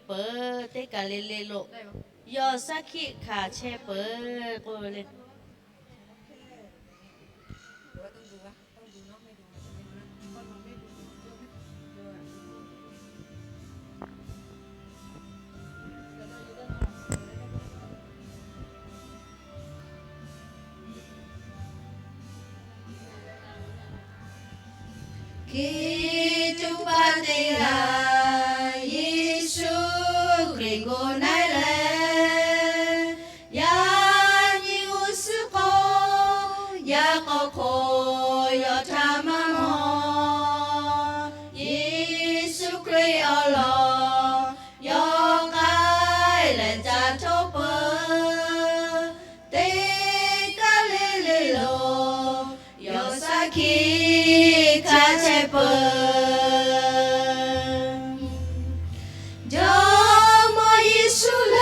peuˬ. Teˇ kaˬ le le lo yawˇ shaˉ hkiˆ hkanˍ chehˇ peuˬ k'oˆ ve le. Hkiˇ tuˉ paˇ teˇ g'aˇ Yeˍsuˆ Hkriꞈ g'aw naˉ leh, yaꞈ nyi g'uˇ suhˍ k'o, yaꞈ k'aw hk'aw yaw htaꞈ maˇ mawˬ. Yeˍsuˆ Hkriꞈ awˬ lawn yawˇ k'ai leh ca htawˇ peuˬ. Teˇ kaˬ le le lo yawˇ shaˉ hkiˆ hkanˍ chehˇ peuˬ. Jawˇmawˇ Yeˍsuˆ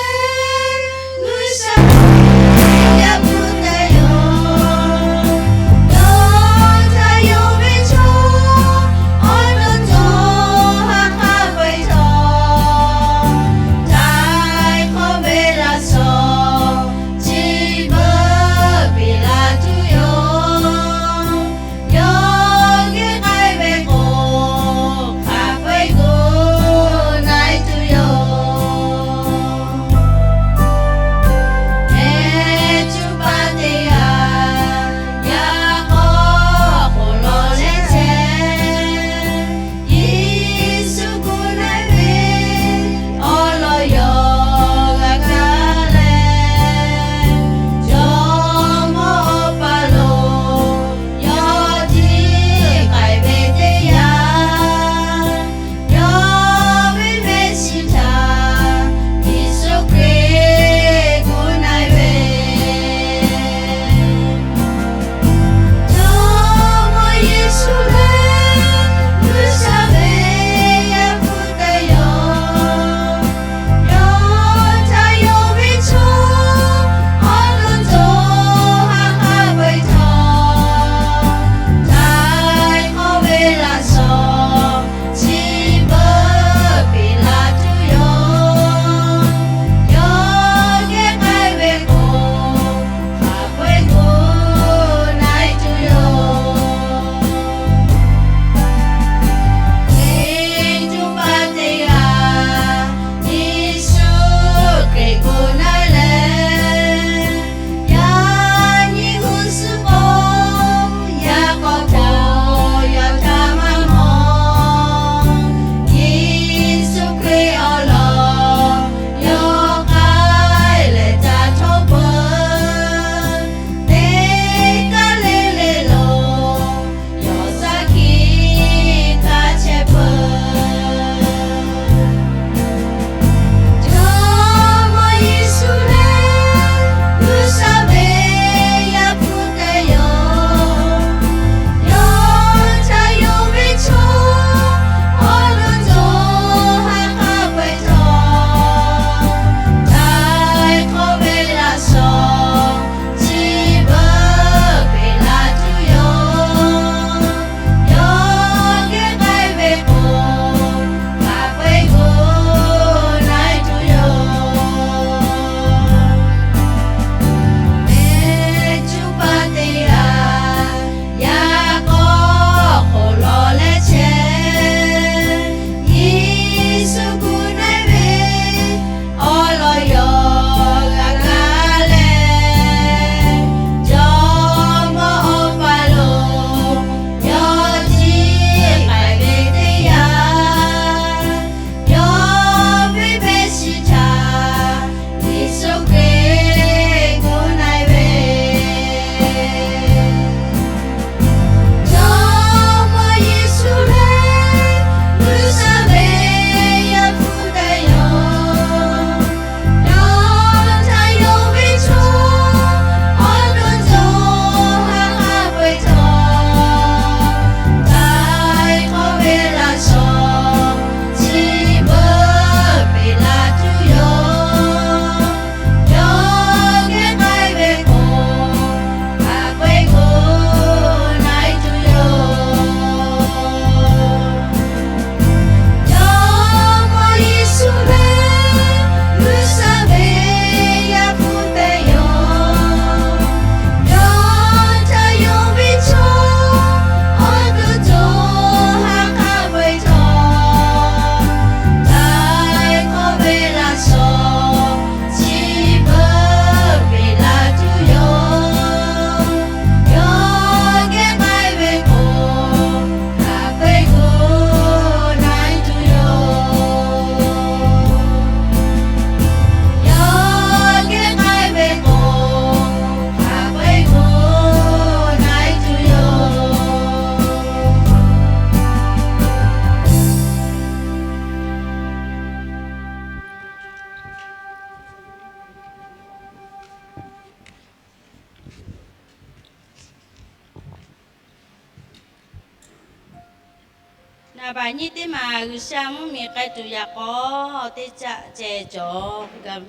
Naˍ baꞈ nyiˇ teˇ maˬ G'uiˬsha mvuhˇmiˬ k'ai tuˬ yaꞈ k'aw teˇ caˆ ceh cawˬ.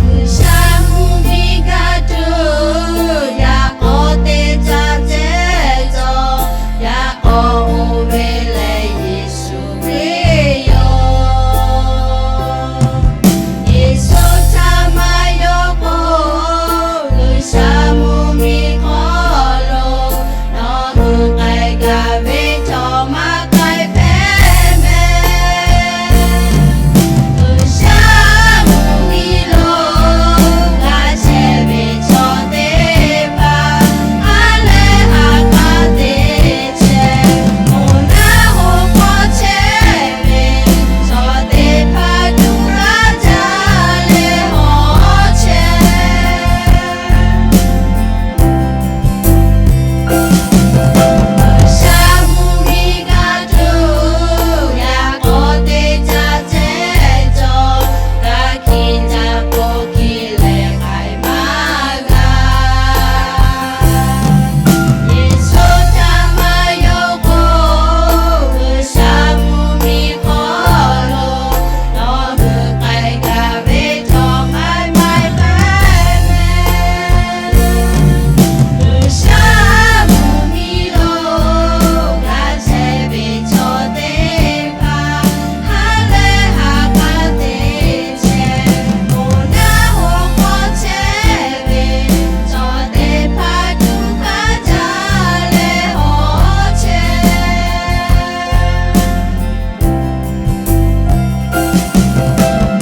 G'uiˬsha mvuhˇmiˬ g'a tuˬ yaꞈ k'aw teˇ caˆ ceh cawˬ. Yaꞈ k'aw oˇ ve lehˬ Yeˍsuˆ Hkriꞈ yoˬ. Yeˍsuˆ htaꞈ maˇ yawˇ k'o, G'uiˬsha mvuhˇmiˬ hk'aw lo nawˬ hui k'ai gaˇ ve chaw maˇ k'ai hpehꞈ mehˍ. G'uiˬsha mvuhˇmiˬ lo g'a chehˇ ve chaw teˇ hpaˍ, ha lehˬ ha k'a teˇ chehˇ, moˬ naˆ hoꞈ k'aw chehˇ ve chaw teˇ hpaˍ tuˬ hk'a jaˇ leh hawˉ chehˇ. G'uiˬsha mvuhˇmiˬ g'a tuˬ yaꞈ k'aw teˇ caˆ ceh cawˬ. G'a hkiˇ caˇ k'o hkiˇ leh k'ai maˇ g'a. Yeˍsuˆ htaꞈ maˇ yawˇ k'o, G'uiˬsha mvuhˇmiˬ hk'aw lo nawˬ hui k'ai gaˇ ve chaw maˇ maˇ k'ai mehˍ. G'uiˬsha mvuhˇmiˬ lo g'a chehˇ ve chaw teˇ hpaˍ, ha lehˬ ha k'a teˇ chehˇ, moˬ naˆ hoꞈ k'aw chehˇ ve chaw teˇ hpaˍ tuˬ hk'a jaˇ leh hawˉ chehˇ.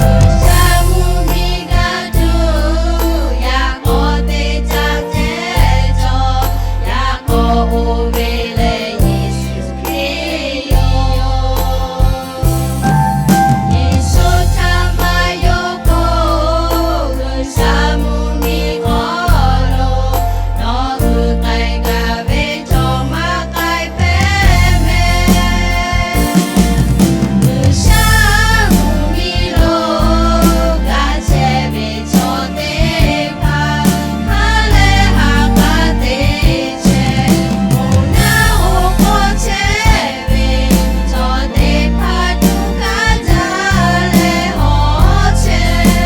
G'uiˬsha mvuhˇmiˬ g'a tuˬ yaꞈ k'aw teˇ caˆ ceh cawˬ. Yaꞈ k'aw oˇ ve lehˬ Yeˍsuˆ Hkriꞈ yoˬ. Yeˍsuˆ htaꞈ maˇ yawˇ k'o, G'uiˬsha mvuhˇmiˬ hk'aw lo nawˬ hui k'ai gaˇ ve chaw maˇ k'ai hpehꞈ mehˍ. G'uiˬsha mvuhˇmiˬ lo g'a chehˇ ve chaw teˇ hpaˍ, ha lehˬ ha k'a teˇ chehˇ, moˬ naˆ hoꞈ k'aw chehˇ ve chaw teˇ hpaˍ tuˬ hk'a jaˇ leh hawˉ chehˇ.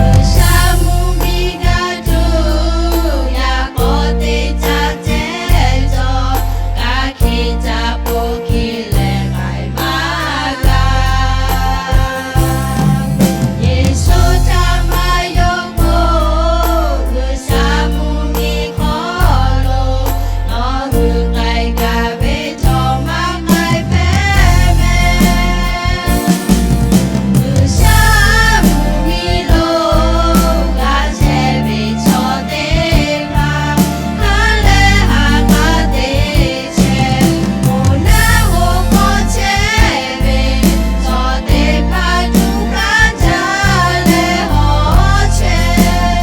G'uiˬsha mvuhˇmiˬ g'a tuˬ yaꞈ k'aw teˇ caˆ ceh cawˬ. G'a hkiˇ caˇ k'o hkiˇ leh k'ai maˇ g'a. Yeˍsuˆ htaꞈ maˇ yawˇ k'o, G'uiˬsha mvuhˇmiˬ hk'aw lo nawˬ hui k'ai gaˇ ve chaw maˇ k'ai hpehꞈ mehˍ. G'uiˬsha mvuhˇmiˬ lo g'a chehˇ ve chaw teˇ hpaˍ, ha lehˬ ha k'a teˇ chehˇ, moˬ naˆ hoꞈ k'aw chehˇ ve chaw teˇ hpaˍ tuˬ hk'a jaˇ leh hawˉ chehˇ.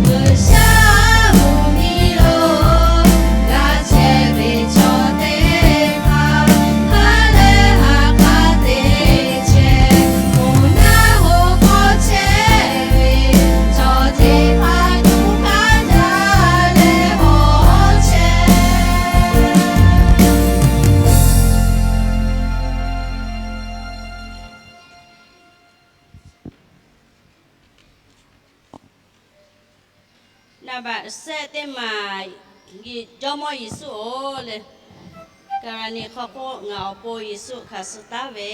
G'uiˬsha mvuhˇmiˬ lo g'a chehˇ ve chaw teˇ hpaˍ, ha lehˬ ha k'a teˇ chehˇ, moˬ naˆ hoꞈ k'aw chehˇ ve chaw teˇ hpaˍ tuˬ hk'a jaˇ leh hawˉ chehˇ. Naˍ baꞈ shehˆ teˇ maˬ, Jawˇmawˇ Yeˍsuˆ-oˬ leh, Kaˍlaˍneˍ hk'aw k'o ngaˬ awˬ pon Yeˍsuˆ hkanˍ suh taˉ ve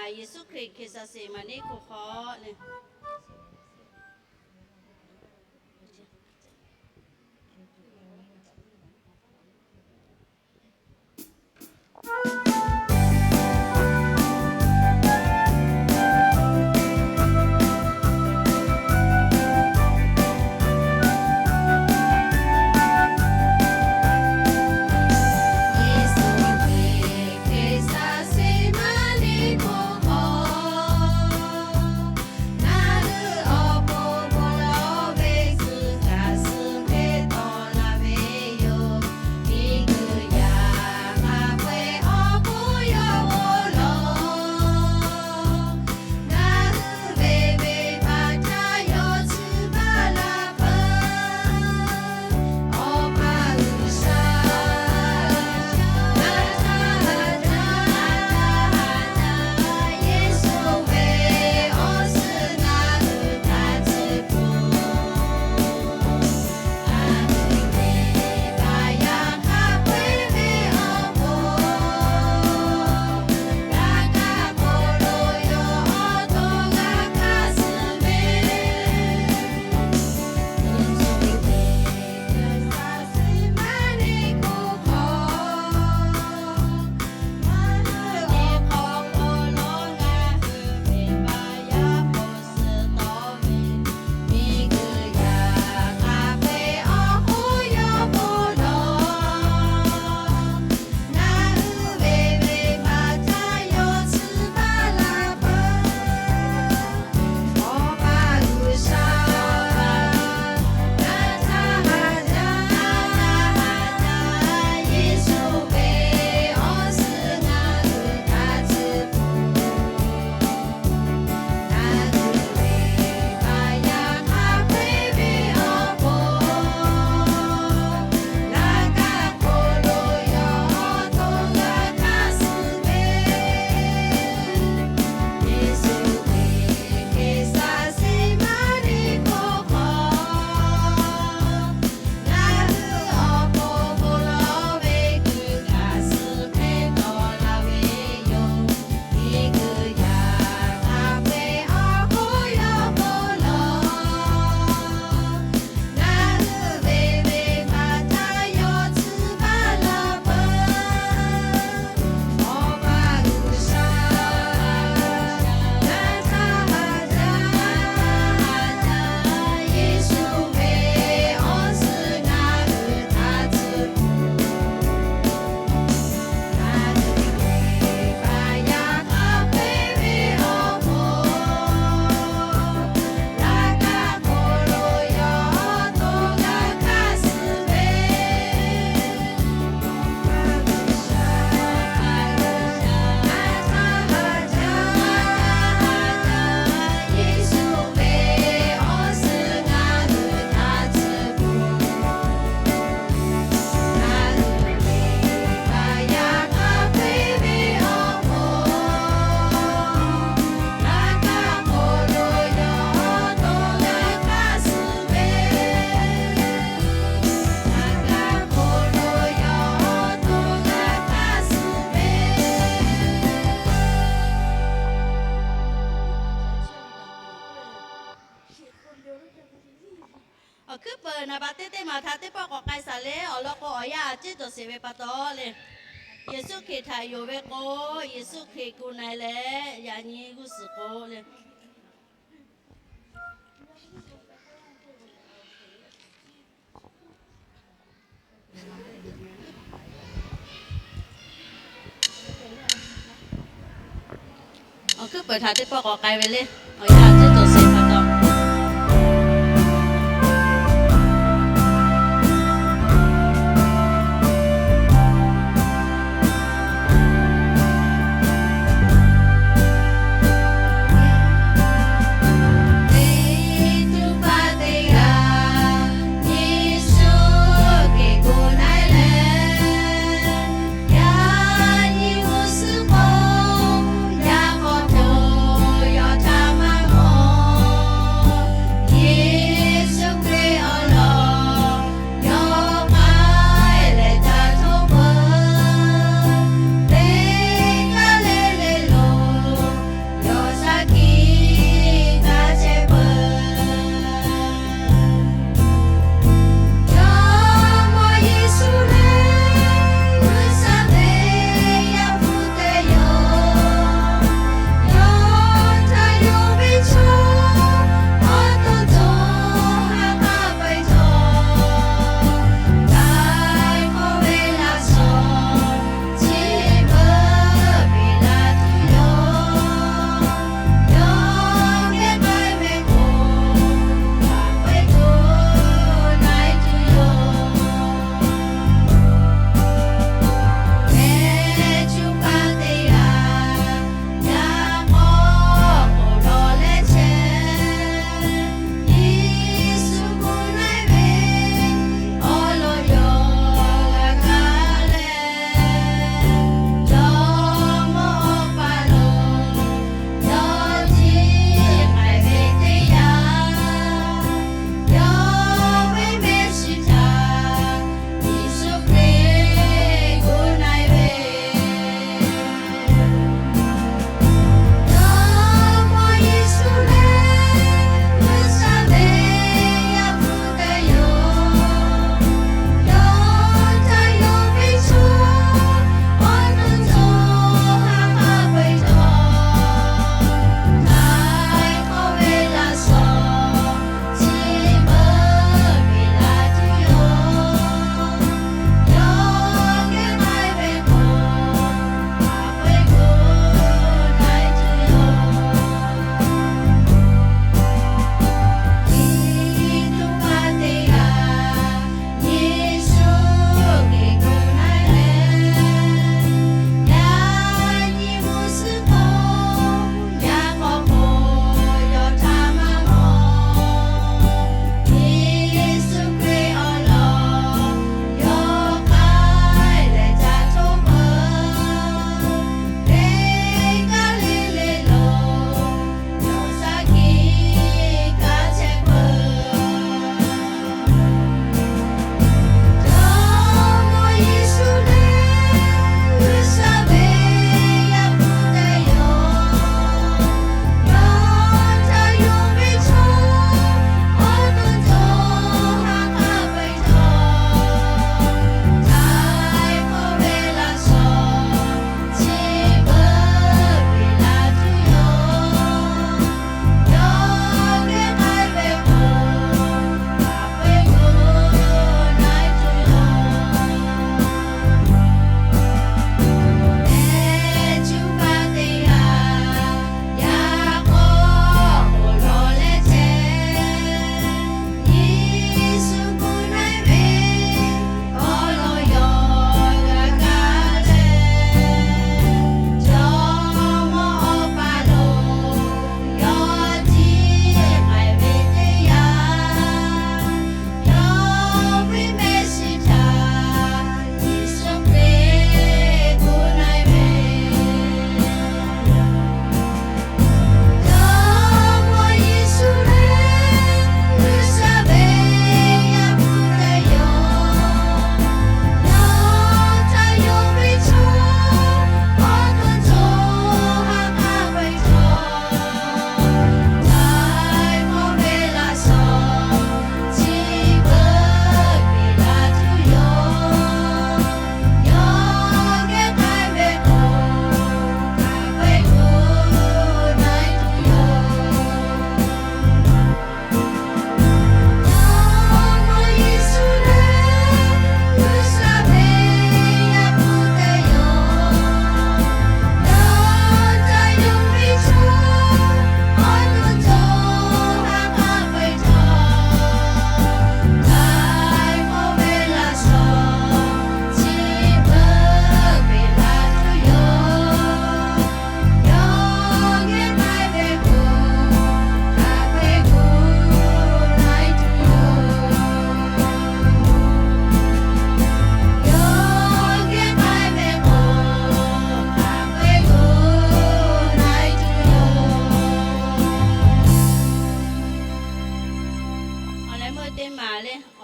Yeˍsuˆ Hkriꞈ Hkehˍsaˍseˍ maˍ neˉ hk'oˆ hk'aw le. Awˬ hkuiˉ peuˬ naˍ baꞈ teˇ teˇ maˬ htaꞈ teˇ pawˆ k'awꞈ k'ai shaˍ le. Awˬ lawn k'o, awˬ yanˇ a ciˉ cawˬ sheˍ ve pa taw le, Yeˍsuˆ Hkriꞈ htaꞈ yonˍ ve k'o, Yeˍsuˆ Hkriꞈ gu na e leh yaꞈ nyi g'uˇ suhˍ k'o le. Awˬ hkuiˉ peuˬ htaꞈ teˇ pawˆ k'awꞈ k'ai ve le. Awˬ yanˇ a ciˉ cawˬ sheˍ pa taw.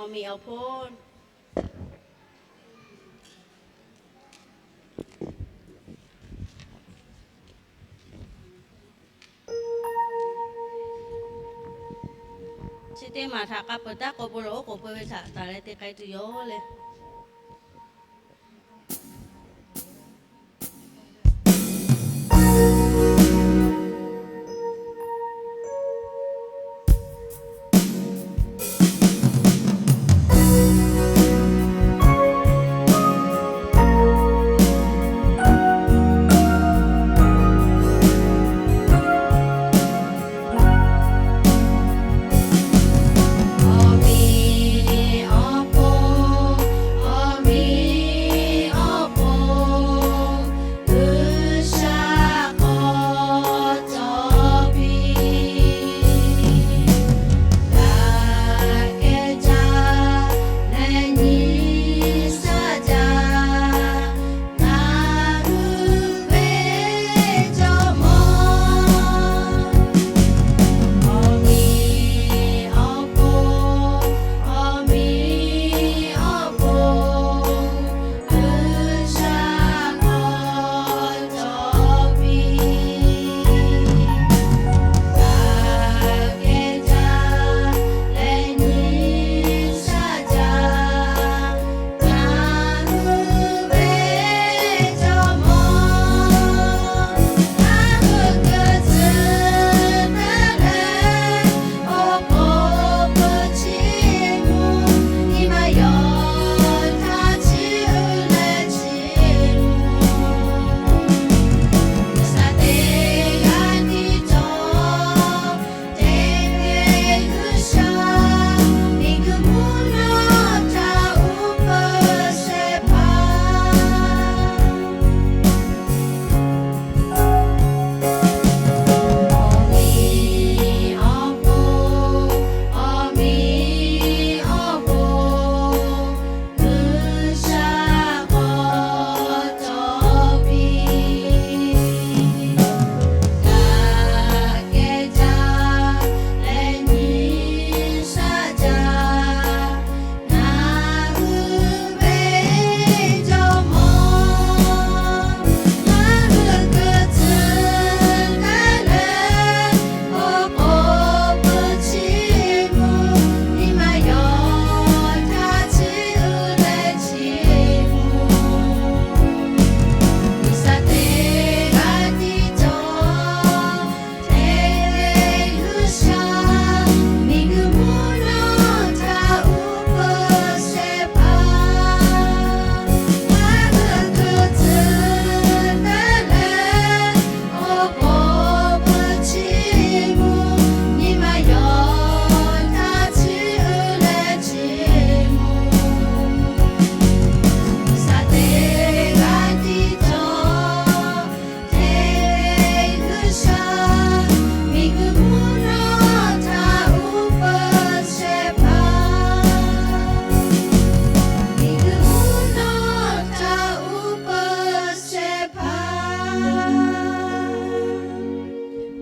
Awˬ meꞈ awˬ hponˇ chi teˇ maˬ htaꞈ k'a peuˬ taˉ k'o, bon lawˬ oˉ k'oˍ pui ve htaꞈ taˍ leh te k'ai tuˬ yoˬ le.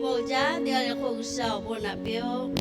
Bon jaˇ teˇ g'aˇ le k'o G'uiˬsha awˬ bon naꞈ piˇ-oˆ.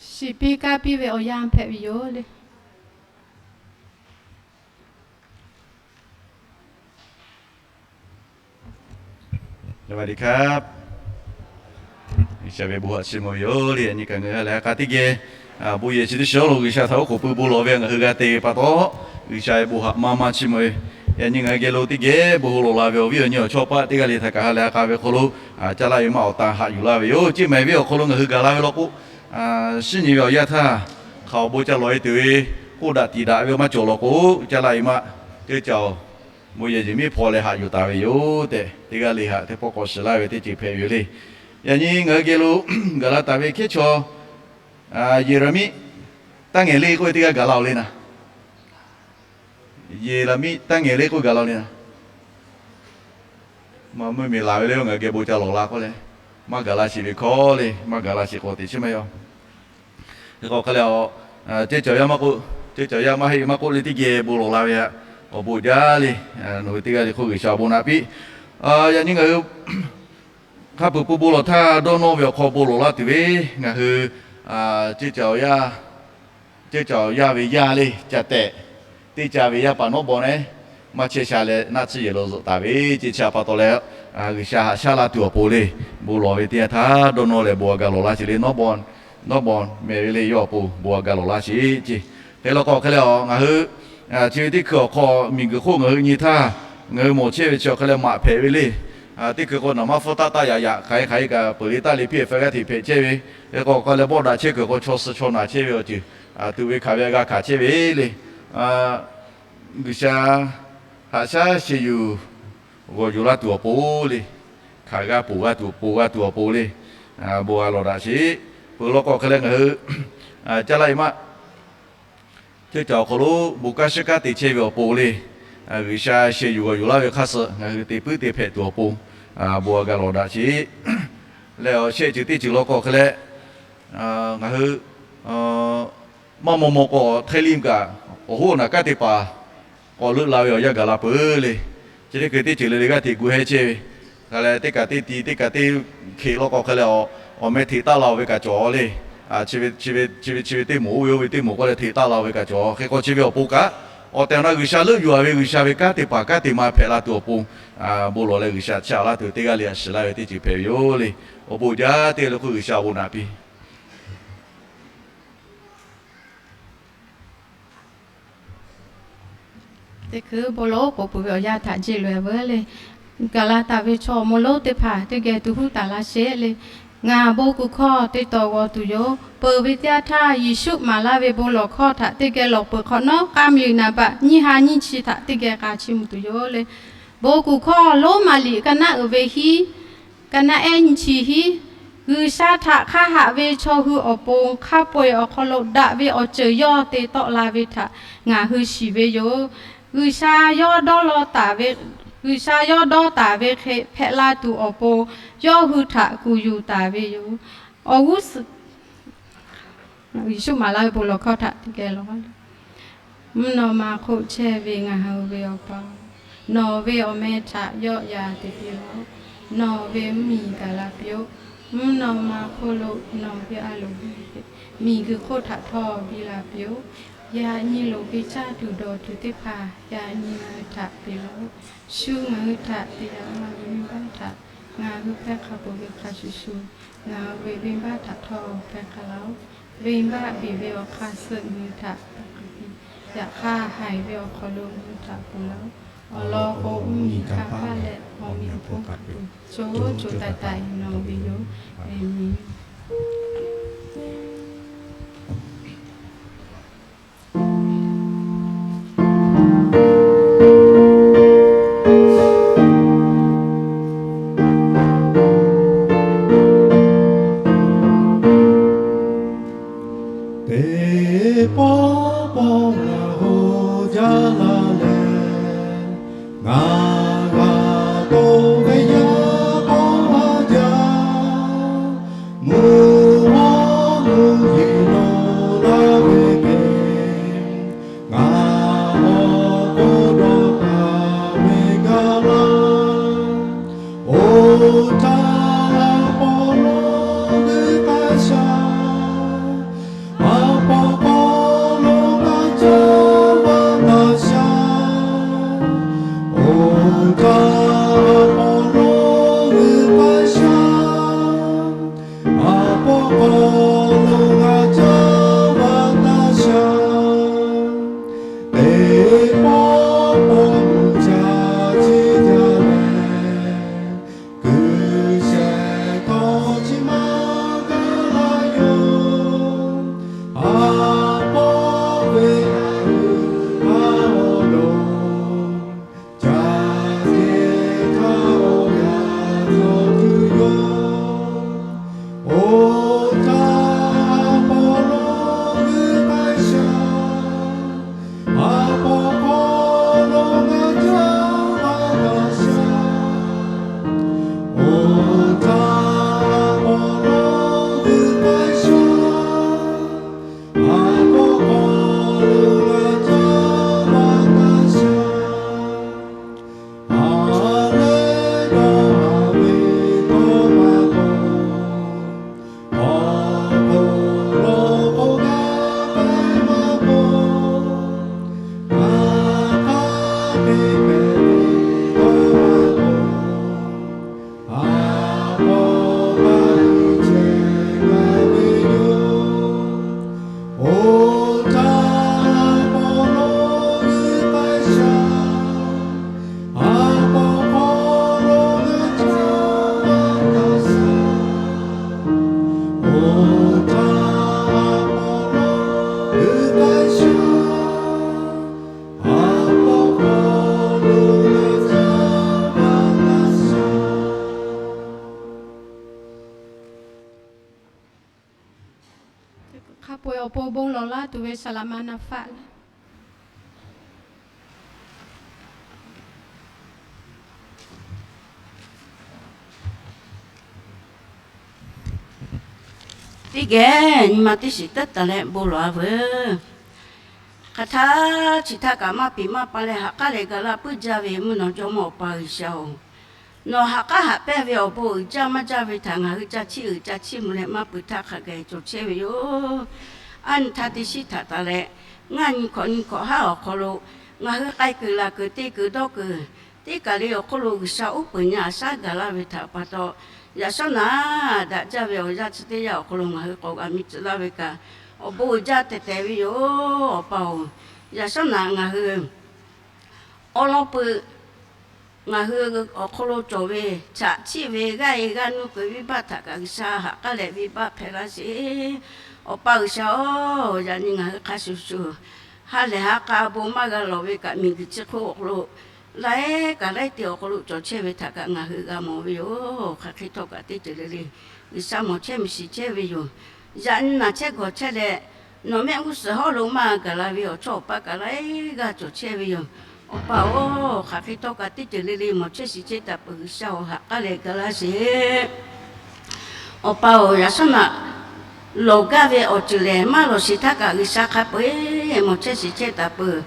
Shiˍ piˇ kaˇ piˇ ve awˬ yanˇ hpehꞈ ve yoˬ le. สวัสดีครับ G'uiˬsha ve bon haꞈ chiˇ mvuh ve yoˬ le. Yaꞈ nyi kaꞈ ngaˬ hui lehˬ ha k'a teˇ geh bon yehˬ chi teˇ shiˍ lo G'uiˬsha htaꞈ oˉ k'oˍ pui bon lawˬ ve ngaˬ hui g'a te ve pa taw, G'uiˬsha ve bon haꞈ maˇ maˇ chiˇ mvuh ve. Yaꞈ nyi ngaˬ hui geh lo teˇ geh bon ho lawˬ la ve awˬ viˉ awˬ nyi awˬ chawˇ paˆ teˇ g'aˇ le htaꞈ kaꞈ ha lehˬ ha k'a ve hk'aw lo caˇ laˇ ve maˇ awˬ tan haꞈ yuˬ laˇ ve yoˬ. Ceˇ mehˍ ve awˬ hk'aw lo ngaˬ hui gaˬ la ve law k'o, shiˉ nyi ve awˬ yanˇ htaˇ hk'aˬ awˬ bon ca lawˬ e tuˬ ve k'oˆ daꞈ tiˍ daꞈ ve maˇ cawˬ law k'o, caˇ laˇ ve maˇ, teˇ caoˬ bon yehˬ yeˬ miˉ hpaw leh haꞈ yuˬ taˍ ve yoˬ tehꞈ, teˇ g'aˇ le htaꞈ teˇ pawˆ k'awꞈ shiˍ laˇ ve teˇ ceuˬ hpehꞈ ve yoˬ le. Yaꞈ nyi ngaˬ hui geh lo gaˬ la taˍ ve hkehˉ chaw Yeˍraˍmiˆ taˇ ngehˬ le k'oˆ ve teˇ g'aˇ gaˬ la-oˬ le naˍ. Yeˍraˍmiˆ taˇ ngehˬ le k'oˆ gaˬ la-oˬ le naˍ. Maˇ meuˇ miˬ laˬ ve le, ngaˬ hui geh bon ca lawˬ la k'oˆ leh, maˇ gaˬ la sheˍ ve hkawˇ le, maˇ gaˬ la sheˍ k'awꞈ teꞈ chiˉ maˇ yaw. Hk'e k'o hk'e leh, ceˇ caˬ yaˇ maˇ k'oˆ, ceˇ caˬ yaˇ maˇ heˆ maˇ k'oˆ le, teˇ geh bon lawˬ la ve htaꞈ awˬ bon jaˇ le. Nawˬ hui teˇ g'aˇ le hk'oˆ G'uiˬsha awˬ bon naꞈ piˇ. Yaꞈ nyi ngaˬ hui hk'a peuˬ pui bon lawˬ htaˇ dawˇ nawˇ ve awˬ hk'aw bon lawˬ laˇ tuˬ ve, ngaˬ hui ceˇ caˬ awˬ yaˇ, ceˇ caˬ awˬ yaˇ ve yaˇ le ca tehꞈ, teˇ ca ve yaˇ paˍ nawˉ baw nehˉ maˇ chehˇ sha leh naˆ tsuhˇ yehˬ lo zuhꞈ taˍ ve ceˇ chi pa taw leh, G'uiˬsha haꞈ shaˉ laˇ tuˬ awˬ pon le, bon lawˬ ve teˇ yanˇ htaˇ dawˇ nawˇ leh bon htaꞈ gaˬ lawˬ laˇ sheˍ le. Nawˉ baw, nawˉ baw mehˍ ve le, yawˇ awˬ pon bon htaꞈ gaˬ lawˬ laˇ sheˍ ceˇ. Hk'e law k'o hk'e leh, ngaˬ hui chi ve teˇ hkui awˬ hk'aw miˬguiˬ hk'oˆ ngaˬ hui nyi htaˇ, ngaˬ hui mawˬ chehˇ ve chi awˬ hk'e leh maꞈ hpehꞈ ve le. Teˇ hkui k'o naˍ maˇ hpfuhˇ taˆ taˆ yaꞈ yaꞈ hk'aˬ hk'aˬ hk'e kaꞈ peuˬ le taˆ le piˇ-e hpehꞈ g'aˇ hteꞈ hpehꞈ chehˇ ve. Hk'e k'o hk'e leh bawˆ daꞈ chehˇ kuiˬ k'o chaw suh chaw naˬ chehˇ ve awˬ ceuˬ tuꞈ ve hkanˍ ve g'a hkanˍ chehˇ ve le. G'uiˬsha haꞈ shaˉ sheh yuˬ g'awˬ yuˬ laˇ tuˬ awˬ pon le, hkanˍ g'a ponˬ g'a tuˬ ponˬ g'a tuˬ awˬ pon le, bon g'a lawˬ daꞈ sheˍ. Peuˬ law k'o hk'e leh ngaˬ hui caˇ laˇ ve maˇ, ceˇ caˬ awˬ hk'aw lo bon kanˉ shiˉ kanˉ te chehˇ ve awˬ pon le, G'uiˬsha sheh yuˬ g'awˬ yuˬ laˇ ve hk'aˇ suh ngaˬ hui te puiˉ te hpehꞈ tuˬ awˬ pon bon g'a lawˬ daꞈ sheˍ. Leh awˬ shehˆ ceuˬ teˇ ceuˬ law k'o hk'e leh, ngaˬ hui maˇ maw maw k'o htaiˇ liˇ kaꞈ awˬ hoˉ naˬ kanˉ te paˍ k'awꞈ leuˆ la ve awˬ yanˇ gaˬ la peuˬ le. Chi teˇ hkui teˇ ceuˬ le le g'aˇ hteꞈ gu heh chehˇ ve. Hk'e leh teˇ kaꞈ teˇ ti teˇ kaꞈ teˇ hkeꞈ law k'o hk'e leh, awˬ meh hteꞈ taˇ la-oˬ ve kaꞈ cawˬ le. Chi ve chi ve teˇ moˍ oˇ ve oˇ ve teˇ moˍ k'oˆ leh hteꞈ taˇ la-oˬ ve kaꞈ cawˬ. Hk'e k'o chi ve awˬ pon kaꞈ, awˬ tehˬ awˬ na G'uiˬsha leuˆ yuˬ-a ve G'uiˬsha ve kanˉ te paˍ kanˉ te ma hpehꞈ la tuˬ awˬ pon bon lawˬ leh G'uiˬsha chaꞈ laˇ tuˬ teˇ g'aˇ le a shiˍ laˇ ve teˇ ceuˬ hpehꞈ ve yoˬ le. Awˬ bon jaˇ teˇ g'aˇ le hk'oˆ G'uiˬsha awˬ bon naꞈ piˇ. Teˇ hkui bon lawˬ oˉ k'oˍ pui ve awˬ yanˇ htaꞈ jeˇ loꞈ-e veuˬ le. Gaˬ la taˍ ve chaw awˬ moˍ lonˉ teˇ hpaˍ teˇ geh tuˬ huˉ taˍ laˇ sheˍ le. Ngaˬ bon kuˬ hkawˇ teˇ taw g'aw tuˬ yoˬ. Peuˬ ve teˇ yanˇ htaˇ Yeˍsuˆ maˍ laˇ ve bon lawˬ hkawˇ htaꞈ teˇ geh lawˬ peuˬ hk'awꞈ nawˉ, k'a mluꞈ naˍ baꞈ nyiˇ ha nyiˇ chi htaꞈ teˇ geh k'a chiˇ mvuh tuˬ yoˬ le. Bon kuˬ hkawˇ Roˉmaꞈ liꞈ ka naˆ uiˍ ve hiˉ, ka naˆ ehˉ nyiˇ chi hiˉ, G'uiˬsha htaꞈ hk'aˇ haꞈ ve chaw hui awˬ pon hk'a peu-eˬ awˬ hk'aw lo daꞈ ve awˬ ceuˬ yawˇ te tawˆ la ve htaꞈ ngaˬ hui shiˍ ve yoˬ. G'uiˬsha yawˇ dawˇ law taˍ ve, G'uiˬsha yawˇ dawˇ taˍ ve hk'e hpehꞈ la tuˬ awˬ pon yawˇ hui htaꞈ kuˬ yuˬ taˍ ve yoˬ. Awˬ g'uˇ suhˍ Yeˍsuˆ maˍ laˇ ve bon lawˬ hkawˇ htaꞈ teˇ geh lawˬ. Mvuhˇ naw ma hk'oˆ chehˇ ve ngaˬ hui ve Awˬ pa-oˬ, nawˬ ve awˬ meh htaꞈ yawˆ yan te piˇ-oˆ. Nawˬ ve mvuhˇmiˬ gaˬ la piˇ-oˆ. Mvuhˇ naw ma hk'oˆ lo nawˬ ve a loˍ miˬguiˬ hk'oˆ htaꞈ htawˇ biˇ la piˇ-oˆ. Yaꞈ nyi loꞈ ve caˇ tuˬ dawˬ tuˬ teˇ hpaˍ yaꞈ nyi ngaˬ hui htaꞈ peꞈ laˇ-oˆ. Shu ngaˬ hui htaꞈ te yaꞈ la ve venˇbaˆ htaꞈ ngaˬ hui hpehˇ hk'a peuˬ ve hk'a shuˍ shuˍ, ngaˬ hui ve venˇbaˆ htaꞈ htawˇ hpehˇ hk'a laˇ-oˆ. Venˇbaˆ beˬ ve awˬ hk'aˇ suh ngaˬ hui htaꞈ hpehˇ hk'a piˇ. Yaꞈ hk'aˇ haiˬ ve awˬ hk'aw lo ngaˬ hui htaꞈ ponˬ laˇ-oˆ. Awˬ lawn k'o, mvuhˇmiˬ kanˇ paˆ leh awˬ meꞈ awˬ hponˇ kaꞈ tuˬ co co taiˍ taiˍ nawˬ ve yoˬ. Aˬ menˍ. Teˇ pawˆ pawˆ ngaˬ hui jaˇ la leh, ngaˬ g'a toꞈ ve yaˇ k'awˇ ha jaˇ, mvuhˇ haw mvuhˇ yeˬ lo laˇ ve hk'e, ngaˬ awˬ to dawˇ taˍ ve gaˇ laˇ. Oˇ htaˇ, Pawˇluꞈ teˇ hk'aˇ shaˍ Hk'a peu-eˬ awˬ pon bon lawˬ laˇ tuˬ ve saˍ laꞈ ma na faˆ teˇ geh nyi ma teˇ shiˍ taˇ taˍ leh bon lawˬ-a veuˬ. Hk'aˬ htaˇ chi htaˇ kaꞈ maˇ piˍ maˇ pa leh ha k'aˉ leh gaˬ la puiˉ jaˇ ve mvuhˇ naw jawˇmawˇ Awˬ pa G'uiˬsha-oˬ, nawˬ ha k'aˉ haꞈ pehnˇ ve awˬ bon uiˍ jaˇ maˇ jaˇ ve htaꞈ ngaˬ hui ca chiˇ uiˍ ca chiˇ mvuh leh maˇ pui htaˇ hk'a gaˬ cawˬ chehˇ ve yoˬ. Aˉ nyi htaˇ teˇ shiˉ htaꞈ taˍ leh, ngaˇ nyi hkawꞈ nyi hkawꞈ haˉ awˬ hk'aw lo ngaˬ hui k'ai kuiˬ laˬ kuiˬ te kuiˬ dawˇ kuiˬ teˇ kaˬ le awˬ hk'oˆ lo G'uiˬsha uˉ peunˍ nyi a shaˉ gaˬ laˇ ve htaꞈ pa taw, yaꞈ shawˉ naꞈ daꞈ jaˇ ve awˬ yanˇ chi teˇ yanˇ awˬ hk'aw lo ngaˬ hui k'awꞈ g'a miˬ tcuh laˇ ve kaꞈ, awˬ bon uiˍ jaˇ tehꞈ tehꞈ ve yoˬ. Awˬ pa-oˬ, yaꞈ shawˉ naꞈ ngaˬ hui awˉ lawˉ peuˬ ngaˬ hui awˬ hk'aw lo cawˬ ve chaꞈ chiˆ ve g'aˇ e g'aˇ nuˇ kuiˬ venˇbaˆ htaꞈ kaꞈ G'uiˬsha ha k'aˉ leh venˇbaˆ hpehꞈ laˇ sheˍ. Awˬ pa G'uiˬsha-oˬ, yaꞈ nyi ngaˬ hui hk'a shuˍ shuˍ ha lehˬ ha k'a bon maˇ g'a lawˬ ve kaꞈ, miˬguiˬ chi hk'oˆ awˬ hk'aw lo laiˉ kaꞈ laiˉ te awˬ hk'aw lo cawˬ chehˇ ve htaꞈ kaꞈ ngaˬ hui g'a mawˬ ve yoˬ. Hk'aˬ hk'e htawˇ kaꞈ teˇ ceuˬ le le G'uiˬsha mawˬ chehˇ miˬ shiˍ chehˇ ve yoˬ. Yaꞈ nyi naˬ chehˇ gawˬ chehˇ leh, nawˬ mehˆ g'uˇ suhˍ hawˉ lo maˇ gaˬ la ve awˬ chawˇ awˬ paˆ kaꞈ laiˉ g'aˇ cawˬ chehˇ ve yoˬ. Awˬ pa-oˬ, hk'aˬ hk'e htawˇ kaꞈ teˇ ceuˬ le le mawˬ chehˇ shiˍ chehˇ taˍ peuˬ G'uiˬsha-oˬ, ha k'aˉ leh gaˬ laˇ sheˍ. Awˬ pa-oˬ, yaꞈ shawˉ naꞈ lawˬ gaˇ ve awˬ ceuˬ lehˬ maˇ lawˬ sheˍ htaˇ kaꞈ G'uiˬsha hk'a peu-eˬ mawˬ chehˇ shiˍ chehˇ taˍ peuˬ.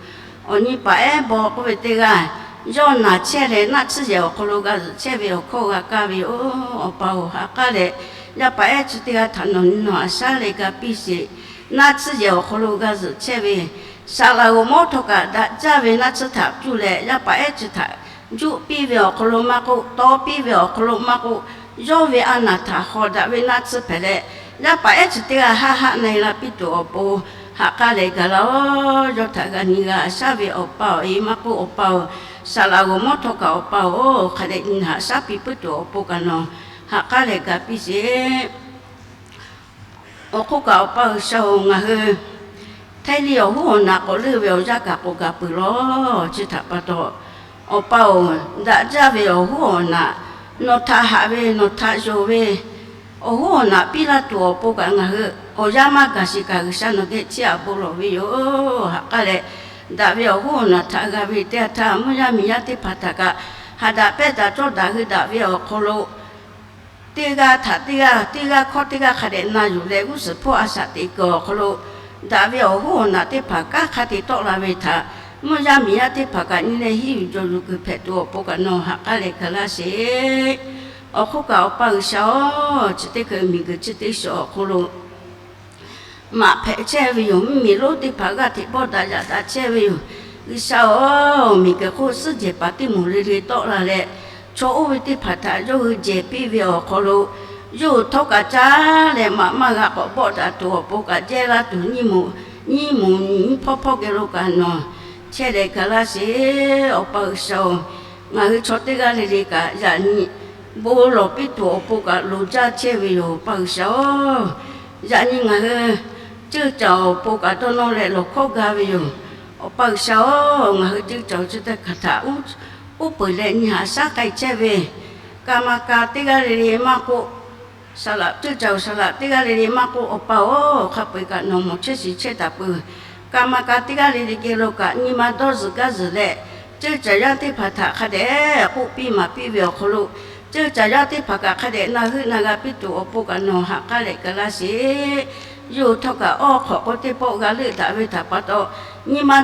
Awˬ nyi paˍ ehˉ baw k'oˆ ve teˇ g'aˇ, yawˇ naˬ chehˇ leh naˆ tsuhˇ yehˬ awˬ hk'aw lo g'a zuhꞈ chehˇ ve awˬ hkawˇ g'a kaˇ ve yoˬ. Awˬ pa-oˬ, ha k'aˉ leh yaˇ paˍ ehˉ chi teˇ g'aˇ htaꞈ nawˬ nyi nawˬ a shaˉ leh ga piˇ sheˍ. Naˆ tsuhˇ yehˬ awˬ hk'aw lo g'a zuhꞈ chehˇ ve saˍ laꞈ g'awˬ mawˇ htawˇ kaꞈ daꞈ jaˇ ve naˆ tsuhˇ htaꞈ cuˇ leh yaˇ paˍ ehˉ chi htaꞈ juˆ piˇ ve awˬ hk'aw lo maˇ k'oˆ, taw piˇ ve awˬ hk'aw lo maˇ k'oˆ, yawˇ ve a naˬ htaꞈ hawˍ daꞈ ve naˆ tsuhˇ hpehꞈ leh, yaˇ paˍ ehˉ chi teˇ g'aˇ haˆ haˆ na e la piˇ tuˬ awˬ pon ha k'aˉ leh gaˬ laˇ-oˬ. Yawˇ htaꞈ g'a nyi g'a a shaˉ ve awˬ pa-oˬ, e maˇ k'oˆ awˬ pa-oˬ, saˍ laꞈ g'awˬ mawˇ htawˇ kaꞈ awˬ pa-oˬ, hk'a dehꞈ nyi haꞈ shaˉ piˇ puiˉ tuˬ awˬ pon kaꞈ nawˬ ha k'aˉ leh ga piˇ sheˍ. Awˬ hk'oˆ kaꞈ awˬ pa G'uiˬsha-oˬ, ngaˬ hui hteˇ liˇ awˬ hoˉ awˬ naꞈ k'awꞈ leuˆ ve awˬ yanˇ kaꞈ k'awꞈ gaˬ peuˬ lawˬ. Chi htaꞈ pa taw, awˬ pa-oˬ, daꞈ jaˇ ve awˬ hoˉ awˬ naꞈ, nawˬ htaꞈ haꞈ ve, nawˬ htaꞈ yonˍ ve awˬ hoˉ awˬ naꞈ piˇ laˇ tuˬ awˬ pon kaꞈ ngaˬ hui awˬ yanˇ maˇ gaˬ sheˍ kaꞈ G'uiˬsha nawˬ geh chiˇ aꞈ bon lawˬ ve yoˬ. Ha k'aˉ leh, daꞈ ve awˬ hoˉ awˬ naꞈ htaꞈ g'a ve teˇ yanˇ htaˇ, mvuhˇ yaˇ miˬ yaˇ teˇ hpaˍ htaꞈ kaꞈ ha daꞈ pehˇ daꞈ cawˇ daꞈ hui daꞈ ve awˬ hk'aw lo teˇ g'aˇ htaꞈ teˇ g'aˇ, teˇ g'aˇ hkawˇ teˇ g'aˇ hk'a dehꞈ na yuˬ leh g'uˇ suhˍ hpawˇ a shaꞈ teꞈ kuiˬ awˬ hk'aw lo, daꞈ ve awˬ hoˉ awˬ naꞈ teˇ hpaˍ kanˉ hk'a te tawˆ la ve htaꞈ mvuhˇ yaˇ miˬ yaˇ teˇ hpaˍ kaꞈ nyi leh hiˉ yuˬ jawˬ yuˬ kuiˬ hpehꞈ tuˬ awˬ pon kaꞈ nawˬ ha k'aˉ leh ga laˇ sheˍ. Awˬ hk'oˆ kaꞈ awˬ pa G'uiˬsha-oˬ, chi teˇ hkui miˬguiˬ chi teˇ shiˍ awˬ hk'aw lo maꞈ hpehꞈ chehˇ ve yoˬ. Mvuhˇmiˬ lonˉ teˇ hpaˍ g'aˇ hteꞈ bawˆ daꞈ yaꞈ daꞈ chehˇ ve yoˬ. G'uiˬsha-oˬ, miˬguiˬ hk'oˆ suhˉ jehˬ paˍ teˇ moˍ le le tawˆ la leh, chaw oˇ ve teˇ hpaˍ htaꞈ yawˇ hui jehˬ piˇ ve awˬ hk'aw lo, yawˇ hui htawˇ kaꞈ caˉ leh maꞈ maˇ g'a k'awꞈ bawˆ daꞈ tuˬ awˬ pon kaꞈ jehˇ laˇ tuˬ nyiˇ moˍ nyiˇ moˍ nyi hpawˇ hpawˇ geh lo kaꞈ nawˬ chehˇ leh ga laˇ sheˍ. Awˬ pa G'uiˬsha-oˬ, ngaˬ hui chaw teˇ g'aˇ le le kaꞈ yaꞈ nyi bon lawˬ piˇ tuˬ awˬ pon kaꞈ loˍ jaˇ chehˇ ve yoˬ. Awˬ pa G'uiˬsha-oˬ, yaꞈ nyi ngaˬ hui ceuˇ caˬ awˬ pon kaꞈ dawˇ nawˇ leh lawˬ hkawˇ ga ve yoˬ. Awˬ pa G'uiˬsha-oˬ, ngaˬ hui ceuˇ caˬ chi teˇ hpaˍ htaꞈ uˉ peunˍ leh nyi haꞈ shaˉ k'ai chehˇ ve, kaˍ maˍ kaˍ teˇ g'aˇ le le maˇ k'oˆ, saˍ laꞈ ceuˇ caˬ saˍ laꞈ teˇ g'aˇ le le maˇ k'oˆ, awˬ pa-oˬ, hk'a peu-eˬ kaꞈ nawˬ mawˬ chehˇ shiˍ chehˇ taˍ peuˬ. Kaˍ maˍ kaˍ teˇ g'aˇ le le geh lo kaꞈ nyi ma dawˇ zuhˬ gaˇ zuhˬ leh, ceuˇ caˬ yaˇ teˇ hpaˍ htaꞈ hk'a dehꞈ k'oˆ piˇ maˍ piˇ ve awˬ hk'aw lo, ceuˇ caˬ yaˇ teˇ hpaˍ kaꞈ hk'a dehꞈ na heuˆ na g'a piˇ tuˬ awˬ pon kaꞈ nawˬ ha k'aˉ leh ga laˇ sheˍ. Yawˇ hui htawˇ kaꞈ awˇ hk'awꞈ k'o teˇ pawˆ g'a leuˆ daꞈ ve htaꞈ pa taw, nyi ma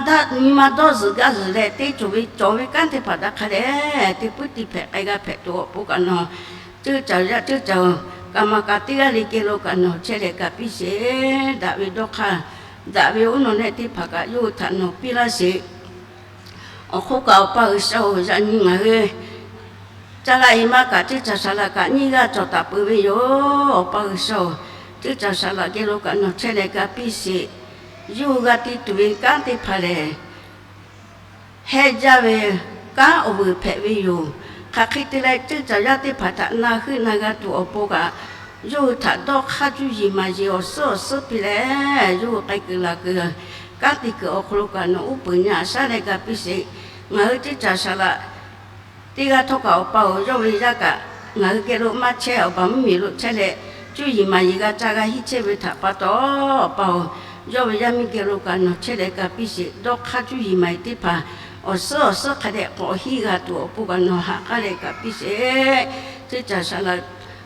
dawˇ zuhˬ gaˇ zuhˬ leh teˇ cawˬ ve cawˬ ve kanˉ teˇ hpaˍ htaꞈ hk'a dehꞈ te puiˉ te hpehꞈ k'ai g'a hpehꞈ tuˬ awˬ pon kaꞈ nawˬ ceuˇ caˬ yaˇ ceuˇ caˬ kaˍ maˍ kaˍ teˇ g'aˇ le geh lo kaꞈ nawˬ chehˇ leh ga piˇ sheˍ. Daꞈ ve dawˇ hk'aˇ, daꞈ ve oˇ nawˬ nehˆ teˇ hpaˍ kaꞈ yawˇ hui htaꞈ nawˬ piˇ laˇ sheˍ. Awˬ hk'oˆ kaꞈ awˬ pa G'uiˬsha-oˬ, yaꞈ nyi ngaˬ hui caˇ laˇ e maˇ kaꞈ ceuˇ caˬ saˍ laꞈ kaꞈ nyiˇ g'aˇ cawˬ taˍ peuˬ ve yoˬ. Awˬ pa G'uiˬsha-oˬ, ceuˇ caˬ saˍ laꞈ geh lo kaꞈ nawˬ chehˇ leh ga piˇ sheˍ. Yawˇ hui g'a te tuˬ ve kanˉ teˇ hpaˍ lehˬ, hehˆ jaˇ ve kanˉ awˬ vuiˬ hpehꞈ ve yoˬ. Hk'aˬ hk'e te leh ceuˇ caˬ yaˇ teˇ hpaˍ htaꞈ na heuˆ na g'a tuˬ awˬ pon kaꞈ yawˇ hui htaꞈ dawˇ hk'aˇ cuˇ yiˍ maˍ yiˍ awˬ suhˉ awˬ suhˉ piˇ leh, yawˇ hui k'ai kuiˬ laˬ kuiˬ, kanˉ te kuiˬ awˬ hk'aw lo kaꞈ nawˬ uˉ peunˍ nyi aꞈ shaˉ leh ga piˇ sheˍ. Ngaˬ hui teˇ caˬ saˍ laꞈ teˇ g'aˇ htawˇ kaꞈ, Awˬ pa-oˬ, yawˇ ve yaˇ kaꞈ ngaˬ hui geh lo maˇ chehˇ, awˬ baˬ mvuhˇmiˬ lo chehˇ leh, cuˇ yiˍ maˍ yiˍ g'a ca g'a hiˆ chehˇ ve htaꞈ pa taw, Awˬ pa-oˬ, yawˇ ve yaˇ miˇ geh lo kaꞈ nawˬ chehˇ leh ga piˇ sheˍ. Dawˇ hk'aˇ cuˇ yiˍ maˍ yiˍ teˇ hpaˍ awˬ suhˉ awˬ suhˉ hk'a dehꞈ k'awꞈ hiˆ g'a tuˬ awˬ pon kaꞈ nawˬ ha k'aˉ leh ga piˇ sheˍ. Teˇ caˬ saˍ laꞈ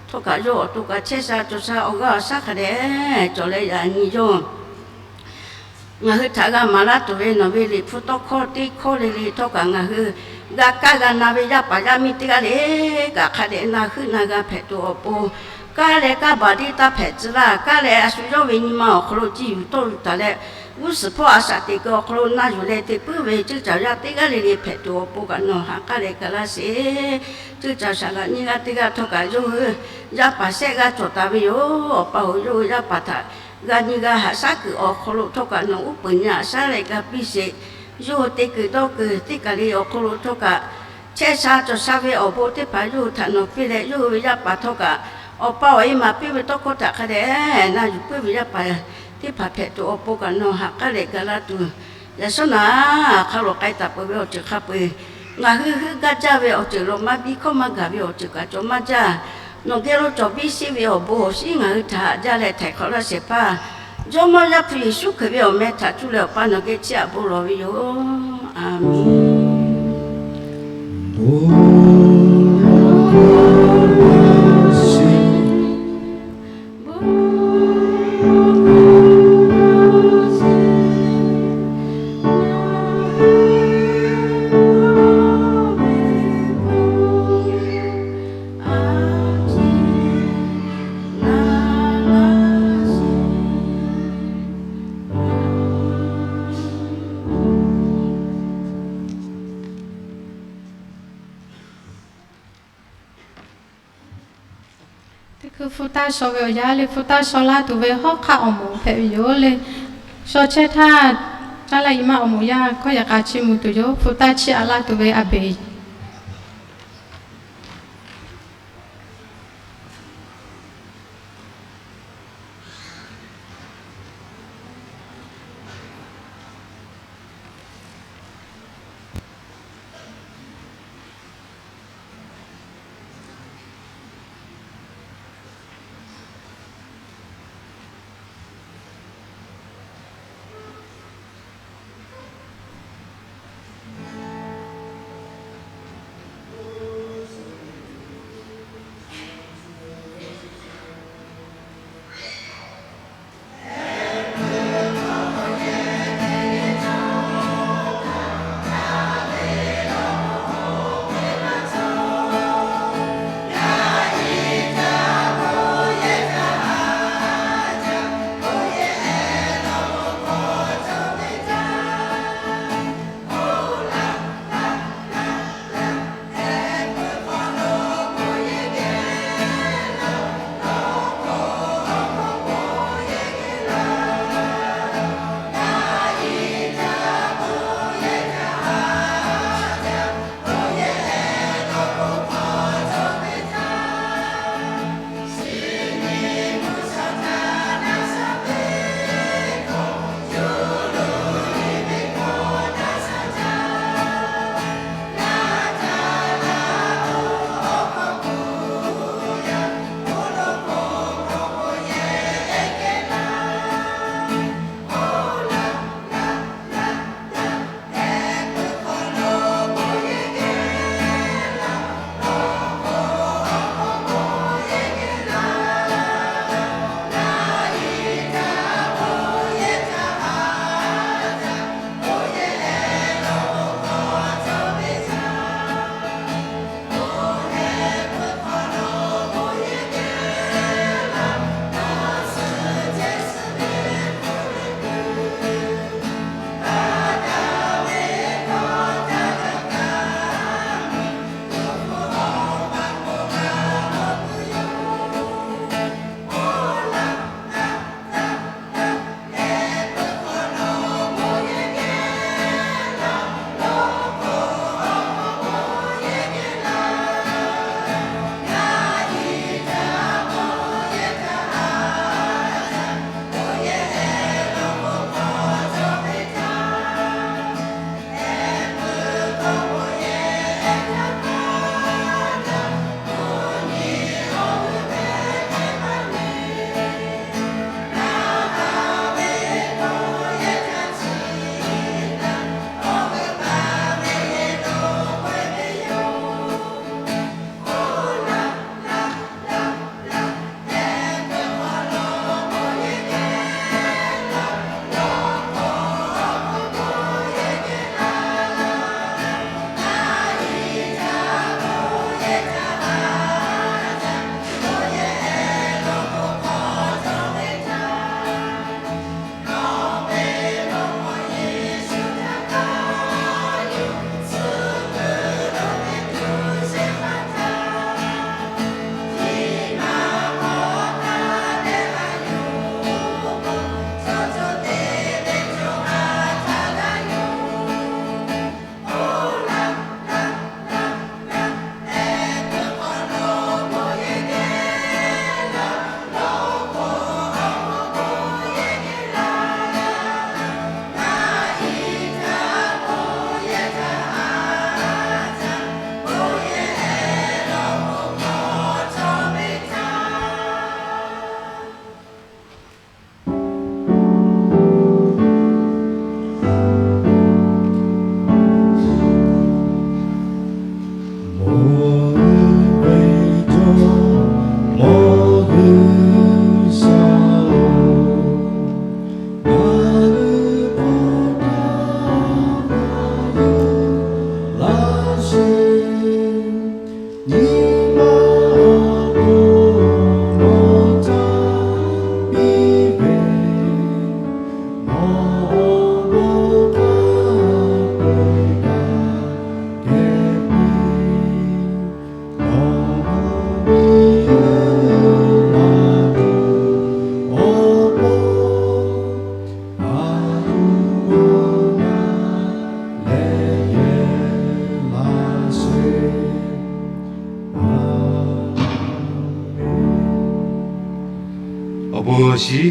htawˇ kaꞈ yawˇ awˬ to kaꞈ chehˇ sha cawˬ sha awˬ g'aˇ awˬ shaˉ hk'a dehꞈ cawˬ leh yaꞈ nyi yawˇ ngaˬ hui htaꞈ g'a maˍ laˇ tuˬ ve nawˬ ve Liꞈ hpu tawˇ hkawˇ teˇ hkawˇ le le htawˇ kaꞈ ngaˬ hui g'a kaˇ g'a na ve yaˇ paˍ yaˇ miˇ teˇ g'aˇ le kaꞈ hk'a dehꞈ na heuˆ na g'a hpehꞈ tuˬ awˬ pon, kaˇ leh kaˇ baˬ deˇ taˇ hpehꞈ tcuh laˇ. Kaˇ leh a shu yawˇ ve nyi ma awˬ hk'aw lo ciˇ yuˬ tawˆ yuˬ taˍ leh, g'uˇ suhˍ hpawˇ a shaꞈ teꞈ kuiˬ awˬ hk'aw lo na yuˬ leh te puiˉ ve ceuˇ caˬ yaˇ teˇ g'aˇ le le hpehꞈ tuˬ awˬ pon kaꞈ nawˬ ha k'aˉ leh ga laˇ sheˍ. Ceuˇ caˬ saˍ laꞈ nyiˇ g'aˇ teˇ g'aˇ htawˇ kaꞈ yawˇ hui yaˇ paˍ shehˆ g'aˇ cawˬ taˍ ve yoˬ. Awˬ pa-oˬ, yawˇ hui yaˇ paˍ htaꞈ g'a nyi g'a haꞈ shaˉ kuiˬ awˬ hk'aw lo htawˇ kaꞈ nawˬ uˉ peunˍ nyi aꞈ shaˉ leh ga piˇ sheˍ. Yawˇ hui te kuiˬ dawˇ kuiˬ teˇ kaˬ le awˬ hk'aw lo htawˇ kaꞈ chehˇ sha cawˬ sha ve awˬ bon teˇ hpaˍ yawˇ hui htaꞈ nawˬ piˇ leh, yawˇ hui ve yaˇ paˍ htawˇ kaꞈ Awˬ pa-oˬ, e maˍ piˇ ve tawˇ hkawˇ htaꞈ hk'a dehꞈ na yuˬ puiˉ ve yaˇ paˍ teˇ hpaˍ hpehꞈ tuˬ awˬ pon kaꞈ nawˬ ha k'aˉ leh ga laˇ tuˬ, yaꞈ shawˉ naꞈ hk'a lawˬ k'ai taˍ peuˬ ve awˬ ceuˬ hk'a peu-eˬ, ngaˬ hui heuˆ gaˇ jaˇ ve awˬ ceuˬ lawˬ maˇ biˇ, hkawˇ maˇ gaˬ ve awˬ ceuˬ kaꞈ cawˬ maˇ jaˇ. Nawˬ geh lo cawˬ biˇ sheˆ ve awˬ bon awˬ shinˉ ngaˬ hui htaꞈ haꞈ jaˇ leh htaiˍ hk'awꞈ laˇ shehˍ hpaˇ, Jawˇmawˇ Yaˇ hpu Yeˍsuˆ Hkriꞈ ve awˬ meh htaꞈ cuˇ leh Awˬ pa nawˬ geh chiˇ aꞈ bon lawˬ ve yoˬ. A menˬ. Teˇ hkui hpu taˇ shaw ve awˬ yanˇ le, hpu taˇ shaw laˇ tuˬ ve hawˉ hk'aˆ awˬ moˍ hpehꞈ ve yoˬ le. Shaw chehˇ htaˇ, taˇ laˇ i maˇ awˬ moˍ yaˇ hkawˇ yaꞈ k'a chiˇ mvuh tuˬ yoˬ. Hpu taˇ chiˇ aꞈ laˇ tuˬ ve a beˍ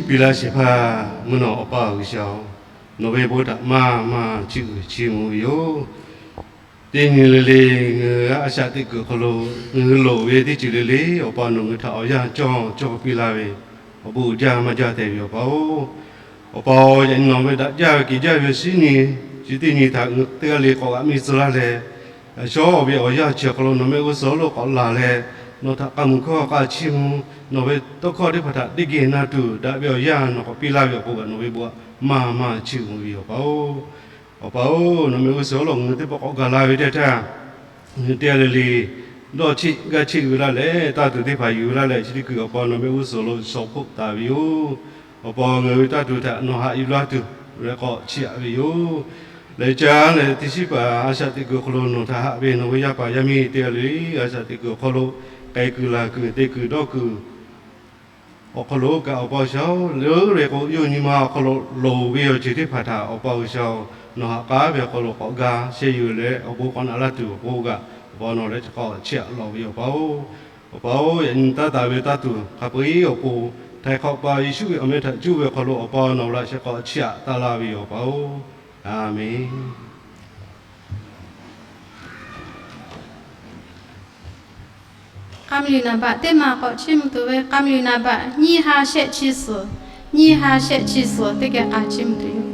Piˇ laˇ shehˍ hpaˇ mvuhˇ naw Awˬ pa G'uiˬsha-oˬ, nawˬ ve bon htaꞈ maˇ maˇ chiˇ uiˍ chiˇ mvuh ve yoˬ. Teˇ nyi le le ngaˬ hui a shaꞈ teꞈ kuiˬ awˬ hk'aw lo ngaˬ hui loˍ ve teˇ ceuˬ le le, Awˬ pa nawˬ ngaˬ hui htaꞈ awˬ yanˇ cawˇ cawˇ piˇ laˇ ve, awˬ bon uiˍ jaˇ maˇ jaˇ tehꞈ ve Awˬ pa-oˬ, Awˬ pa-oˬ, yaꞈ nyi nawˬ ve daꞈ jaˇ ve keˬ jaˇ ve awˬ shinˉ nyi chi teˇ nyi htaꞈ ngaˬ hui teˇ g'aˇ le k'awꞈ g'aꞈ miˇ tcuh laˇ leh, yaꞈ shawˉ ve awˬ yanˇ chi awˬ hk'aw lo nawˬ mehˆ g'uˇ suhˍ lo k'awꞈ laˬ leh, nawˬ htaꞈ k'a muiˬ hkawˇ k'a chiˇ mvuh, nawˬ ve tawˇ hkawˇ teˇ hpaˍ htaꞈ teˇ geh na tuˬ daꞈ ve awˬ yanˇ nawˬ k'awꞈ piˇ laˇ ve awˬ pon kaꞈ nawˬ ve bon maˇ maˇ chiˇ uiˍ ve Awˬ pa-oˬ, Awˬ pa-oˬ, nawˬ mehˆ g'uˇ suhˍ lo ngaˬ hui teˇ pawˆ k'awꞈ gaˬ la ve teˇ htaˇ, ngaˬ hui teˇ g'aˇ le le dawˇ cheˆ gaˇ cheˆ ve laˇ leh, taˇ tuˬ teˇ hpaˍ yuˬ ve laˇ leh, chi teˇ kuiˬ Awˬ pa nawˬ mehˆ g'uˇ suhˍ lo shawˍ hpoˆ taˍ ve yoˬ. Awˬ pa ngaˬ hui ve taˇ tuˬ htaꞈ nawˬ haꞈ yuˬ laˇ tuˬ leh k'awꞈ chiˇ aꞈ ve yoˬ. Leh caˇ leh teˇ shiˉ paˍ a shaꞈ teꞈ kuiˬ awˬ hk'aw lo nawˬ htaꞈ haꞈ ve nawˬ ve yaˇ paˍ yaˇ miˇ teˇ g'aˇ le le a shaꞈ teꞈ kuiˬ awˬ hk'aw lo k'ai kuiˬ laˬ kuiˬ te kuiˬ dawˇ kuiˬ awˬ hk'aw lo kaꞈ Awˬ pa G'uiˬsha-oˬ, leuˉ leh k'o yawˇ nyi ma awˬ hk'aw lo loˍ ve awˬ ceuˬ teˇ hpaˍ htaꞈ Awˬ pa G'uiˬsha-oˬ, nawˬ haꞈ k'aˉ ve awˬ hk'aw lo k'awꞈ ga sheh yuˬ leh awˬ bon k'awꞈ naꞈ laˇ tuˬ awˬ pon kaꞈ Awˬ pa nawˬ leh chi hk'aw chiˇ aꞈ lawˬ ve Awˬ pa-oˬ, Awˬ pa-oˬ, yaꞈ nyi taˇ taˍ ve taˇ tuˬ hk'a peu-eˬ awˬ pon, htaiˍ hk'awꞈ pa Yeˍsuˆ ve awˬ meh htaꞈ cuˇ ve awˬ hk'aw lo Awˬ pa nawˬ laꞈ sheh k'awꞈ chiˇ aꞈ taˍ laˇ ve yoˬ Awˬ pa-oˬ. Aˍmenˍ. K'a mluˬ naˍ baꞈ teˇ ma k'awꞈ chiˇ mvuh tuˬ ve, k'a mluˬ naˍ baꞈ nyiˇ ha shehˆ chi suhˍ, nyiˇ ha shehˆ chi suhˍ teˇ geh k'a chiˇ mvuh tuˬ yoˬ.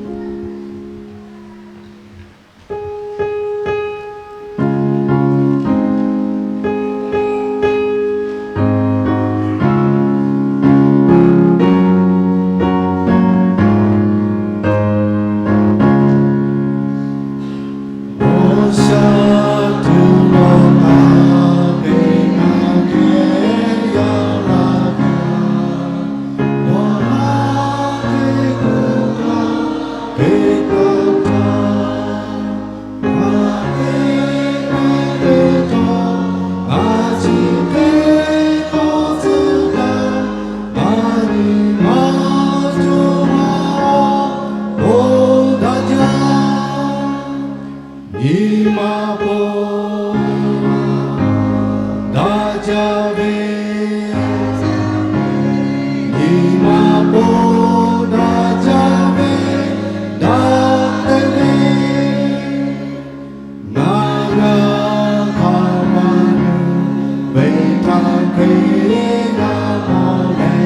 Nyi ma poˆ daꞈ jaˇ ve, nyi ma poˆ daꞈ jaˇ ve, daꞈ te ve, ngaˬ g'a hk'a ma nu ve htaꞈ hk'e g'a mawˬ leh,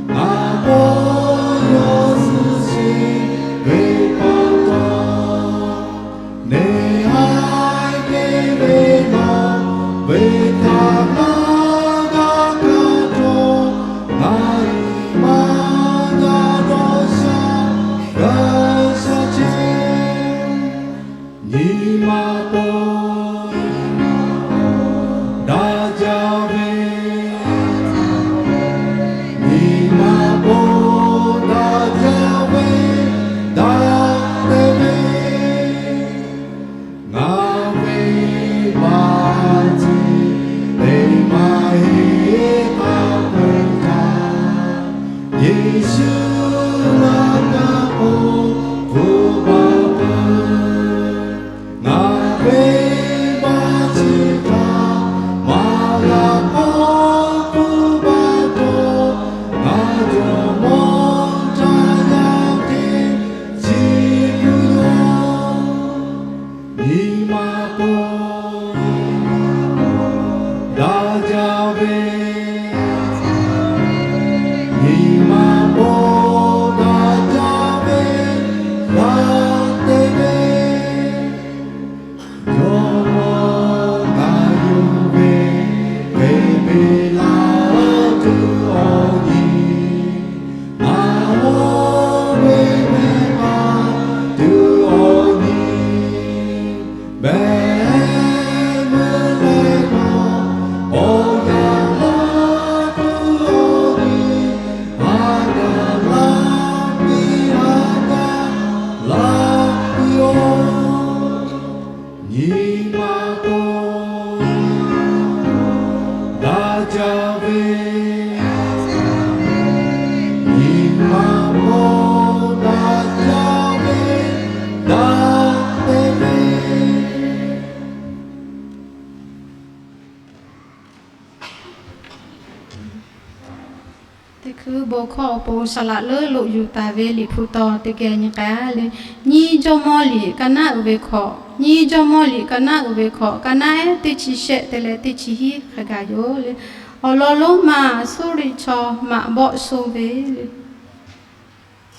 ngaˬ k'o yawˇ suh sheˍ ve pa taw, neˇ haiˬ te ve nawˬ ve htaꞈ ngaˬ g'a hk'a dawˇ, ngaˬ nyi ma g'a dawˇ sha, g'a sha chehˇ. Nyi ma poˆ daꞈ jaˇ ve, nyi ma poˆ daꞈ jaˇ ve, daꞈ te ve, ngaˬ ve maˍ ciˍ teˇ maˇ heˆ k'aˇ peuˬ htaꞈ, Yeˍsuˆ laꞈ ka k'o k'oˆ baˬ peuˬ. Ngaˬ ve maˍ ciˍ htaꞈ maˍ laꞈ k'aw k'oˆ baˬ taw, ngaˬ jawˇ mawˇ htaˇ yaˇ teˇ ciˍ puiˉ yoˬ. Nyi ma poˆ daꞈ jaˇ ve, nyi ma poˆ daꞈ jaˇ ve, daꞈ Bon hkawˇ awˬ pon saˍ laꞈ leuˉ loꞈ yuˬ taˍ ve Liꞈ hpu taw teˇ geh nyi k'ai le. Nyiˇ Jawˇmawˇ liꞈ ka naˉ uiˍ ve hkawꞈ, nyiˇ Jawˇmawˇ liꞈ ka naˉ uiˍ ve hkawꞈ, ka naˉ ehˉ teˇ chi shehˆ te leh teˇ chi hiˉ hk'a gaˬ yoˬ le. Awˬ lawn lonˉ ma Suˇriˆ chaw maꞈ bawˆ sho ve le.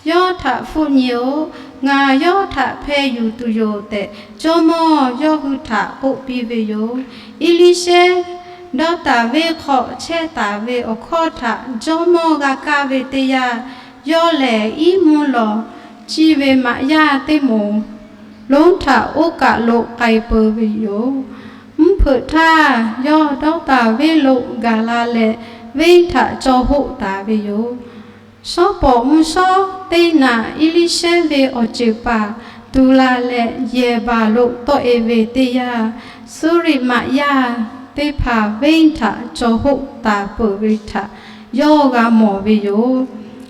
Yawˇ htaꞈ hpfuhˆ nyi-oˬ, ngaˬ yawˇ htaꞈ hpeh yuˬ tuˬ yoˬ tehꞈ, jawˇmawˇ yawˇ hui htaꞈ k'oˆ piˇ ve yoˬ. Eˇliˇshehˇ dawˇ taˍ venˇ hk'aw chehˇ taˍ ve awˬ hkawˇ htaꞈ jawˇmawˇ g'a kaˇ ve teˇ yanˇ, yawˇ lehˬ iˉ mvuhˇ lawˬ chiˇ ve maꞈ yaˇ teˇ moˍ lonˉ htaꞈ oˇ kaˬ lo k'ai peu ve yoˬ. Mvuhˇ hpeuꞈ htaˇ, yawˇ dawˇ taˍ venˇ lo gaˬ la leh, venˇ htaꞈ caw hoˆ taˍ ve yoˬ. Shawˉ pawˍ mvuhˇ shawˉ teˇ naꞈ Eˇliˇshehˇ ve awˬ ceuˬ paˍ tu la leh, yehˬ baˬ lo tawˆ e ve teˇ yanˇ, Suˇriˆ maꞈ yaˇ teˇ hpaˍ venˇ htaꞈ caw hoˆ taˍ peuˬ ve htaꞈ yawˇ g'a mawˬ ve yoˬ.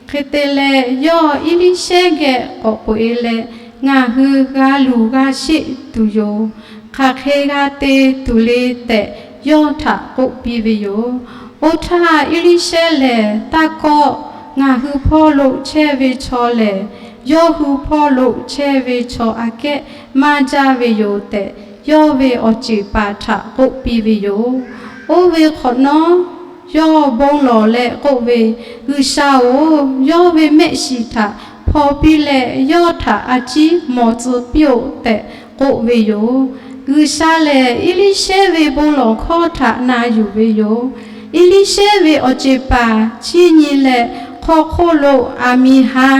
Hk'e te leh, yawˇ Eˇliˇshehˇ geh k'awꞈ k'oꞈ e leh, Ngaˬ hui g'a luˬ g'a sheˆ tuˬ yoˬ. Hk'aˬ hk'e g'a te tuˬ le tehꞈ, yawˇ htaꞈ k'oˆ piˇ ve yoˬ. Oˇ htaˇ, Eˇliˇshehˇ lehˬ taˇ kawˆ. Ngaˬ hui hpawˇ lo chehˇ ve chaw lehˬ, yawˇ hui hpawˇ lo chehˇ ve chaw aꞈ kehˉ maˇ jaˇ ve yoˬ tehꞈ, yawˇ ve awˬ ceuˬ paˍ htaꞈ k'oˆ piˇ ve yoˬ. Oˇ ve hk'awꞈ nawˉ, yawˇ bon lawˬ leh k'oˆ ve, G'uiˬsha-oˬ, yawˇ ve mehˆ shiˍ htaꞈ hpaw piˇ leh, yawˇ htaꞈ a ciˉ mawˬ tcuh piˇ-oˆ tehꞈ k'oˆ ve yoˬ. G'uiˬsha lehˬ, Eˇliˇshehˇ ve bon lawˬ hkawˇ htaꞈ na yuˬ ve yoˬ. Eˇliˇshehˇ ve awˬ ceˬ paˍ chiˇ nyi leh, hk'aw hk'oˆ lo aˬ miˍ ha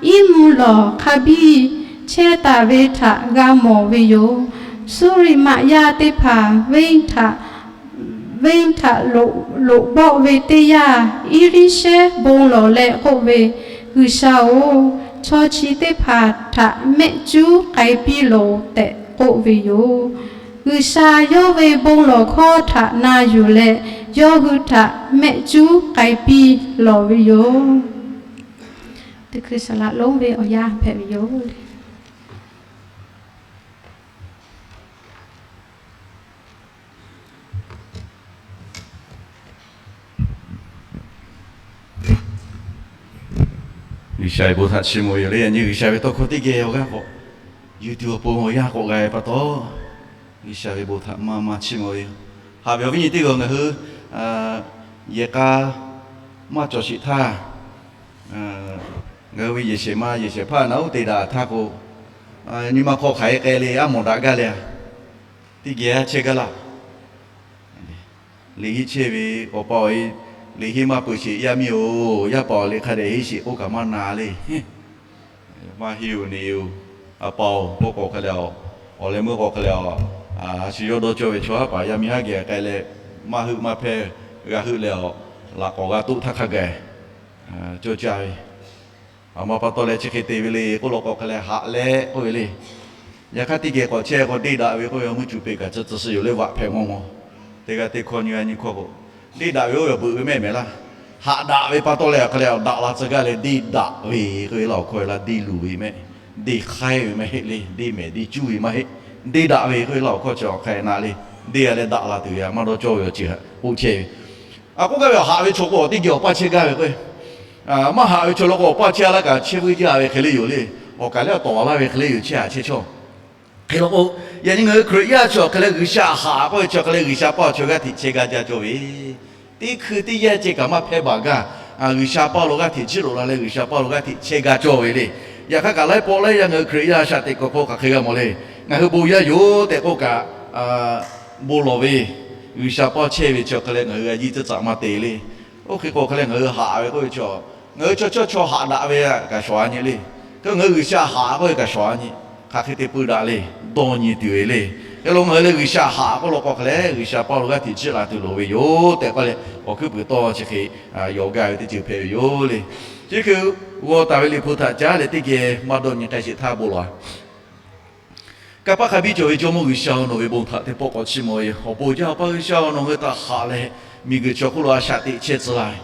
iˉ mvuhˇ lawˬ hk'a biˇ chehˇ taˍ ve htaꞈ g'a mawˬ ve yoˬ. Suˇriˆ maꞈ yaˇ teˇ hpaˍ venˇ htaꞈ loꞈ bawˆ ve teˇ yanˇ, Eˇliˇshehˇ bon lawˬ leh k'oˆ ve, G'uiˬsha-oˬ, chaw chi teˇ hpaˍ htaꞈ mehˆ cuˉ k'ai piˇ loˬ tehꞈ k'oˆ ve yoˬ. G'uiˬsha yawˇ ve bon lawˬ hkawˇ htaꞈ na yuˬ leh, yawˇ hui htaꞈ mehˆ cuˉ k'ai piˇ lawˬ ve yoˬ. Teˇ hkui saˍ laꞈ lonˉ ve awˬ yanˇ hpehꞈ ve yoˬ. G'uiˬsha ve bon htaꞈ chiˇ mvuh ve yoˬ le. Yaꞈ nyi G'uiˬsha ve tawˇ hkawˇ teˇ geh awˬ g'aˇ k'awꞈ yuˬ tuˬ awˬ pon awˬ yanˇ k'awꞈ g'a ve pa taw, G'uiˬsha ve bon htaꞈ maˇ maˇ chiˇ mvuh ve yoˬ. Haꞈ ve awˬ viˉ nyi teˇ g'aˇ, ngaˬ hui yehˬ k'a maˇ cawˬ sheˍ htaˇ, ngaˬ hui ve yehˬ shehˍ ma yehˬ shehˍ hpaˇ naˬ uˉ te daꞈ htaˇ k'o, nyi ma hk'aw hk'aˬ hk'e k'ai le, aˉ mawˬ daꞈ gaˇ le. Teˇ geh aˇ chehˇ gaˇ laˇ. Liꞈ henˇ chehˇ ve awˬ pa awˬ e, liꞈ henˇ maˇ peuˬ sheˍ, yaˇ miˇ-oˬ, yaˇ paˍ awˬ liꞈ hk'a dehꞈ henˇ sheˍ k'oˆ kaꞈ maˇ na le. Maˇ henˇ-oˬ ne-oˬ. A pa-oˬ, k'oˆ k'awꞈ hk'e leh, awˬ leh meuˇ k'awꞈ hk'e leh, a shu yawˇ dawˇ cawˇ ve chaw haˉ paˍ yaˇ miˇ haˉ geh k'ai leh, maˇ heuˆ maˇ hpehˇ g'a heuˆ leh, laꞈ k'awꞈ g'a toˆ htaˇ hk'a gaˬ cawˇ caˇ ve. A ma pa taw leh chi hk'e te ve le k'oˆ law k'o, hk'e leh haꞈ leh k'oˆ ve le. Yaꞈ hk'aˇ teˇ geh k'awꞈ chehˇ k'o, deˇ daꞈ ve k'oˆ ve mvuhˇ cuˬ peꞈ kaꞈ tcuh tcuh suh yoˬ le, vaꞈ hpehꞈ mawˇ mawˇ. Teˇ g'aˇ teˇ hkawˇ nyi g'a nyi hkawˇ k'o, deˇ daꞈ ve oˇ ve awˬ beuꞈ ve mehˆ mehˍ laˇ. Haꞈ daꞈ ve pa taw leh hk'e leh daꞈ la tcuh gaˇ leh, deˇ daꞈ ve k'oˆ ve laˇ awˬ hkawˇ ve laˇ, deˇ luˬ ve mehˆ, deˇ hk'aiˉ ve maˇ heˆ le, deˇ mehˍ deˇ cuˉ ve maˇ heˆ. Deˇ daꞈ ve k'oˆ ve laˇ awˬ hkawˇ chi awˬ hk'e na le. Deˇ a leh daꞈ la tuˬ ve maˇ dawˇ cawˇ ve awˬ ceuˬ htaꞈ k'oˆ chehˇ ve. A k'oˆ gaˇ ve, haꞈ ve chaw k'o awˬ teˇ geh awˬ paˇ chehˇ gaˇ ve k'o, maˇ haꞈ ve chaw law k'o awˬ paˇ chehˇ laˇ kaꞈ chehˇ vuiˇ jaˇ ve hk'e le yoˬ le. Awˬ kaˬ lehˬ awˬ tawˍ laˇ ve hk'e le yoˬ, chehˇ haꞈ chehˇ chaw. Hk'e law k'o, yaꞈ nyi ngaˬ hui Hkriꞈ yaˇ chaw hk'e leh G'uiˬsha haꞈ k'oˆ ve chaw hk'e leh G'uiˬsha paˇ awˬ chaw g'aˇ hteꞈ chehˇ gaˇ jaˇ cawˇ ve, teˇ hkui teˇ yanˇ ceh kaꞈ maˇ hpehˇ baˬ gaˇ. G'uiˬsha paˇ lo g'aˇ hteꞈ chiˇ loꞈ la leh G'uiˬsha paˇ lo g'aˇ hteꞈ chehˇ gaˇ cawˇ ve le. Yaꞈ hk'aˇ kaꞈ laiˉ pawˆ laiˉ yanˇ ngaˬ hui Hkriꞈ yaˇ shaꞈ teꞈ k'awꞈ hk'aw hk'aˬ hk'e g'a mawˬ le. Ngaˬ hui bon yaˇ yoˬ tehꞈ k'oˆ kaꞈ, bon lawˬ ve, G'uiˬsha paˇ chehˇ ve chaw hk'e leh ngaˬ hui a yiˇ tcuhˉ tcuhꞈ maˇ te le. Oˇ hk'e k'o hk'e leh ngaˬ hui haꞈ ve k'oˆ ve chaw, ngaˬ hui chaw chaw chaw haꞈ daꞈ ve kaꞈ shawˍ a nyi le. K'o ngaˬ hui G'uiˬsha haꞈ k'oˆ ve kaꞈ shawˍ a nyi. Hk'aˬ hk'e te pui daꞈ le, dawˇ nyi tuˬ ve le. Hk'e lo ngaˬ hui leh G'uiˬsha haꞈ k'oˆ law k'o hk'e leh G'uiˬsha paˇ lo g'aˇ hteꞈ chiˇ la tuˬ loˍ ve yoˬ tehꞈ k'oˆ leh, awˬ hkuiˉ puiˍ tawˇ chi hk'e yawˬ gaˇ ve teˇ ceuˬ hpehꞈ ve yoˬ le. Chi hk'e g'aw taˍ ve Liꞈ hpu htaꞈ caˉ leh teˇ geh maˇ dawˇ nyi k'ai sheˍ htaˇ bon lawˬ a. Kanˇ paˆ hk'a biˇ cawˬ ve Jawˇmawˇ G'uiˬsha-oˬ, nawˬ ve bon htaꞈ teˇ pawˆ k'awꞈ chiˇ mvuh ve yoˬ. Awˬ bon jaˇ, Awˬ pa G'uiˬsha-oˬ, nawˬ hui htaꞈ haꞈ leh miˬguiˬ chaw hk'oˆ lo a shaꞈ teꞈ chehˇ tcuh la ve,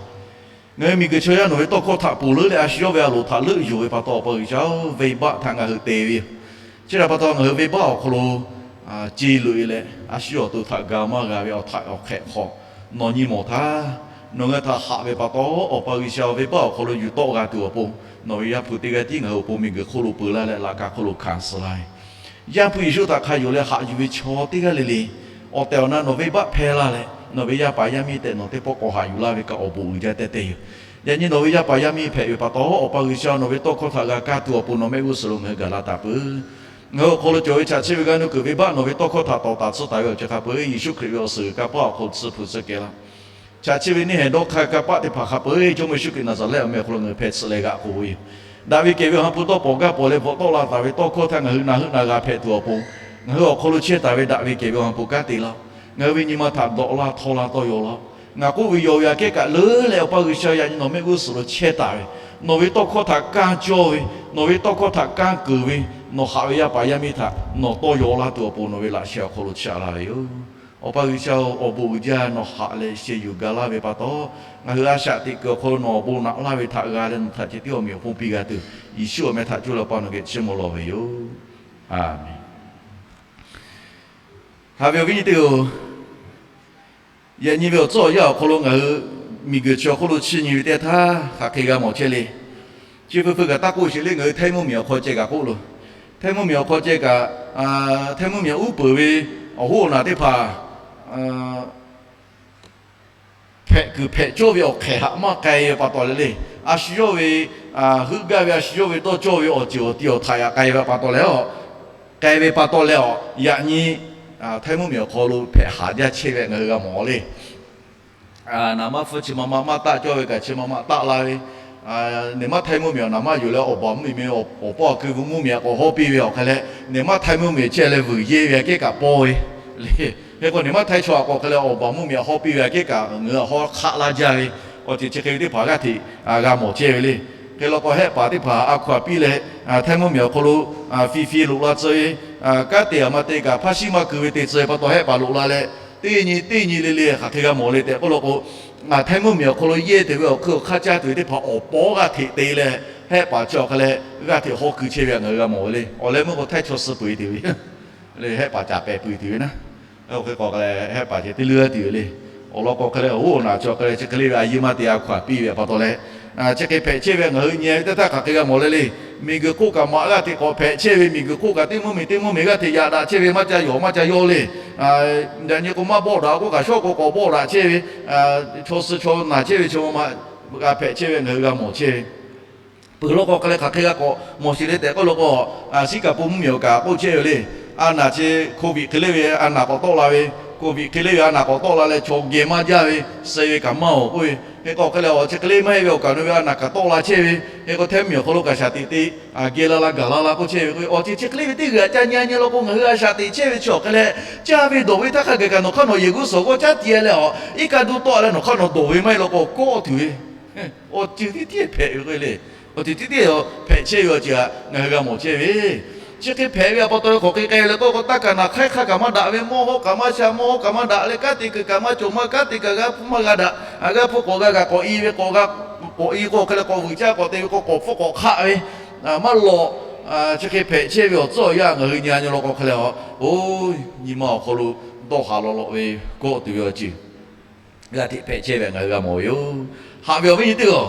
ngaˬ hui miˬguiˬ chaw yaˇ nawˬ ve tawˇ hkawˇ htaꞈ ponˬ leuˉ leh a shu yawˇ ve a loˍ htaꞈ leuˆ yuˬ ve pa taw, Awˬ pa G'uiˬsha-oˬ, venˇbaˆ htaꞈ ngaˬ hui te ve yoˬ. Chi htaꞈ pa taw ngaˬ hui venˇbaˆ awˬ hk'aw lo ce loꞈ e leh a shu yawˇ awˬ to htaꞈ ga maˇ g'a ve awˬ htaꞈ awˬ hk'ehꞈ hk'aw nawˬ nyi mawˬ htaˇ, Nawˬ ngaˬ hui htaꞈ haꞈ ve pa taw, Awˬ pa G'uiˬsha ve venˇbaˆ awˬ hk'aw lo yuˬ tawˆ g'a tuˬ awˬ pon, nawˬ ve Yaˇ hpu teˇ g'aˇ tiˉ ngaˬ hui awˬ pon miˬguiˬ hk'oˆ lo peu laˇ leh laꞈ ka hk'oˆ lo hkanˍ suh laˇ ve, Yaˇ hpu Yeˍsuˆ htaꞈ hk'a yonˍ leh haꞈ yuˬ ve chaw teˇ g'aˇ le le, awˬ tehˬ awˬ na nawˬ venˇbaˆ hpehˇ laˇ leh, nawˬ ve yaˇ paˍ yaˇ miˇ tehꞈ nawˬ teˇ pawˆ k'awꞈ haꞈ yuˬ laˇ ve kaꞈ awˬ bon uiˍ jaˇ tehˇ tehˇ yoˬ. Yaꞈ nyi nawˬ ve yaˇ paˍ yaˇ miˇ hpehꞈ ve pa taw, Awˬ pa G'uiˬsha nawˬ ve tawˇ hkawˇ htaꞈ g'a kaˇ tuˬ awˬ pon nawˬ mehˆ g'uˇ suhˍ lo ngaˬ hui gaˬ la taˍ peuˬ. Ngaˬ hui awˬ hk'aw lo cawˬ ve chaꞈ chi ve g'a nuˇ kuiˬ venˇbaˆ nawˬ ve tawˇ hkawˇ htaꞈ tawˍ taˍ tcuhˉ taˍ ve awˬ ceuˬ hk'a peu-eˬ Yeˍsuˆ Hkriꞈ ve awˬ suhˍ g'uiˬ kanˇ paˆ awˬ hk'aw lo tsuhˇ hpu tcuhˇ kehˬ laˇ. Chaꞈ chi ve neˇ haiˬ dawˇ hk'aˇ kanˇ paˆ teˇ hpaˍ hk'a peu-eˬ Jawˇmawˇ Yeˍsuˆ Hkriꞈ Naˍzaˍrehˆ awˬ meh awˬ hk'aw lo ngaˬ hui hpeh tsuhꞈ leh g'aꞈ k'oˆ ve yoˬ. Daꞈ ve kehˬ ve awˬ ha hpu tawˇ pawnˍ gaˇ pawnˍ leh bvuhꞈ tawˆ la taˍ ve tawˇ hkawˇ htaꞈ ngaˬ hui naˬ heuˆ naˬ g'a hpehꞈ tuˬ awˬ pon, ngaˬ hui awˬ hk'aw lo chehˇ taˍ ve daꞈ ve kehˬ ve awˬ ha hpu kanˉ te laˇ-oˆ. Ngaˬ hui ve nyi ma htaꞈ dawꞈ laˇ htawˇ laˇ tawˇ yaw laˇ-oˆ. Ngaˬ k'oˆ ve yaw ve aꞈ kehˉ kaꞈ leuˉ leh, Awˬ pa G'uiˬsha yaꞈ nyi nawˬ mehˆ g'uˇ suhˍ lo chehˇ taˍ ve, nawˬ ve tawˇ hkawˇ htaꞈ kanˇ cawˇ ve, nawˬ ve tawˇ hkawˇ htaꞈ kanˇ keunˍ ve, nawˬ haꞈ ve yaˇ paˍ yaˇ miˇ htaꞈ nawˬ tawˇ yaw laˇ tuˬ awˬ pon nawˬ ve laꞈ sheh awˬ hk'aw lo chaꞈ la ve yoˬ. Awˬ pa G'uiˬsha-oˬ, awˬ bon uiˍ jaˇ nawˬ haꞈ leh sheh yuˬ ga laˇ ve pa taw, ngaˬ hui a shaꞈ teꞈ kuiˬ awˬ hk'aw lo nawˬ awˬ bon naꞈ laˇ ve htaꞈ g'a leh nawˬ htaꞈ ceh tiˉ awˬ meꞈ awˬ hponˇ piˇ g'a tuˬ, Yeˍsuˆ awˬ meh htaꞈ coˇ leh Awˬ pa nawˬ geh chiˇ mvuh lawˬ ve yoˬ. Aˬmenˍ. Haꞈ ve awˬ viˉ nyi teˇ-oˬ, yaꞈ nyi ve awˬ tcuhˉ awˬ yanˇ awˬ hk'aw lo ngaˬ hui miˬguiˬ chi awˬ hk'oˆ lo chiˇ nyi ve teˇ htaˇ hk'aˬ hk'e g'a mawˬ chehˇ le. Chi hpui hpui kaꞈ taˇ k'oˆ sheˍ le, ngaˬ hui htaiˇ mvuhˇmiˬ awˬ hk'aw ceh kaꞈ k'oˆ loˬ. Htaiˇ mvuhˇmiˬ awˬ hk'aw ceh kaꞈ, htaiˇ mvuhˇmiˬ uˉ peunˍ ve awˬ hoˉ awˬ naˬ teˇ hpaˍ hpehꞈ kuiˬ hpehꞈ cawˇ ve awˬ hk'ehꞈ haꞈ maˇ k'ai ve pa taw leh le, a shu yawˇ ve, heuˆ gaˇ ve a shu yawˇ ve dawˇ cawˇ ve awˬ ceuˬ awˬ ti awˬ htaꞈ yaꞈ k'ai ve pa taw leh, k'ai ve pa taw leh, yaꞈ nyi htaiˇ mvuhˇmiˬ awˬ hk'aw lo hpehꞈ haˍ jaˇ chehˇ ve ngaˬ hui g'a mawˬ le. Naˍ maˇ hpfuhˇ chi ma ma maˇ taˆ cawˇ ve kaꞈ chi ma ma taˆ la ve, neˬ maˇ htaiˇ mvuhˇmiˬ awˬ naˍ maˇ yuˬ leh awˬ baˬ mvuhˇmiˬ awˬ pawˆ awˬ kui mvuhˇmiˬ aꞈ k'awꞈ hawˉ piˇ ve awˬ hk'e leh, neˬ maˇ htaiˇ mvuhˇmiˬ chehˇ leh vuiˬ yeˇ ve aꞈ kehˉ kaꞈ pawˇ ve le. Hk'e k'o neˬ maˇ htaiˇ chaw aꞈ k'awꞈ hk'e leh awˬ baˬ mvuhˇmiˬ aꞈ hawˉ piˇ ve aꞈ kehˉ kaꞈ ngaˬ hui aꞈ hawˉ hk'aˆ laˇ jaˇ ve, awˬ ceuˬ chi hk'e ve teˇ hpaˍ g'aˇ hteꞈ g'a mawˬ chehˇ ve le. Hk'e law k'o hehˆ paˍ teˇ hpaˍ a hkaw aꞈ piˇ leh, htaiˇ mvuhˇmiˬ awˬ hk'aw lo fiˍ fiˍ loꞈ la tcuh ve, kanˉ te aˬ ma te kaꞈ hpaˇ shiˉ maˇ keu ve te tcuh ve pa taw hehˆ paˍ loꞈ la leh, teˇ nyi teˇ nyi le le hk'aˬ hk'e g'a mawˬ le tehꞈ k'oˆ law k'o, htaiˇ mvuhˇmiˬ awˬ hk'aw lo yehˇ tuˬ ve awˬ hkui awˬ hk'aˇ caˇ tuˬ ve teˇ hpaˍ awˬ pawˉ g'aˇ hteꞈ te leh, hehˆ paˍ chi awˬ hk'e leh g'aˇ hteꞈ hawˉ keu chehˇ ve ngaˬ hui g'a mawˬ ve le. Awˬ leh meuˇ k'o htaiˇ chaw suh peu-eˬ tuˬ ve, hehˆ paˍ caꞈ pehˍ peu-eˬ tuˬ ve naˉ. Oˇ hk'e k'o hk'e leh hehˆ paˍ ceh teˇ leuˉ tuˬ ve le. Awˬ lawn k'o hk'e leh awˬ hoˉ awˬ naˬ chi awˬ hk'e leh chi hk'e le ve a yeˇ maˇ te a hkaw aꞈ piˇ ve pa taw leh, chi hk'e hpehꞈ chehˇ ve ngaˬ hui nyi ve teˇ htaˇ hk'aˬ hk'e g'a mawˬ le le. Miˬguiˬ hk'oˆ kaꞈ maꞈ g'aˇ hteꞈ k'awꞈ hpehꞈ chehˇ ve, miˬguiˬ hk'oˆ kaꞈ teˇ mvuhˇmiˬ teˇ mvuhˇmiˬ g'aˇ hteꞈ yaꞈ daꞈ chehˇ ve maˇ ca yawˬ maˇ ca yawˇ le. Yaꞈ nyi k'o maˇ bawˆ daꞈ k'oˆ kaꞈ shawˉ k'o k'awꞈ bawˆ daꞈ chehˇ ve, chaw suh chaw naˬ chehˇ ve chaw ma g'a hpehꞈ chehˇ ve ngaˬ hui g'a mawˬ chehˇ ve. Peuˬ law k'o hk'e leh hk'aˬ hk'e g'a k'awꞈ mawˬ sheˍ le tehꞈ k'oˆ law k'o, Siˉkaˍponˍ mvuhˇmiˬ awˬ kaꞈ k'oˆ chehˇ ve le. A naˬ chi COVID hk'e le ve a naˬ k'awꞈ tawˆ la ve, COVID hk'e le ve a naˬ k'awꞈ tawˆ la leh chaw geh maˇ jaˇ ve, suh ve kaꞈ maˇ-oˬ k'oˆ ve. Hk'e k'o hk'e leh awˬ chi hk'e le maˇ heˆ ve awˬ kaꞈ nawˬ ve a naˬ kaꞈ tawˆ la chehˇ ve, hk'e k'o htaiˇ mvuhˇmiˬ awˬ hk'aw lo kaꞈ shaˍ teꞈ te geh la la gaˬ la la k'oˆ chehˇ ve k'o, awˬ ceuˬ chi hk'e le ve teˇ g'aˇ ca nyi a nyi law k'o ngaˬ hui a shaꞈ teꞈ chehˇ ve chi awˬ hk'e leh, caˇ ve dawˬ ve htaˇ hk'a gaˬ kaꞈ nawˬ hk'aˇ nawˬ yehˬ g'uˇ suhˍ g'awˇ caˉ ti leh, iˉ kaˆ duˇ tawˆ leh nawˬ hk'aˇ nawˬ dawˬ ve maˇ heˆ law k'o kawˆ tuˬ ve, awˬ ceuˬ tiˉ tiˉ hpehꞈ ve k'o le. Awˬ ceuˬ tiˉ tiˉ hpehꞈ chehˇ ve awˬ ceuˬ aꞈ ngaˬ hui g'a mawˬ chehˇ ve, chi hk'e hpehꞈ ve pa taw ve hk'aˬ hk'e k'ai leh k'oˆ k'o, taˇ kaꞈ naˬ hk'aiˉ hk'aˇ kaꞈ maˇ daꞈ ve, mawˇ hawˉ kaꞈ maˇ sha, mawˇ hawˉ kaꞈ maˇ daꞈ leh, kanˉ te kuiˬ kaꞈ maˇ cawˬ maˇ, kanˉ te kaꞈ g'aˇ hpu maˇ g'a daꞈ, g'aˇ hpu k'awꞈ g'a gaˬ k'awꞈ i ve, k'awꞈ g'a k'awꞈ i k'o hk'e leh k'awꞈ vuiˬ caˇ k'awꞈ te ve k'o k'awꞈ hpfuhˆ k'awꞈ hk'aˆ ve maˇ lawꞈ. Chi hk'e hpehꞈ chehˇ ve awˬ tcuhˉ awˬ yanˇ ngaˬ hui nyi a nyi law k'o hk'e leh, oˬ, nyi ma awˬ hk'aw lo dawˇ haˍ law law ve kawˆ tuˬ ve awˬ ceuˬ g'aˇ hteꞈ hpehꞈ chehˇ ve ngaˬ hui g'a mawˬ ve yoˬ. Haꞈ ve awˬ viˉ nyi teˇ-oˬ,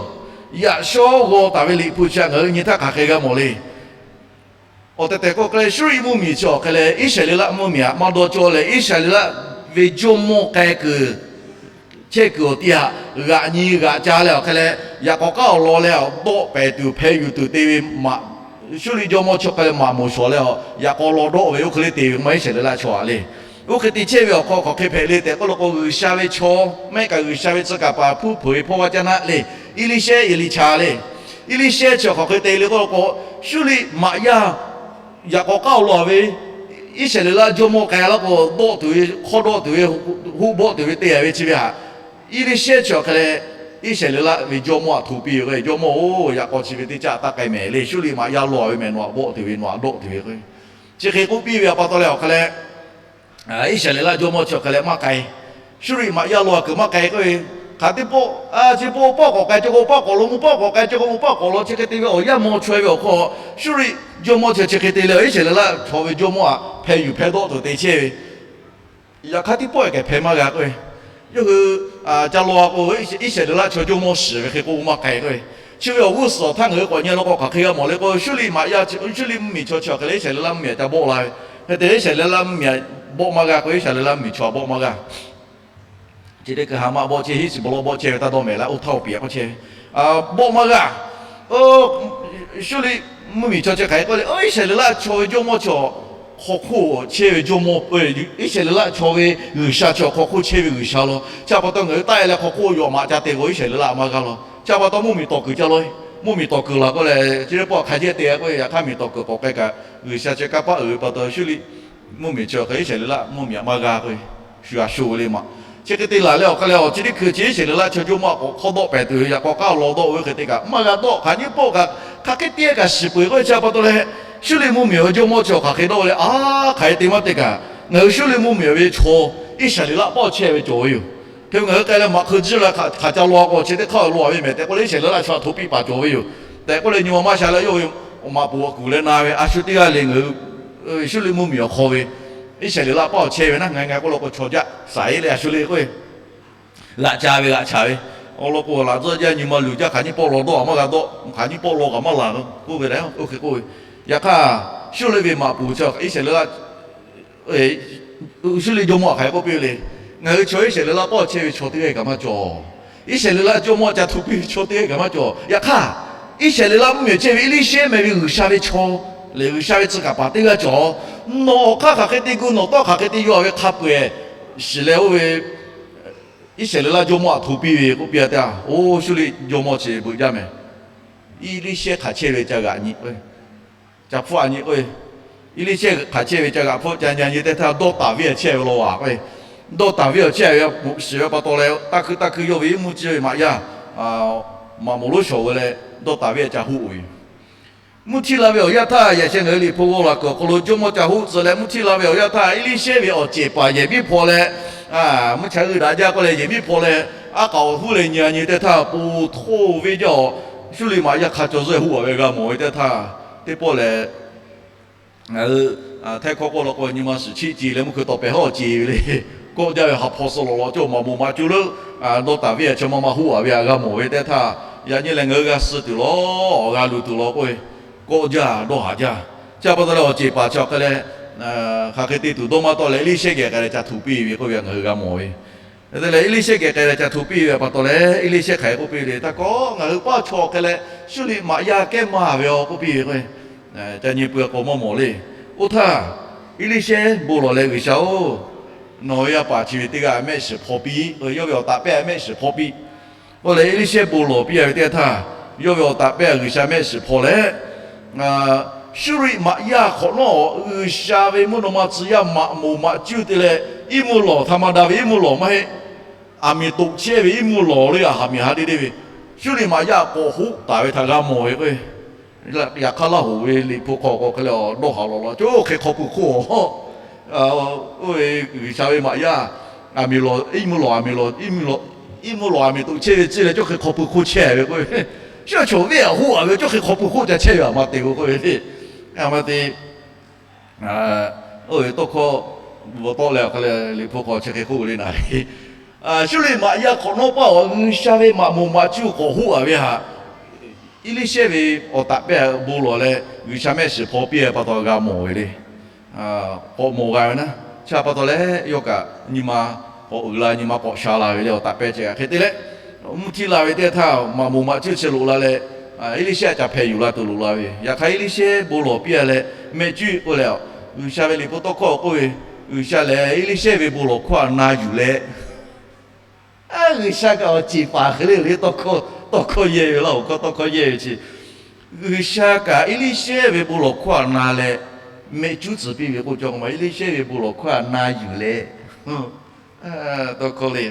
yaꞈ shawˉ g'aw taˍ ve liꞈ hpu chi htaꞈ ngaˬ hui nyi htaˇ hk'aˬ hk'e g'a mawˬ le. Awˬ tehˬ tehˬ k'o hk'e leh Suˇriˆ mvuhˇmiˬ chi awˬ hk'e leh Iˉsaˍreˍlaˆ mvuhˇmiˬ aꞈ maˇ dawˇ cawˇ leh, Iˉsaˍreˍlaˆ ve jawˇmawˇ k'ai kuiˬ chehˇ kuiˬ awˬ ti htaꞈ g'aꞈ nyi g'aꞈ ca leh awˬ hk'e leh, yaꞈ k'aw k'aˉ awˬ lawn leh dawˆ pehˍ tuˬ hpeh yuˬ tuˬ te ve maꞈ, Suˇriˆ jawˇmawˇ chi hk'e leh maꞈ moˍ shawˍ leh, yaꞈ k'aw lawn dawˆ ve oˇ hk'e le te ve maˇ Iˉsaˍreˍlaˆ chaw aꞈ le. Oˇ hk'e te chehˇ ve awˬ hk'aw hk'aˬ hk'e hpehꞈ le tehꞈ k'oˆ law k'o, G'uiˬsha ve chaw mehˆ kaꞈ G'uiˬsha ve tcuh kaˍ paˍ hpuˇ hpeuꞈ ve hpawˇ vaˇ caˇ naˆ le. Eˇliˇshehˇ, Eˍliˍchaˍ le. Eˇliˇshehˇ chi hk'aˬ hk'e te le k'oˆ law k'o, Suˇriˆ maꞈ yaˇ yaꞈ k'aw k'aˉ awˬ lawn ve Iˉsaˍreˍlaˆ jawˇmawˇ k'ai laˇ k'o, dawˆ tuˬ ve, hk'awˇ dawˆ tuˬ ve, huˆ bawˆ tuˬ ve te a ve chi ve htaꞈ Eˇliˇshehˇ chi awˬ hk'e leh Iˉsaˍreˍlaˆ ve jawˇmawˇ aꞈ hto piˇ ve k'o, Jawˇmawˇ-oˬ, yaꞈ k'aw chi ve teˇ caˆ taˇ k'ai mehˍ le. Suˇriˆ maꞈ yaˇ law ve mehˍ, nawˬ aꞈ bawˆ tuˬ ve, nawˬ aꞈ dawˆ tuˬ ve k'o, chi hk'e k'oˆ piˇ ve pa taw leh awˬ hk'e leh, Iˉsaˍreˍlaˆ jawˇmawˇ chi awˬ hk'e leh maˇ k'ai. Suˇriˆ maꞈ yaˇ law kuiˬ maˇ k'ai k'oˆ ve, hk'aˬ teˇ pawˆ, chi pawˆ pawˆ k'awꞈ k'ai, chi k'o pawˆ k'awꞈ law, mvuhˇ pawˆ k'awꞈ k'ai, chi k'o mvuhˇ pawˆ k'awꞈ law, chi hk'e te ve awˬ yanˇ maw chaweh ve awˬ hk'aw, Suˇriˆ jawˇmawˇ chi chi hk'e te leh Iˉsaˍreˍlaˆ chaw ve jawˇmawˇ aꞈ hpeh yuˬ hpeh dawˆ tuˬ te chehˇ ve, yaꞈ hk'aˇ teˇ pawˆ kehˬ hpeh maˇ g'a k'oˆ ve, yawˇ hui Ca law k'o, Iˉsaˍreˍlaˆ chaw jawˇmawˇ shiˍ ve hk'e k'oˆ maˇ k'ai k'o, chi ve awˬ g'uˇ suhˍ htaˇ ngaˬ hui k'awꞈ nyi law k'o, hk'aˬ hk'e g'a mawˬ le k'o, Suˇliˆ maꞈ yaˇ, Suˇliˆ mvuhˇmiˬ chaw chi awˬ hk'e leh Iˉsaˍreˍlaˆ mvuhˇmiˬ aꞈ ca bawˆ la ve. Hk'e te Iˉsaˍreˍlaˆ mvuhˇmiˬ aꞈ bawˆ maˇ g'a k'o, Iˉsaˍreˍlaˆ mvuhˇmiˬ chaw bawˆ maˇ g'a. Chi teˇ hkui ha maˆ bawˆ chehˇ, hiˉ shiˍ bawˬ lawˆ bawˆ chehˇ ve taˇ dawˇ mehˍ laˇ, oˇ htaˇ oˇ piˍ k'oˆ chehˇ ve, bawˆ maˇ g'a. Suˇliˆ mvuhˇmiˬ chaw chi hk'aˬ hk'e k'oˆ le, Iˉsaˍreˍlaˆ chaw ve jawˇmawˇ chi awˬ hk'aw hk'oˆ chehˇ ve jawˇmawˇ, Iˉsaˍreˍlaˆ chaw ve G'uiˬsha chi awˬ hk'aw hk'oˆ chehˇ ve G'uiˬsha law. Chi htaꞈ pa taw ngaˬ hui taˆ e leh hk'aw hk'oˆ yawꞈ maꞈ ca te k'o, Iˉsaˍreˍlaˆ maˇ g'aˇ law. Chi htaꞈ pa taw mvuhˇmiˬ tawˍ kuiˬ ca law. Mvuhˇmiˬ tawˍ kuiˬ laˬ k'oˆ leh, chi teˇ pawˆ hk'a jehˇ te k'oˆ ve, yaꞈ hk'aˇ miˬ tawˍ kuiˬ k'awꞈ k'ai kaꞈ, G'uiˬsha chi kanˇ paˆ uiˍ ve pa taw, Suˇliˆ mvuhˇmiˬ chi awˬ hk'e Iˉsaˍreˍlaˆ mvuhˇmiˬ aꞈ maˇ g'a k'oˆ ve, shu g'a sho ve le maꞈ. Chi hk'e te laˬ leh awˬ hk'a leh awˬ chi teˇ hkui chi Iˉsaˍreˍlaˆ chaw jawˇmawˇ aꞈ k'awꞈ hk'awˇ dawˆ pehˍ tuˬ ve yaꞈ k'aw k'aˉ law dawˆ ve hk'e te kaꞈ maˇ g'a dawˆ. Hk'aˬ nyiˇ pawˆ kaꞈ hk'aˬ hk'e te kaꞈ shiˍ peuˬ k'oˆ ve chi pa taw leh, Suˇliˆ mvuhˇmiˬ awˬ jawˇmawˇ chi awˬ hk'aˬ hk'e dawˆ leh, a, hk'aˬ hk'e te maˇ te kaꞈ, ngaˬ hui Suˇliˆ mvuhˇmiˬ ve chaw Iˉsaˍreˍlaˆ paˇ chehˇ ve cawˬ ve yoˬ. Hk'e ngaˬ hui k'ai leh maꞈ hk'eu jiˇ la hk'aˬ ca law k'o, chi teˇ hk'aˇ awˬ lawn ve mehˍ tehꞈ k'oˆ leh, Iˉsaˍreˍlaˆ chaw htaꞈ hto piˇ paˍ cawˬ ve yoˬ tehꞈ k'oˆ leh, nyi ma maˇ sha leh yawˇ ve maꞈ poˍ awˬ kuˬ leh na ve a shu teˇ g'aˇ le ngaˬ hui Suˇliˆ mvuhˇmiˬ awˬ hk'aw ve Iˉsaˍreˍlaˆ paˇ awˬ chehˇ ve naˉ, ngaˬ ngaˬ k'oˆ law k'o chaw jaˇ saˍ e leh a shu le k'oˆ ve, g'aꞈ ca ve g'aꞈ chaˍ ve, awˬ lawn k'o laꞈ tcuhˇ jaˇ nyi ma luˬ jaˇ, hk'aˬ nyiˇ pawˆ law dawˆ maˇ g'a dawˆ, hk'aˬ nyiˇ pawˆ law kaꞈ maˇ laˬ k'oˆ ve leh, oˇ hk'e k'oˆ ve. Yaꞈ hk'aˇ, Suˇliˆ ve maꞈ poˍ chi Iˉsaˍreˍlaˆ Suˇliˆ jawˇmawˇ hk'aˬ hk'e k'oˆ piˇ ve le. Ngaˬ hui chaw Iˉsaˍreˍlaˆ paˇ chehˇ ve chaw teˇ g'aˇ kaꞈ maˇ cawˬ. Iˉsaˍreˍlaˆ jawˇmawˇ ca hto piˇ ve chaw teˇ g'aˇ kaꞈ maˇ cawˬ. Yaꞈ hk'aˇ, Iˉsaˍreˍlaˆ mvuhˇmiˬ chehˇ ve Eˇliˇshehˇ meh ve G'uiˬsha ve chaw lehˬ, G'uiˬsha ve tcuh kaˍ paˍ teˇ g'aˇ cawˬ. Nawˬ awˬ hk'aˇ hk'aˬ hk'e te gu, nawˬ tawˇ hk'aˬ hk'e te yaw ve hk'a peu-eˬ shiˍ leh oˇ ve Iˉsaˍreˍlaˆ jawˇmawˇ aꞈ hto piˇ ve k'oˆ piˇ a teˇ, oˇ Suˇliˆ jawˇmawˇ chi beuꞈ jaˇ mehˍ. Eˇliˇshehˇ hk'aˬ chehˇ ve ca g'aꞈ nyi k'o, ca hpfuhˆ a nyi k'o, Eˇliˇshehˇ hk'aˬ chehˇ ve ca g'aꞈ hpfuhˆ ca nyi a nyi teˇ htaˇ, dawˇ taˍ viˉ a chehˇ ve law a k'o, dawˇ taˍ viˉ a chehˇ ve shiˍ ve pa taw leh, taˇ hkui taˇ hkui yawˇ ve iˉ mvuhˇ ciˇ ve maꞈ yaˇ maꞈ moˍ lonˉ shawˍ ve leh, dawˇ taˍ viˉ a ca hoˆ ve yoˬ. Mvuhˇ htiˇ la ve awˬ yanˇ htaˇ, yaꞈ sheh ngaˬ hui Liꞈ hpu g'aw laˬ kuiˬ awˬ hk'aw lo jawˇmawˇ ca hoˆ tcuh leh, mvuhˇ htiˇ la ve awˬ yanˇ htaˇ Eˇliˇshehˇ ve awˬ ceˬ paˍ yehˬ miˉ hpaw leh, mvuhˇ cha g'uiˇ daꞈ jaˇ k'oˆ leh yehˬ miˉ hpaw leh, aˉ k'aoˍ huˉ leh nyi a nyi teˇ htaˇ, po htoˇ ve jaˇ awˬ Suˇliˆ maꞈ yaˇ hk'a caw zuhˆ hoˆ a ve g'a mawˬ ve teˇ htaˇ, teˇ pawˆ lehˬ, ngaˬ hui Htaiˇ hkawˇ k'oˆ law k'o nyi ma suhˍ chiˆ ce leh mvuhˇ hkui tawˍ pehˍ hawˉ ce ve le. Kawˆ jaˇ ve ha hpaw suh lawꞈ lawꞈ cawˇ maꞈ moˍ maꞈ cuˇ leuˉ, dawˇ taˍ viˉ a chi ma ma hoˆ a ve htaꞈ g'a mawˬ ve teˇ htaˇ, yaꞈ nyi lehˬ ngaˬ hui g'a suh tuˬ law, g'a luˬ tuˬ law k'oˆ ve, kawˆ jaˇ dawˇ haˍ jaˇ. Chi pa taw leh awˬ ceˬ paˍ chi awˬ hk'e leh, hk'aˬ hk'e te tuˬ dawˇ maˇ tawˆ leh Eˇliˇshehˇ geh k'ai leh ca htoꞈ piˇ ve k'oˆ ve ngaˬ hui g'a mawˬ ve. Hk'e te leh Eˇliˇshehˇ geh k'ai leh ca htoꞈ piˇ ve pa taw leh, Eˇliˇshehˇ hk'aˬ hk'e k'oˆ piˇ le, Taˇ kawˆ, ngaˬ hui paˇ chaw awˬ hk'e leh Suˇliˆ maꞈ yaˇ kehˉ maˇ ve aˬ k'oˆ piˇ ve k'o, ca nyi peuˬ k'awꞈ maˇ mawˬ le. Oˇ htaˇ, Eˇliˇshehˇ bon lawˬ leh, G'uiˬsha-oˬ, nawˬ ve yaˇ paˍ chi ve teˇ g'aˇ mehˆ shiˍ hpaw piˇ, yawˇ ve awˬ taꞈ pehˇ mehˆ shiˍ hpaw piˇ. Oˇ leh Eˇliˇshehˇ bon lawˬ piˇ a ve teˇ htaˇ, yawˇ ve awˬ taꞈ pehˇ G'uiˬsha mehˆ shiˍ hpaw leh, Suˇriˆ maꞈ yaˇ hk'awꞈ nawˉ G'uiˬsha ve mvuhˇ naw ma tcuh yaˇ maꞈ moˍ maꞈ cuˇ te leh, iˉ mvuhˇ lawˬ htaꞈ ma daꞈ ve iˉ mvuhˇ lawˬ maˇ heˆ. Aˬ miˍ toꞈ chehˇ ve iˉ mvuhˇ lawˬ le, aˬ ha miˍ ha deˇ deˇ ve, Suˇriˆ maꞈ yaˇ k'awꞈ hoˆ taˍ ve htaꞈ g'a mawˬ ve k'o, yaꞈ hk'aˇ Laˇ hoꞈ ve Liꞈ hpu hk'aw k'o hk'e leh dawˇ haˍ lawꞈ law, co hk'e hk'aw pui hk'oˆ a, oˇ ve G'uiˬsha ve maꞈ yaˇ, aˬ miˍ lawˬ iˉ mvuhˇ lawˬ, aˬ miˍ lawˬ iˉ mvuhˇ lawˬ aˬ miˍ toꞈ chehˇ ve tcuhˇ leh, co hk'e hk'aw pui hk'oˆ chehˇ ve k'oˆ ve, shu chaw ve aˬ hoˆ a ve, co hk'e hk'aw pui hk'oˆ ca chehˇ ve aˬ ma te k'o k'oˆ ve le. Aˬ ma te oˇ ve tawˇ hkawˇ bvuhꞈ tawˆ leh awˬ hk'e leh Liꞈ hpu hk'aw chi hk'e k'oˆ le na le. Suˇriˆ maꞈ yaˇ hk'awꞈ nawˉ paˇ awˬ G'uiˬsha ve maꞈ moˍ maꞈ cuˇ k'awꞈ hoˆ a ve htaꞈ Eˇliˇshehˇ ve awˬ taꞈ pehˇ bon lawˬ leh G'uiˬsha mehˆ shiˍ hpaw piˇ ve pa taw g'a mawˬ ve le. K'awꞈ mawˬ g'a ve naˉ, chi pa taw leh yawˇ kaꞈ nyi ma k'awꞈ uiˍ la, nyi ma k'awꞈ sha la ve le, awˬ taꞈ pehˇ ceh hk'e te leh, mvuhˇ htiˇ la ve teˇ htaˇ maꞈ moˍ maꞈ cuˇ chi loꞈ la leh, Eˇliˇshehˇ htaꞈ hpehꞈ yuˬ la tuˬ loꞈ la ve. Yaꞈ hk'aˇ Eˇliˇshehˇ bon lawˬ piˇ a leh mehˆ cuˇ k'oˆ leh, G'uiˬsha ve Liꞈ hpu tawˇ hkawˇ k'oˆ ve, G'uiˬsha lehˬ Eˇliˇshehˇ ve bon lawˬ hkawˇ htaꞈ na yuˬ leh, G'uiˬsha kaꞈ awˬ ceˬ paˍ hk'e le le, tawˇ hkawˇ yehˇ ve laˇ, awˬ hkawˇ tawˇ hkawˇ yehˇ ve chi, G'uiˬsha kaꞈ Eˇliˇshehˇ ve bon lawˬ hkawˇ htaꞈ na leh mehˆ cuˉ tcuh piˇ ve k'oˆ cawˇ k'o ma, Eˇliˇshehˇ ve bon lawˬ hkawˇ htaꞈ na yuˬ leh, tawˇ hkawˇ le,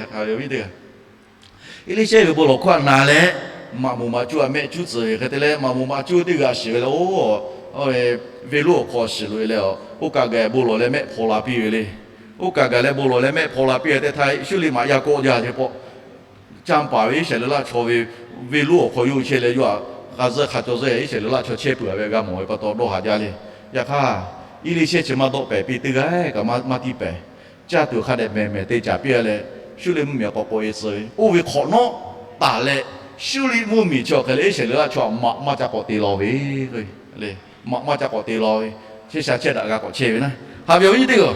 Eˇliˇshehˇ ve bon lawˬ hkawˇ htaꞈ na leh, maꞈ moˍ maꞈ cuˇ htaꞈ mehˆ cuˉ tcuh ve hk'e te leh, maꞈ moˍ maꞈ cuˇ teˇ g'aˇ shiˍ ve leh, oˇ, venˇ lonˉ awˬ hk'aw shiˍ loꞈ e leh, oˇ kaꞈ gaˬ bon lawˬ leh mehˆ hpaw la piˇ ve le. Oˇ kaꞈ gaˬ leh bon lawˬ leh mehˆ hpaw la piˇ ve teˇ htaˇ, Suˇriˆ maꞈ yaˇ kawˆ jaˇ ve k'o, canˇ paˍ ve Iˉsaˍreˍlaˆ chaw ve venˇ lonˉ awˬ hk'aw yawˇ hui chehˇ leh, yawˇ htaꞈ g'a zuhˆ hk'a caw zuhˆ Iˉsaˍreˍlaˆ chaw chehˇ peuˬ a ve g'a mawˬ ve pa taw dawˇ haˍ jaˇ le. Yaꞈ hk'aˇ, Eˇliˇshehˇ chi maˇ dawˆ pehˍ piˇ, teˇ g'aˇ kaꞈ maˇ tiˇ pehˍ. Caˇ tuˬ hk'a dehꞈ mehˍ mehˍ te caˍ piˇ a leh, Suˇriˆ mvuhˇmiˬ k'awꞈ k'oꞈ-e tcuh ve, oˇ ve hk'awꞈ nawˉ taˍ leh, Suˇriˆ mvuhˇmiˬ chi awˬ hk'e leh Iˉsaˍreˍlaˆ chaw htaꞈ maꞈ maˇ ca k'awꞈ te law ve, maꞈ maˇ ca k'awꞈ te law ve, chehˇ sha chehˇ daꞈ g'a k'awꞈ chehˇ ve naˉ. Haꞈ ve awˬ viˉ nyi teˇ g'aˇ,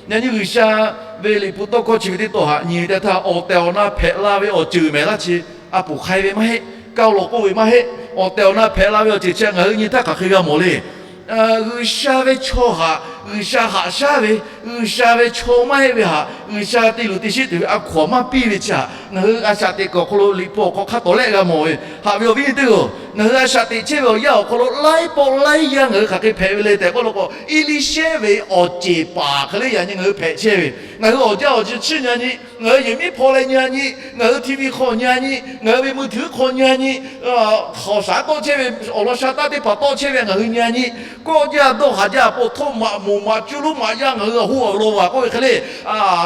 yaꞈ nyi G'uiˬsha ve Liꞈ hpu tawˇ hkawˇ chi ve teˇ tawˇ htaꞈ nyi ve teˇ htaˇ, awˬ tehˬ awˬ na hpehꞈ la ve awˬ ceuˬ mehˍ laˇ chi, a poˍ hk'ai ve maˇ heˆ, kaoˇ lawˬ k'oˆ ve maˇ heˆ, awˬ tehˬ awˬ na hpehꞈ la ve awˬ ceuˬ chi ngaˬ hui nyi htaˇ hk'aˬ hk'e g'a mawˬ le. G'uiˬsha ve chaw htaꞈ G'uiˬsha haꞈ shaˉ ve, G'uiˬsha ve chaw maˇ heˆ ve htaꞈ G'uiˬsha te luˬ te sheˆ tuˬ ve a hkaw anˬ maˇ piˇ ve chi htaꞈ ngaˬ hui a shaꞈ teꞈ kuiˬ awˬ hk'aw lo Liꞈ hpu awˬ hk'aw hk'a tawˍ lehˆ g'a mawˬ ve. Haꞈ ve awˬ viˉ nyi teˇ g'aˇ, ngaˬ hui a shaꞈ teꞈ chehˇ ve awˬ yanˇ awˬ hk'aw lo laiˉ pawˆ laiˉ yaˇ ngaˬ hui hk'aˬ hk'e hpehꞈ ve le tehꞈ k'oˆ law k'o, Eˇliˇshehˇ ve awˬ ceˬ paˍ hk'e le yaꞈ nyi ngaˬ hui hpehꞈ chehˇ ve. Ngaˬ hui awˬ jaˇ awˬ ciˬ chiˇ nyi a nyi, ngaˬ hui yehˬ miˉ hpaw leh nyi a nyi, ngaˬ hui TV hk'aw nyi a nyi, ngaˬ hui ve มือถือ hk'aw nyi a nyi, hk'awꞈ shaˍ tawˆ chehˇ ve, awˬ lawn sha taˇ teˇ hpaˍ tawˆ chehˇ ve ngaˬ hui nyi a nyi, kawˆ jaˇ dawˇ haˍ jaˇ, po htawˇ maꞈ moˍ maꞈ cuˇ lonˉ maꞈ yaˇ ngaˬ hui a hoˆ a law vaˬ k'oˆ ve hk'e le.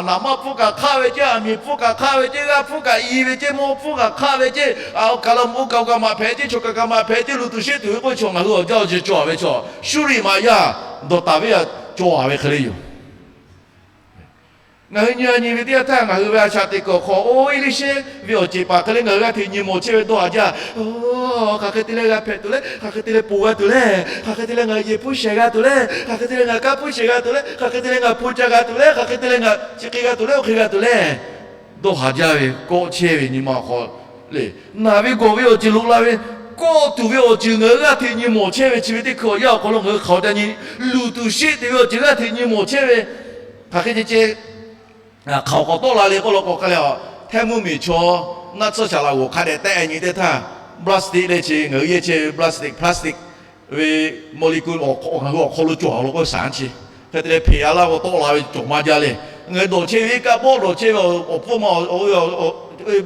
Naˍ maˇ pfuhˇ kaꞈ hk'aˆ ve ceˇ, aˬ miˍ pfuhˇ kaꞈ hk'aˆ ve ceˇ, g'aˇ pfuhˇ kaꞈ i ve ceˇ, mawˇ pfuhˇ kaꞈ hk'aˆ ve ceˇ, kaˬ la mvuhꞈ oˇ kaˬ kaꞈ maꞈ hpehꞈ ceˇ, chaw kaˬ kaꞈ maꞈ hpehꞈ ceˇ, luˬ tuˬ sheˆ tuˬ ve k'oˆ ve chaw ngaˬ hui awˬ jaˇ awˬ ciˬ cawˬ ve chaw, Suˇriˆ maꞈ yaˇ dawˬ taˍ ve a cawˬ a ve hk'e le yoˬ. Ngaˬ hui nyi a nyi ve teˇ yanˇ htaˇ ngaˬ hui ve a shaꞈ teꞈ kuiˬ awˬ hk'aw, oˇ Eˇliˇshehˇ ve awˬ ceˬ paˍ hk'e le ngaˬ hui g'aˇ hteꞈ nyi mawˬ chehˇ ve dawˇ haˍ jaˇ. Hk'aˬ hk'e te leh g'a hpehꞈ tuˬ le, hk'aˬ hk'e te leh ponˬ g'a tuˬ le, hk'aˬ hk'e te leh ngaˬ yehˬ hpuˇ shehˍ g'a tuˬ le, hk'aˬ hk'e te leh ngaˬ kanˉ hpuˇ shehˍ g'a tuˬ le, hk'aˬ hk'e te leh ngaˬ hpu ca g'a tuˬ le, hk'aˬ hk'e te leh ngaˬ chi hk'e g'a tuˬ le, oˇ hk'e g'a tuˬ le, dawˇ haˍ jaˇ ve kawˆ chehˇ ve nyi ma awˬ hk'aw le, naˬ ve gawˬ ve awˬ ceuˬ loꞈ la ve, kawˆ tuˬ ve awˬ ceuˬ ngaˬ hui g'aˇ hteꞈ nyi mawˬ chehˇ ve chi ve teˇ hkui awˬ yanˇ awˬ hk'aw lo ngaˬ hui hk'aˬ hk'e ca nyi, luˬ tuˬ sheˆ tuˬ ve awˬ ceuˬ g'aˇ hteꞈ nyi mawˬ chehˇ ve, hk'aˬ hk'e ceh ceh hk'aˬ k'awꞈ tawˆ la le k'oˆ law k'o hk'a le, hteˇ mvuhˇmiˬ chaw naˆ tsuhˇ shaˍ laꞈ g'oˍ hk'a dehꞈ tehˆ nyi teˇ htaˇ, plastic le chi ngaˬ hui yehˇ chehˇ ve plastic, plastic ve molecule ngaˬ hui awˬ hk'aw lo cawˬ law k'o shaˍ chi, hk'e te leh hpeꞈ a laˇ k'o tawˆ la ve cawˬ maˇ jaˇ le. Ngaˬ hui dawˬ chehˇ ve kanˉ bawˆ dawˬ chehˇ ve awˬ pfuhˇ ma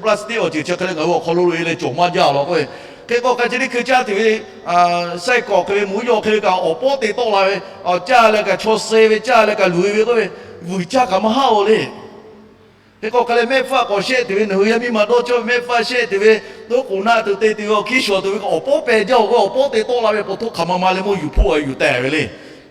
plastic awˬ ceuˬ chi hk'e le ngaˬ hui awˬ hk'aw lo loꞈ e leh cawˬ maˇ jaˇ law k'o, hk'e k'o hk'a ce teˇ hkui caˇ tuˬ ve saiˉ kawꞈ hk'e ve mvuhˇ yaw hk'e ve kaꞈ awˬ pawˉ te tawˆ la ve, awˬ caˇ leh kaꞈ chaw suh ve caˇ leh kaꞈ luˬ e ve k'oˆ ve, vuiˬ caˇ kaꞈ maˇ haˆ-o le. Hk'e k'o hk'a leh mehˆ hpfuhˇ k'awꞈ shehˆ tuˬ ve, nawˬ hui yaˇ miˇ ma dawˇ cawˇ ve mehˆ hpfuhˇ shehˆ tuˬ ve, toˉ k'oˍ naˆ tuˬ te tuˬ ve, awˬ hkiˉ shawˍ tuˬ ve k'o awˬ pawˉ peh jaˇ-oˬ k'o, awˬ pawˉ te tawˆ la ve pa taw hk'aˬ ma ma leh mawˇ yuˬ hpoˆ a yuˬ tehˬ ve le.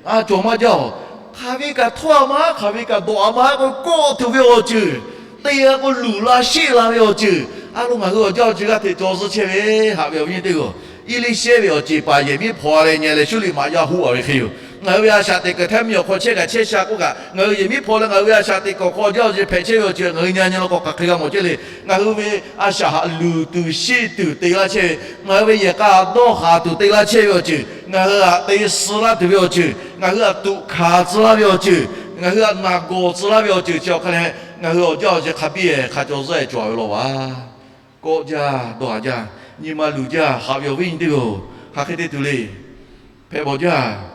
A cawˬ maˇ jaˇ-oˬ. Hk'aˬ ve kaꞈ htawˇ a maˇ haˆ, hk'aˬ ve kaꞈ dawꞈ a maˇ haˆ k'o, kawˆ tuˬ ve awˬ ceuˬ te g'a k'o, luˬ la sheˆ la ve awˬ ceuˬ a lo ngaˬ hui awˬ jaˇ awˬ ceuˬ g'aˇ hteꞈ cawˬ zuhˇ chehˇ ve. Haꞈ ve awˬ viˉ nyi teˇ g'aˇ, Eˇliˇshehˇ ve awˬ ceˬ paˍ yehˬ miˉ hpaw leh nyi leh Suˇriˆ maꞈ yaˇ hoˆ a ve hk'e yoˬ. Ngaˬ hui ve a shaꞈ teꞈ kuiˬ hteˇ mvuhˇmiˬ awˬ hk'aw chehˇ kaꞈ chehˇ sha k'oˆ kaꞈ, ngaˬ hui yehˬ miˉ hpaw leh ngaˬ hui ve a shaꞈ teꞈ kuiˬ awˬ hk'aw awˬ jaˇ awˬ ceuˬ hpehꞈ chehˇ ve awˬ ceuˬ ngaˬ hui nyi a nyi law k'o hk'aˬ hk'e g'a mawˬ chehˇ le. Ngaˬ hui ve a shaꞈ htaꞈ luˬ tuˬ sheˆ tuˬ te laˇ chehˇ ve, ngaˬ hui ve yehˬ k'a dawˇ haˍ tuˬ te laˇ chehˇ ve awˬ ceuˬ, ngaˬ hui htaꞈ te suh laˇ tuˬ ve awˬ ceuˬ, ngaˬ hui htaꞈ tuꞈ hkanˍ tcuh laˇ ve awˬ ceuˬ, ngaˬ hui htaꞈ naˬ gawˬ tcuh laˇ ve awˬ ceuˬ chi awˬ hk'a leh, ngaˬ hui awˬ jaˇ awˬ ceuˬ hk'a biˇ hk'a cawˬ zuhˇ cawˬ ve law vaˬ. Kawˆ jaˇ, dawˇ haˍ jaˇ, nyi ma luˬ jaˇ. Haꞈ ve awˬ viˉ nyi teˇ g'aˇ-oˬ, hk'aˬ hk'e te tuˬ le. Hpehꞈ bawˬ jaˇ.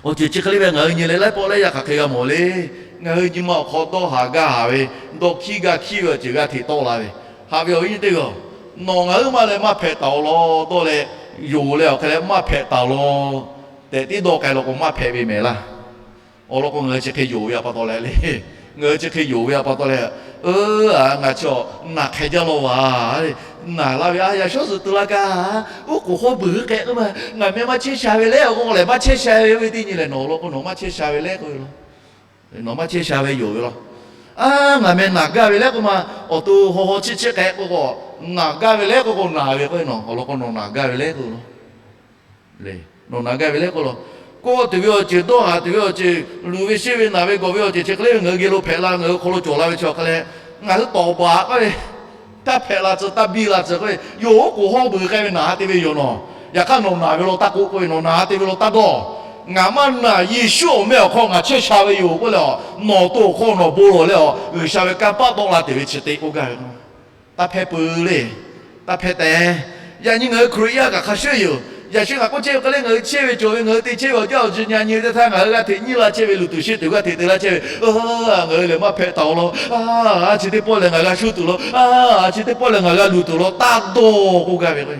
Awˬ ceuˬ chi hk'e le ve ngaˬ hui nyi leh laiˉ pawˆ laiˉ yaˇ hk'aˬ hk'e g'a mawˬ le. Ngaˬ hui nyi ma awˬ hk'aw dawˇ haˍ gaˇ haˍ ve, dawˇ hkiˉ gaˇ hkiˉ ve awˬ ceuˬ g'aˇ hteꞈ tawˆ la ve. Haꞈ ve awˬ viˉ nyi teˇ g'aˇ-oˬ, nawˬ ngaˬ hui maˇ leh maˇ hpehꞈ taˍ-oˬ law dawˇ leh, yonˍ leh awˬ hk'e leh maˇ hpehꞈ taˍ-oˬ law tehꞈ tiˉ dawˇ k'ai law k'o maˇ hpehꞈ ve mehˍ laˇ. Awˬ lawn k'o, ngaˬ hui chi hk'e yonˍ ve a pa taw leh le, ngaˬ hui chi hk'e yonˍ ve a pa taw leh, ngaˬ chi naˬ hk'e jaˇ law vaˬ. Naˬ laˇ ve a yaꞈ shawˉ zuhꞈ tu la kaꞈ, oˉ k'oˍ hawˉ beuˬ k'ehꞈ k'oˆ ma, ngaˬ meh maˇ chehˇ sha ve le, awˬ k'o leh maˇ chehˇ sha ve oˇ ve teˇ nyi lehˬ, nawˬ awˬ lawn k'o nawˬ maˇ chehˇ sha ve le k'oˆ ve law. Nawˬ maˇ chehˇ sha ve yonˍ ve law. A, ngaˬ meh naˬ gaˇ ve le k'oˆ ma, awˬ to haw haw chiˆ chiˆ k'ehꞈ k'oˆ k'o, naˬ gaˇ ve le k'oˆ k'o naˬ ve k'o, nawˬ awˬ lawn k'o nawˬ naˬ gaˇ ve le k'oˆ law. Nawˬ naˬ gaˇ ve le k'oˆ law. Kawˆ tuˬ ve awˬ ceuˬ, dawˇ haˍ tuˬ ve awˬ ceuˬ, luˬ ve sheˆ ve naˬ ve gawˬ ve awˬ ceuˬ chi hk'e le ve ngaˬ hui geh lo hpehꞈ la, ngaˬ hui awˬ hk'aw lo cawˬ la ve chi awˬ hk'a leh, ngaˬ hui tawˍ baˬ k'oˆ ve, taˇ hpehꞈ la tcuh, taˇ biˇ la tcuh k'oˆ ve, yawˇ oˉ k'oˍ hawˉ beuˬ k'ai ve naˬ ha te ve yoˬ nawˬ. Yaꞈ hk'aˇ nawˬ naˬ ve law taˇ k'oˆ k'oˆ ve, nawˬ naˬ ha te ve law taˇ dawˇ. Ngaˬ maˇ naˬ, Yeˍsuˆ awˬ meh awˬ hk'aw ngaˬ chehˇ sha ve yoˬ k'oˆ leh, nawˬ to awˬ hk'aw nawˬ bon lawˬ leh, G'uiˬsha ve kanˇ paˆ tawˆ la tuˬ ve chi te k'oˆ gaˇ ve k'o, taˇ hpehˇ peuˬ le. Taˇ hpehˇ tehꞈ. Yaꞈ nyi ngaˬ hui Hkriꞈ yaˇ kaꞈ hk'a shuˍ yoˬ. Yaꞈ shuˍ ngaˬ k'oˆ chehˇ ve hk'e le, ngaˬ hui chehˇ ve cawˬ ve, ngaˬ hui te chehˇ ve awˬ jaˇ awˬ ceuˬ nyi nyi teˇ htaˇ ngaˬ hui g'aˇ hteꞈ nyiˇ la chehˇ ve, luˬ tuˬ sheˆ tuˬ g'aˇ hteꞈ te laˇ chehˇ ve, ngaˬ hui lehˬ maˇ hpehꞈ taˍ-oˬ law. A, chi teˇ pawˆ lehˬ ngaˬ g'a shuˉ tuˬ law. A, chi teˇ pawˆ lehˬ ngaˬ g'a luˬ tuˬ law, taˇ dawˇ k'oˆ gaˇ ve k'o,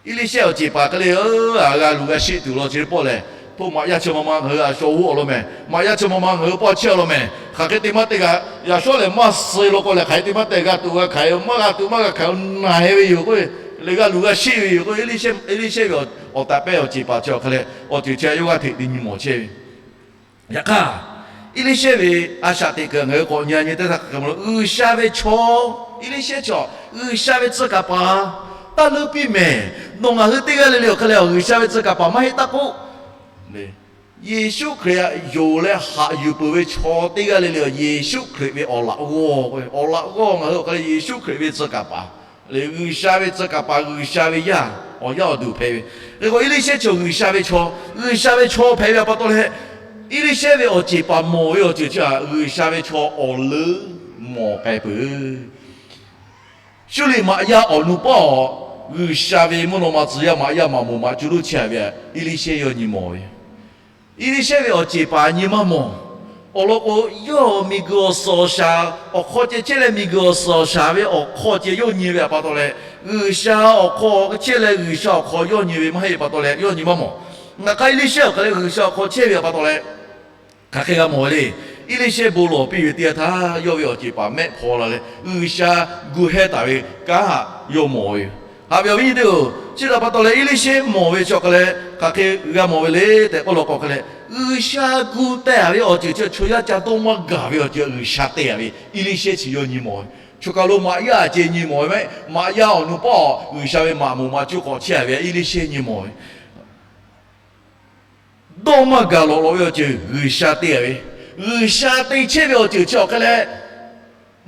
Eˇliˇshehˇ awˬ ceˬ paˍ hk'e le, a g'a luˬ g'a sheˆ tuˬ law chi teˇ pawˆ lehˬ, hpu maꞈ yaˇ chi ma ma ngaˬ hui a shaw g'oˇ awˬ lawn mehˬ. Maꞈ yaˇ chi ma ma ngaˬ hui pawˆ chehˇ awˬ lawn mehˬ. Hk'aˬ hk'e te maˇ te g'a, yaꞈ shawˉ lehˬ maˇ suh law k'o lehˬ, hk'aˬ hk'e te maˇ te g'a tuˬ g'a hk'aˬ, maˇ g'a tuˬ maˇ g'a hk'aˬ naˬ heh ve yoˬ k'oˆ ve, lehˬ g'a luˬ g'a sheˆ ve yoˬ k'oˆ ve, Eˇliˇshehˇ ve awˬ taˍ pehˇ awˬ ceˬ paˍ chi awˬ hk'e leh awˬ ceuˬ chi yawˇ g'aˇ hteꞈ te nyi mawˬ chehˇ ve. Yaꞈ hk'aˇ, Eˇliˇshehˇ ve a shaꞈ teꞈ kuiˬ ngaˬ hui k'awꞈ nyi nyi teˇ htaˇ hk'aˬ hk'e mawˬ lo, G'uiˬsha ve chaw, Eˇliˇshehˇ chi G'uiˬsha ve tcuh kaˍ paˍ taˇ leuˉ piˇ mehˍ. Nawˬ ngaˬ hui teˇ g'aˇ le le awˬ hk'e leh G'uiˬsha ve tcuh kaˍ paˍ maˇ heˆ taˇ k'oˆ. Yeˍsuˆ Hkriꞈ htaꞈ yonˍ leh haꞈ yuˬ peuˬ ve chaw teˇ g'aˇ le le, Yeˍsuˆ Hkriꞈ ve awˬ laꞈ g'awˇ, awˬ laꞈ g'awˇ ngaˬ hui awˬ hk'e leh Yeˍsuˆ Hkriꞈ ve tcuh kaˍ paˍ, G'uiˬsha ve tcuh kaˍ paˍ, G'uiˬsha ve yaˇ, awˬ yaˇ awˬ duˬ hpehꞈ ve. Hk'e k'o Eˇliˇshehˇ chi G'uiˬsha ve chaw, G'uiˬsha ve chaw hpehꞈ ve pa taw leh, Eˇliˇshehˇ ve awˬ ceˬ paˍ mawˬ ve awˬ ceuˬ chi htaꞈ G'uiˬsha ve chaw awˬ leuˉ mawˬ k'ai peuˬ. Shuˇ liꞈ maꞈ yaˇ awˬ nu paˉ awˬ, G'uiˬsha ve mvuhˇ naw ma tcuh yaˇ maꞈ yaˇ maꞈ moˍ maꞈ cuˇ luˉ chehˇ ve htaꞈ Eˇliˇshehˇ yawˇ nyi mawˬ ve. Eˇliˇshehˇ ve awˬ ceˬ paˍ nyi maˇ mawˬ. Awˬ lawn k'o, yawˇ miˬguiˬ awˬ suhˍ awˬ shaˍ awˬ hk'aw ceh chehˇ leh, miˬguiˬ awˬ suhˍ awˬ shaˍ ve awˬ hk'aw ceh yawˇ nyi ve pa taw leh, G'uiˬsha awˬ hk'aw chehˇ leh G'uiˬsha awˬ hk'aw yawˇ nyi ve maˇ heˆ pa taw leh yawˇ nyi maˇ mawˬ. Ngaˬ hk'aˇ Eˇliˇshehˇ awˬ hk'e leh G'uiˬsha awˬ hk'aw chehˇ ve pa taw leh, hk'aˬ hk'e g'a mawˬ ve le. Eˇliˇshehˇ bon lawˬ piˇ ve teˇ yanˇ htaˇ, yawˇ ve awˬ ceˬ paˍ mehˆ hpaw la leh G'uiˬsha gu hehˇ taˍ ve kanˉ htaꞈ yawˇ mawˬ ve yoˬ. Haꞈ ve awˬ viˉ nyi teˇ-oˬ, chi htaꞈ pa taw leh Eˇliˇshehˇ mawˬ ve chi awˬ hk'e leh hk'aˬ hk'e g'a mawˬ ve le tehꞈ k'oˆ law k'o hk'e leh, G'uiˬsha gu teh-a ve awˬ ceuˬ chi chaw yaˇ ca dawˇ maˇ gaˬ ve awˬ ceuˬ G'uiˬsha te-a ve Eˇliˇshehˇ chi yawˇ nyi mawˬ ve. Choˬ kaˬ lo maꞈ yaˇ a ceh nyi mawˬ ve maˇ heˆ. Maꞈ yaˇ awˬ nu paˉ awˬ G'uiˬsha ve maꞈ moˍ maꞈ cuˇ k'awꞈ chehˇ-a ve Eˇliˇshehˇ nyi mawˬ ve dawˇ maˇ gaˬ lawꞈ lawꞈ ve awˬ ceuˬ G'uiˬsha te-a ve, G'uiˬsha te chehˇ ve awˬ ceuˬ chi awˬ hk'e leh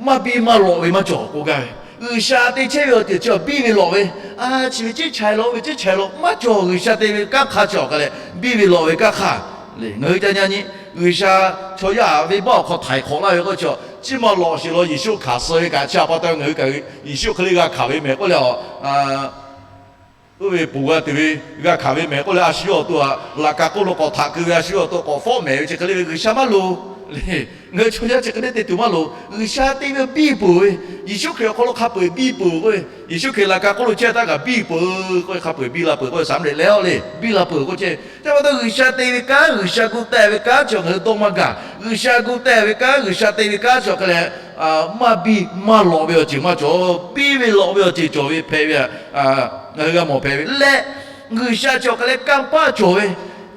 maˇ biˇ maˇ lawꞈ ve maˇ cawˬ k'oˆ gaˇ ve. G'uiˬsha te chehˇ ve awˬ ceuˬ chi awˬ biˇ ve lawꞈ ve, a, chi ve ceˇ chaiˍ lawꞈ ve ceˇ chaiˍ lawꞈ maˇ cawˬ. G'uiˬsha te ve kanˉ hk'aˇ chi awˬ hk'e leh biˇ ve lawꞈ ve kanˉ hk'aˇ le. Ngaˬ hui ca nyi nyi, G'uiˬsha chaw yaˇ venˇbaˆ awˬ hk'aw htaiˍ hk'awꞈ laˇ ve k'oˆ chi, chi ma lawꞈ sheˍ law Yeˍsuˆ hkanˍ suh ve kaꞈ chi pa taw ngaˬ hui kaꞈ Yeˍsuˆ hk'e le g'a hkanˍ ve mehˍ k'oˆ leh, oˇ ve ponˬ g'a tuˬ ve g'a hkanˍ ve mehˍ k'oˆ leh, a shu yawˇ awˬ to htaꞈ laꞈ ka k'oˆ lo k'awꞈ htaꞈ keu ve, a shu yawˇ awˬ to k'awꞈ fawˆ mehˍ ve chi hk'e le ve G'uiˬsha maˇ loˍ le. Ngaˬ hui chaw yaˇ chi hk'e le te tuˬ maˇ loˍ. G'uiˬsha te ve biˇ peuˬ ve, Yeˍsuˆ Hkriꞈ awˬ hk'aw lo hk'a peu-eˬ biˇ peuˬ k'o, Yeˍsuˆ Hkriꞈ laꞈ ka k'oˆ lo chehˇ htaˇ kaꞈ biˇ peuˬ k'o, hk'a peu-eˬ biˇ la peuˬ k'o, Saˍmaˍriˆ leh-a le biˇ la peuˬ k'o chehˇ. Chi pa taw G'uiˬsha te ve kanˉ, G'uiˬsha gu teh ve kanˉ chi ngaˬ hui dawˇ maˇ gaˬ. G'uiˬsha gu teh ve kanˉ, G'uiˬsha te ve kanˉ chi awˬ hk'e leh maˇ biˇ maˇ lawꞈ ve awˬ ceuˬ maˇ cawˬ. Biˇ ve lawꞈ ve awˬ ceuˬ cawˬ ve hpehꞈ ve htaꞈ ngaˬ hui g'a mawˬ hpehꞈ ve leh, G'uiˬsha chi awˬ hk'e leh kanˇ paˆ cawˬ ve,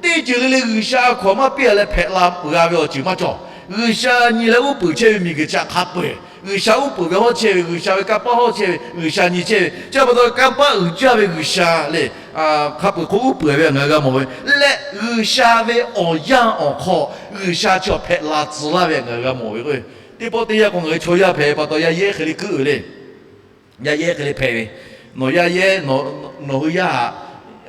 teˇ ceuˬ le le G'uiˬsha a hkaw-anˬ maˇ piˇ-a leh hpehꞈ la g'a ve awˬ ceuˬ maˇ cawˬ. G'uiˬsha nyi leh uˉ peunˍ chehˇ ve miˬguiˬ chi htaꞈ hk'a peu-eˬ G'uiˬsha uˉ peunˍ ve hawˉ chehˇ ve, G'uiˬsha ve kanˇ paˆ hawˉ chehˇ ve, G'uiˬsha nyi chehˇ ve chi pa taw kanˇ paˆ uiˍ jaˇ ve G'uiˬsha le. Hk'a peu-eˬ hk'oˆ uˉ peunˍ ve ngaˬ hui g'a mawˬ ve leh, G'uiˬsha ve awˬ yanˇ awˬ hk'aw G'uiˬsha chi hpehꞈ la tcuh laˇ ve ngaˬ hui g'a mawˬ ve k'o, teˇ pawˆ teˇ yanˇ k'o ngaˬ hui chaw yaˇ hpehꞈ pa taw yaˇ yehˉ hk'e le keuˆ ve le. Yaˇ yehˉ hk'e le hpehꞈ ve, nawˬ yaˇ yehˉ, nawˬ hui yaˇ htaꞈ,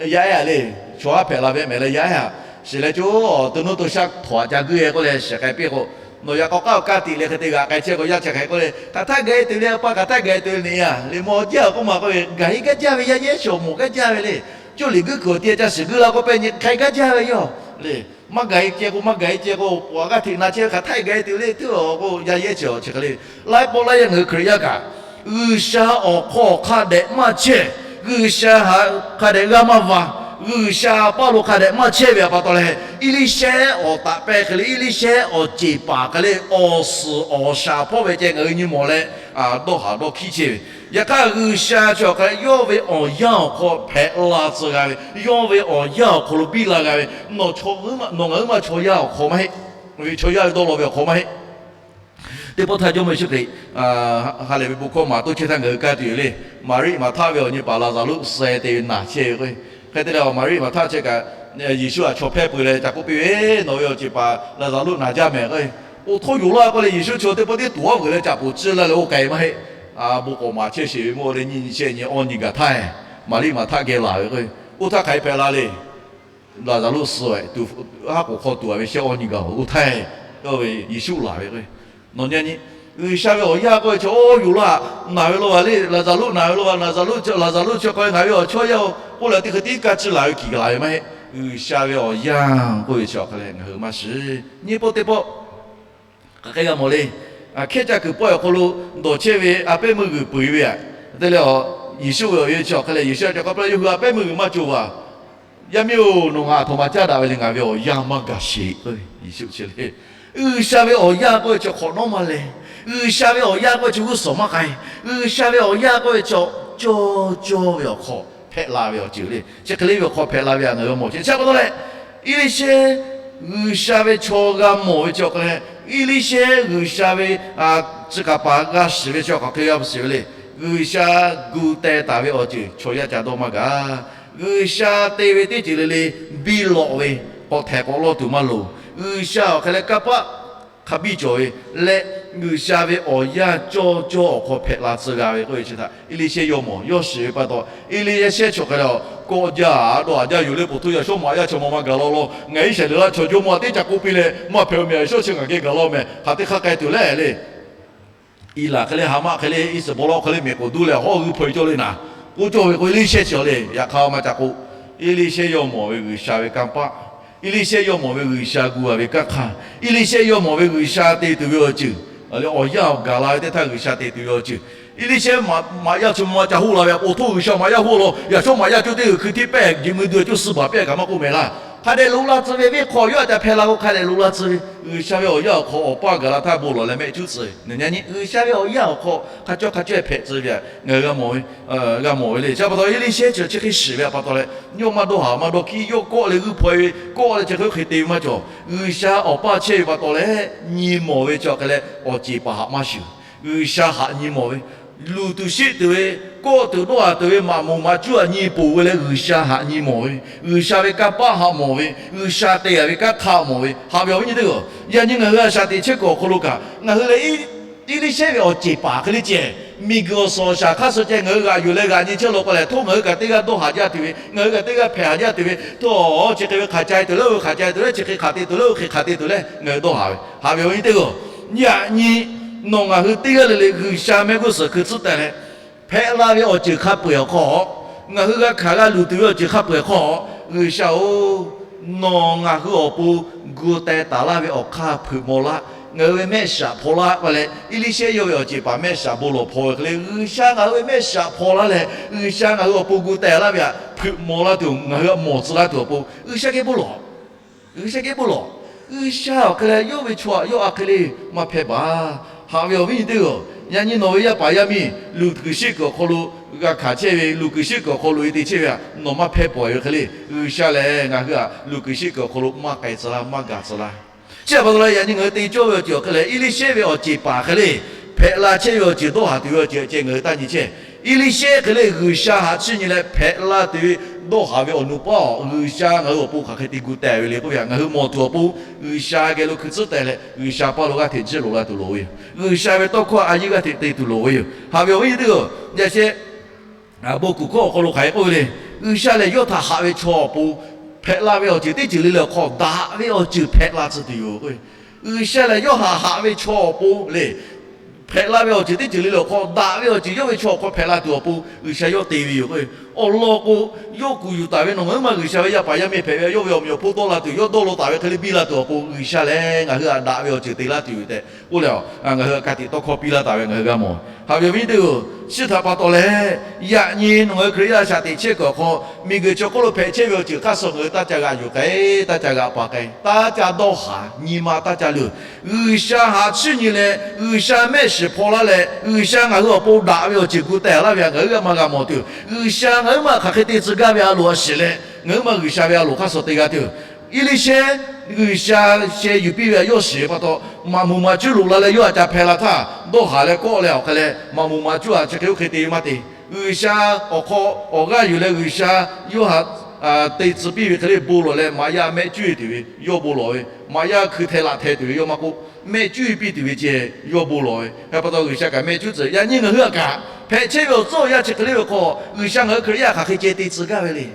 yaˇ ehˉ-a le, chaw haˉ hpehꞈ la ve mehˍ leh yaˇ ehˉ-a, shiˍ leh co, awˬ to nuˇ to shaˆ htawnˍ a ca guiˇ-e k'oˆ leh shiˍ k'ai piˇ k'o, nawˬ yaꞈ k'aw k'aˉ awˬ kaˇ tiꞈ leh hk'e te g'aꞈ k'ai chehˇ k'o, yaˇ chi hk'e k'oˆ le, hk'aˬ htaˆ gaˬ-e tuˬ le, a pa hk'aˬ htaˆ gaˬ-e tuˬ le, neꞈ yaˇ le maw jaˇ k'oˆ ma k'oˆ ve, gaˬ-e gaˇ jaˇ ve yaˇ yehˉ chi awˬ moˍ gaˇ jaˇ ve le. Coˇ liꞈ guiˇ kuiˬ awˬ ti a ca shiˍ guiˇ la k'oˆ pehˇ nyi hk'e gaˇ jaˇ ve yoˬ le. Maˇ gaˬ-e ceh k'o, maˇ gaˬ-e ceh k'o, awˬ g'aˇ hteꞈ na chehˇ ve hk'aˬ htaˆ gaˬ-e tuˬ le, tuˉ awˬ k'o yaˇ yehˉ chi awˬ chi hk'e le. Laiˉ pawˆ laiˉ yaˇ ngaˬ hui Hkriꞈ yaˇ kaꞈ, G'uiˬsha awˬ hk'aw hk'a dehꞈ maˇ chehˇ, G'uiˬsha htaꞈ hk'a dehꞈ g'aˇ maˇ va, G'uiˬsha paˇ lo hk'a dehꞈ maˇ chehˇ ve pa taw leh, Eˇliˇshehˇ awˬ taꞈ pehˇ hk'e le, Eˇliˇshehˇ awˬ ceˬ paˍ hk'e le, awˬ suhˍ awˬ shaˍ hpawˇ ve ceh ngaˬ hui nyi mawˬ leh, dawˇ haˍ dawˇ hkiˆ chehˇ ve. Yaꞈ hk'aˇ G'uiˬsha chi awˬ hk'e leh yawˇ ve awˬ yanˇ awˬ hk'aw hpehꞈ la tcuh g'a ve, yawˇ ve awˬ yanˇ awˬ hk'aw lo biˇ la g'a ve, nawˬ ngaˬ huiˉ maˇ chaw yaˇ awˬ hk'aw maˇ heˆ. Chaw yaˇ ve dawˇ law ve awˬ hk'aw maˇ heˆ. Teˇ pawˆ htaˇ Jawˇmawˇ Yeˍsuˆ Hkriꞈ ha lehˬ ve bon hkawˇ maˍ toˇ chehˇ htaˇ ngaˬ hui kaˇ tuˬ yoˬ le. Maˍriˆ Maˍhtaˆ ve awˬ nyi paˍ Laˍzaˍruˆ suh-e te ve naˬ chehˇ ve k'o, hk'e te leh Maˍriˆ Maˍhtaˆ chehˇ kaꞈ, Yeˍsuˆ htaꞈ chaw hpehˇ peu-eˬ leh ca k'oˆ piˇ ve, Nawˬ ve awˬ ceˬ paˍ Laˍzaˍruˆ naˬ jaˇ mehˍ k'o, oˇ htawˇ yoˬ laˇ k'oˆ leh Yeˍsuˆ chi teˇ pawˆ tiˉ tuˬ aˉ vuiˬ leh caꞈ poˍ ciˇ laˇ leh oˇ k'ai maˇ heˆ. Bon k'awꞈ maˍ chehˇ sheˍ ve mawˇ leh nyiˇ nyi chehˇ nyi awˇ nyi gaˬ htaˇ, Maˍriˆ Maˍhtaˆ geh laˬ ve k'o, oˇ htaˇ hk'aˬ hk'e hpehꞈ la le. Laˍzaˍruˆ suh-e tuˬ, haˉ k'oˍ hk'aw tuˬ-a ve shehˆ awˇ nyi gaˬ-oˬ. Oˇ htaˇ Yeˍsuˆ laˬ ve k'o, nawˬ nyi a nyi, G'uiˬsha ve awˬ yanˇ k'oˆ ve chaw, oˇ yoˬ laˇ, naˬ ve law le, Laˍzaˍruˆ naˬ ve law, Laˍzaˍruˆ, Laˍzaˍruˆ chi k'o ngaˬ ve awˬ chawˇ yaˇ-oˬ k'oˆ leh teˇ hkui tiˉ kaˇ ciˇ laˬ ve kiˬ gaˬ ve maˇ heˆ. G'uiˬsha ve awˬ yanˇ k'oˆ ve chi awˬ hk'e leh ngaˬ hui maˇ shiˍ. Nyiˇ pawˆ teˇ pawˆ hk'aˬ hk'e g'a mawˬ le. Hkehˇ caˇ kuiˬ pawehˇ awˬ hk'aw lo dawˬ chehˇ ve a pehˉ meuˇ g'uiˬ peu-eˬ ve htaꞈ te leh, Yeˍsuˆ ve awˬ yanˇ chi awˬ hk'e leh Yeˍsuˆ htaꞈ ca k'oˆ piˇ, Yawˇ hui a pehˉ meuˇ g'uiˬ maˇ cawˬ vaˬ. Yaˇ miˇ-oˬ, nawˬ ngaˬ htaꞈ htoꞈ ma caˉ daꞈ ve le, ngaˬ ve awˬ yanˇ maˇ gaˬ sheˍ k'o, Yeˍsuˆ chi le. G'uiˬsha ve awˬ yanˇ k'oˆ ve chi hk'awꞈ nawˉ maˇ leh, G'uiˬsha ve awˬ yanˇ k'oˆ ve chi g'uˇ suhˍ maˇ k'ai, G'uiˬsha ve awˬ yanˇ k'oˆ ve chi cawˇ cawˇ ve awˬ hk'aw hpehꞈ la ve awˬ ceuˬ le. Chi hk'e le ve awˬ hk'aw hpehꞈ la ve htaꞈ ngaˬ hui mawˬ chehˇ ve pa taw leh, Eˇliˇshehˇ G'uiˬsha ve chaw g'a mawˬ ve chi awˬ hk'e leh, Eˇliˇshehˇ G'uiˬsha ve chi hk'aˬ paˍ g'a shiˍ ve chi awˬ hk'aˬ hk'e g'a shiˍ ve le. G'uiˬsha gu teh taˍ ve awˬ ceuˬ chaw yaˇ ca dawˇ maˇ gaˬ. G'uiˬsha te ve teˇ ceuˬ le le biˇ lawꞈ ve, k'awꞈ htehˍ k'awꞈ lawˇ tuˬ maˇ loˍ. G'uiˬsha awˬ hk'e leh kanˇ paˆ hk'a biˇ cawˬ ve leh, G'uiˬsha ve awˬ yanˇ cawˇ cawˇ awˬ hk'aw hpehꞈ la tcuh g'a ve k'oˆ ve chi htaꞈ Eˇliˇshehˇ yawˇ mawˬ. Yawˇ shiˍ ve pa taw, Eˇliˇshehˇ chi awˬ hk'e leh, kawˆ jaˇ a dawˇ haˍ jaˇ yoˬ le, po htoˇ yaꞈ shawˉ maꞈ yaˇ chaw ma ma gaˬ law law, ngaˬ Iˉsaˍreˍlaˆ chaw jawˇmawˇ a teˇ ca k'oˆ piˇ leh, maˇ hpehꞈ awˬ meh a shaw chi ngaˬ geh gaˬ law meh, hk'aˬ teˇ hk'aˇ k'ai tuˬ le le. Iˍlaˍ hk'e le, Haˍmaˆ hk'e le, Iˉsaˍreˍbawˬlaˆ hk'e le, mehˬ k'oˍ duˇ leh hawˉ g'uiˇ hpaw e cawˇ le naˍ, k'oˆ cawˇ ve k'o, Eˇliˇshehˇ chi awˬ le. Yaꞈ hk'aˇ maˇ ca k'oˆ, Eˇliˇshehˇ yawˇ mawˬ ve G'uiˬsha ve kanˇ paˆ, Eˇliˇshehˇ yawˇ mawˬ ve G'uiˬsha gu a ve kanˇ hk'aˇ, Eˇliˇshehˇ yawˇ mawˬ ve G'uiˬsha te tuˬ ve awˬ ceuˬ, awˬ yanˇ awˬ gaˬ la ve teˇ htaˇ G'uiˬsha te tuˬ ve awˬ ceuˬ, Eˇliˇshehˇ maꞈ yaˇ chaw ma ma ca hoˆ la ve, po htoˇ G'uiˬsha maꞈ yaˇ hoˆ law, yaꞈ shawˉ maꞈ yaˇ coˇ teˇ g'uiˬ hkui htiˇ pehˇ, jiˬ mui duˬ coˇ suh baˬ pehˇ kaꞈ maˇ k'oˆ mehˍ laˇ. Hk'a dehꞈ loꞈ la tcuh ve venˇ hk'aw yawˇ a ca hpehꞈ la k'o, hk'a dehꞈ loꞈ la tcuh ve G'uiˬsha ve awˬ yanˇ awˬ hk'aw awˬ paˇ gaˬ la htaˇ bon lawˬ leh mehˆ cuˉ tcuh ve, yaꞈ nyi G'uiˬsha ve awˬ yanˇ awˬ hk'aw hk'a cawˇ hk'a cawˇ hpehꞈ tcuh ve htaꞈ ngaˬ hui g'a mawˬ ve, g'a mawˬ ve le. Chi pa taw Eˇliˇshehˇ chi chi hk'e shiˍ ve pa taw leh, yawˇ maˇ dawˇ haˍ maˇ dawˇ hkiˉ, yawˇ kawˆ leh g'uiˇ hpaw e ve, kawˆ leh chi hk'e hk'e te ve maˇ cawˬ. G'uiˬsha awˬ paˇ chehˇ ve pa taw leh, nyi mawˬ ve chi awˬ hk'e leh awˬ ceˬ paˍ haꞈ maˇ shuˍ. G'uiˬsha haꞈ nyi mawˬ ve, luˬ tuˬ sheˆ tuˬ ve, kawˆ tuˬ dawˇ haˍ tuˬ ve, maꞈ moˍ maꞈ cuˉ haꞈ nyi poˬ ve leh G'uiˬsha haꞈ nyi mawˬ ve, G'uiˬsha ve kanˇ paˆ haꞈ mawˬ ve, G'uiˬsha te a ve kanˇ hk'aˇ mawˬ ve, haꞈ ve awˬ viˉ nyi teˇ g'aˇ, yaꞈ nyi ngaˬ hui a shaꞈ teꞈ chehˇ kuiˬ awˬ hk'aw lo kaꞈ, ngaˬ hui leh Eˇliˇshehˇ ve awˬ ceˬ paˍ hk'e le ceh, miˬguiˬ awˬ suhˍ awˬ shaˍ hk'aˇ suh ceh ngaˬ hui g'aꞈ yuˬ leh g'aꞈ nyi chehˇ law k'o lehˬ, htoˇ ngaˬ hui kaꞈ teˇ g'aˇ dawˇ haˍ jaˇ tuˬ ve, ngaˬ hui kaꞈ teˇ g'aˇ hpehꞈ haˍ jaˇ tuˬ ve, htoˇ chi hk'e ve hk'aˬ ca e tuˬ leh oˇ ve hk'aˬ ca e tuˬ leh, chi hk'e hk'aˬ te tuˬ leh oˇ hk'e hk'aˬ te tuˬ leh ngaˬ hui dawˇ haˍ ve, haꞈ ve awˬ viˉ nyi teˇ g'aˇ, yaꞈ nyi nawˬ ngaˬ hui teˇ g'aˇ le le G'uiˬsha mehˆ g'uˇ suhˍ hkui tcuhˉ teh leh, hpehꞈ la ve awˬ ceuˬ hk'a peu-eˬ awˬ hk'aw, ngaˬ hui g'a hkanˍ g'a luˬ tuˬ ve awˬ ceuˬ hk'a peu-eˬ hk'aw, G'uiˬsha-oˬ, nawˬ ngaˬ hui awˬ pon gu teh taˍ laˇ ve awˬ hk'aˇ hpeuꞈ maw laˇ, ngaˬ hui ve mehˆ shaꞈ hpaw laˇ k'oˆ leh, Eˇliˇshehˇ yawˇ ve awˬ ceˬ paˍ mehˆ shaꞈ bon lawˬ hpaw ve hk'e le, G'uiˬsha ngaˬ hui ve mehˆ shaꞈ hpaw laˇ leh, G'uiˬsha ngaˬ hui awˬ pon gu teh laˇ ve htaꞈ hpeuꞈ maw laˇ tuˬ, ngaˬ hui htaꞈ mawˬ tcuh laˇ tuˬ awˬ pon G'uiˬsha geh bon lawˬ. G'uiˬsha geh bon lawˬ. G'uiˬsha awˬ hk'e leh yawˇ ve chaw htaꞈ yawˇ a hk'e le maˇ hpehˇ baˬ. Haꞈ ve awˬ viˉ nyi teˇ g'aˇ, yaꞈ nyi nawˬ ve yaˇ paˍ yaˇ miˇ luˬ kuiˬ sheˆ kuiˬ awˬ hk'aw lo g'a hkanˍ chehˇ ve, luˬ kuiˬ sheˆ kuiˬ awˬ hk'aw lo e te chehˇ ve htaꞈ nawˬ maˇ hpehˇ pawˬ ve hk'e le, G'uiˬsha lehˬ ngaˬ hui htaꞈ luˬ kuiˬ sheˆ kuiˬ awˬ hk'aw lo maˇ k'ai tcuh laˇ, maˇ gaˬ tcuh laˇ. Chi htaꞈ pa taw leh yaꞈ nyi ngaˬ hui te cawˇ ve awˬ ceuˬ awˬ hk'e leh, Eˇliˇshehˇ ve awˬ ceˬ paˍ hk'e le, hpehꞈ la chehˇ ve awˬ ceuˬ dawˇ haˍ tuˬ ve awˬ ceuˬ ceh ngaˬ hui taˇ nyi chehˇ. Eˇliˇshehˇ hk'e le G'uiˬsha haꞈ chiˇ nyi leh hpehꞈ la tuˬ ve dawˇ haˍ ve awˬ nu paˇ awˬ, G'uiˬsha ngaˬ hui awˬ pon hk'aˬ hk'e te gu teh ve le k'oˆ ve htaꞈ ngaˬ hui mawˬ tuˬ awˬ pon, G'uiˬsha geh lo hkui tcuhˉ teh leh G'uiˬsha paˇ lo g'aˇ hteꞈ chiˇ loꞈ la tuˬ loˍ ve yoˬ. G'uiˬsha ve tawˇ hkawˇ a yiˇ g'aˇ hteꞈ te tuˬ loˍ ve yoˬ. Haꞈ ve awˬ viˉ nyi teˇ g'aˇ, yaꞈ sheh bon kuˬ hkawˇ awˬ hk'aw lo hk'aˬ hk'e k'oˆ ve le. G'uiˬsha lehˬ yawˇ htaꞈ haꞈ ve chaw awˬ pon, hpehꞈ la ve awˬ ceuˬ teˇ ceuˬ le le awˬ hk'aw daꞈ ve awˬ ceuˬ hpehꞈ la tcuh tuˬ yoˬ k'o, G'uiˬsha lehˬ yawˇ htaꞈ haꞈ ve chaw awˬ pon le, hpehꞈ la ve awˬ ceuˬ teˇ ceuˬ le le awˬ hk'aw daꞈ ve awˬ ceuˬ yawˇ ve chaw awˬ hk'aw hpehꞈ la tuˬ awˬ pon G'uiˬsha yawˇ te ve yoˬ k'o, awˬ lawn k'o, yawˇ kuˬ yuˬ taˍ ve nawˬ ngaˬ huiˉ ma G'uiˬsha ve yaˇ paˍ yaˇ miˇ hpehꞈ ve yawˇ ve awˬ meꞈ awˬ hponˇ dawˇ la tuˬ, yawˇ dawˇ law taˍ ve hk'e le biˇ la tuˬ awˬ pon G'uiˬsha lehˬ ngaˬ hui htaꞈ daꞈ ve awˬ ceuˬ te laˇ tuˬ yoˬ tehꞈ k'oˆ leh, ngaˬ hui htaꞈ ka tiꞈ tawˇ hkawˇ piˇ laˇ taˍ ve ngaˬ hui g'a mawˬ. Haꞈ ve awˬ viˉ teˇ g'aˇ, chi htaꞈ pa taw leh, yaꞈ nyi nawˬ ngaˬ hui Hkriꞈ yaˇ shaꞈ teꞈ chehˇ kuiˬ awˬ hk'aw, miˬguiˬ chi hk'oˆ lo hpehꞈ chehˇ ve awˬ ceuˬ hk'aˇ suh ngaˬ hui taˇ ca g'aꞈ yuˬ k'ai, taˇ ca g'aꞈ paˍ k'ai, taˇ ca dawˇ haˍ, nyi ma taˇ ca luˬ. G'uiˬsha haꞈ chiˇ nyi leh G'uiˬsha mehˆ shiˍ hpaw laˇ leh G'uiˬsha ngaˬ hui awˬ pon daꞈ ve awˬ ceuˬ gu teh laˇ ve htaꞈ ngaˬ hui g'a maˇ g'a mawˬ tuˬ, G'uiˬsha ngaˬ huiˉ ma hk'aˬ hk'e te tcuh gaˇ ve a loˍ a shiˍ leh, ngaˬ huiˉ ma G'uiˬsha ve a loˍ hk'aˇ suh te g'a tuˬ, Eˇliˇshehˇ G'uiˬsha sheh yuˬ piˇ ve htaꞈ yawˇ shiˍ ve pa taw, maꞈ moˍ maꞈ cuˉ loꞈ la leh yawˇ htaꞈ ca hpehꞈ la htaˇ, dawˇ haˍ leh kawˆ leh awˬ hk'e leh maꞈ moˍ maꞈ cuˉ htaꞈ chi hk'e oˇ hk'e te ve maˇ te. G'uiˬsha awˬ hk'aw awˬ g'aˇ yuˬ leh G'uiˬsha yawˇ htaꞈ te tcuh piˇ ve hk'e le bon lawˬ leh maꞈ yaˇ mehˆ cuˉ e tuˬ ve yawˇ bon lawˬ ve, maꞈ yaˇ hkui hteh laꞈ hteh tuˬ ve yawˇ maˇ k'oˆ, mehˆ cuˉ e piˇ tuˬ ve ceh yawˇ bon lawˬ ve. Hk'e pa taw G'uiˬsha kaꞈ mehˆ cuˉ tcuh. Yaꞈ nyi ngaˬ hui htaꞈ kaꞈ hpehꞈ chehˇ ve awˬ tcuhˉ awˬ yanˇ chi hk'e le ve hk'aw, G'uiˬsha ngaˬ hui Hkriꞈ yaˇ hk'aˬ hk'e ceh te tcuh gaˇ ve le.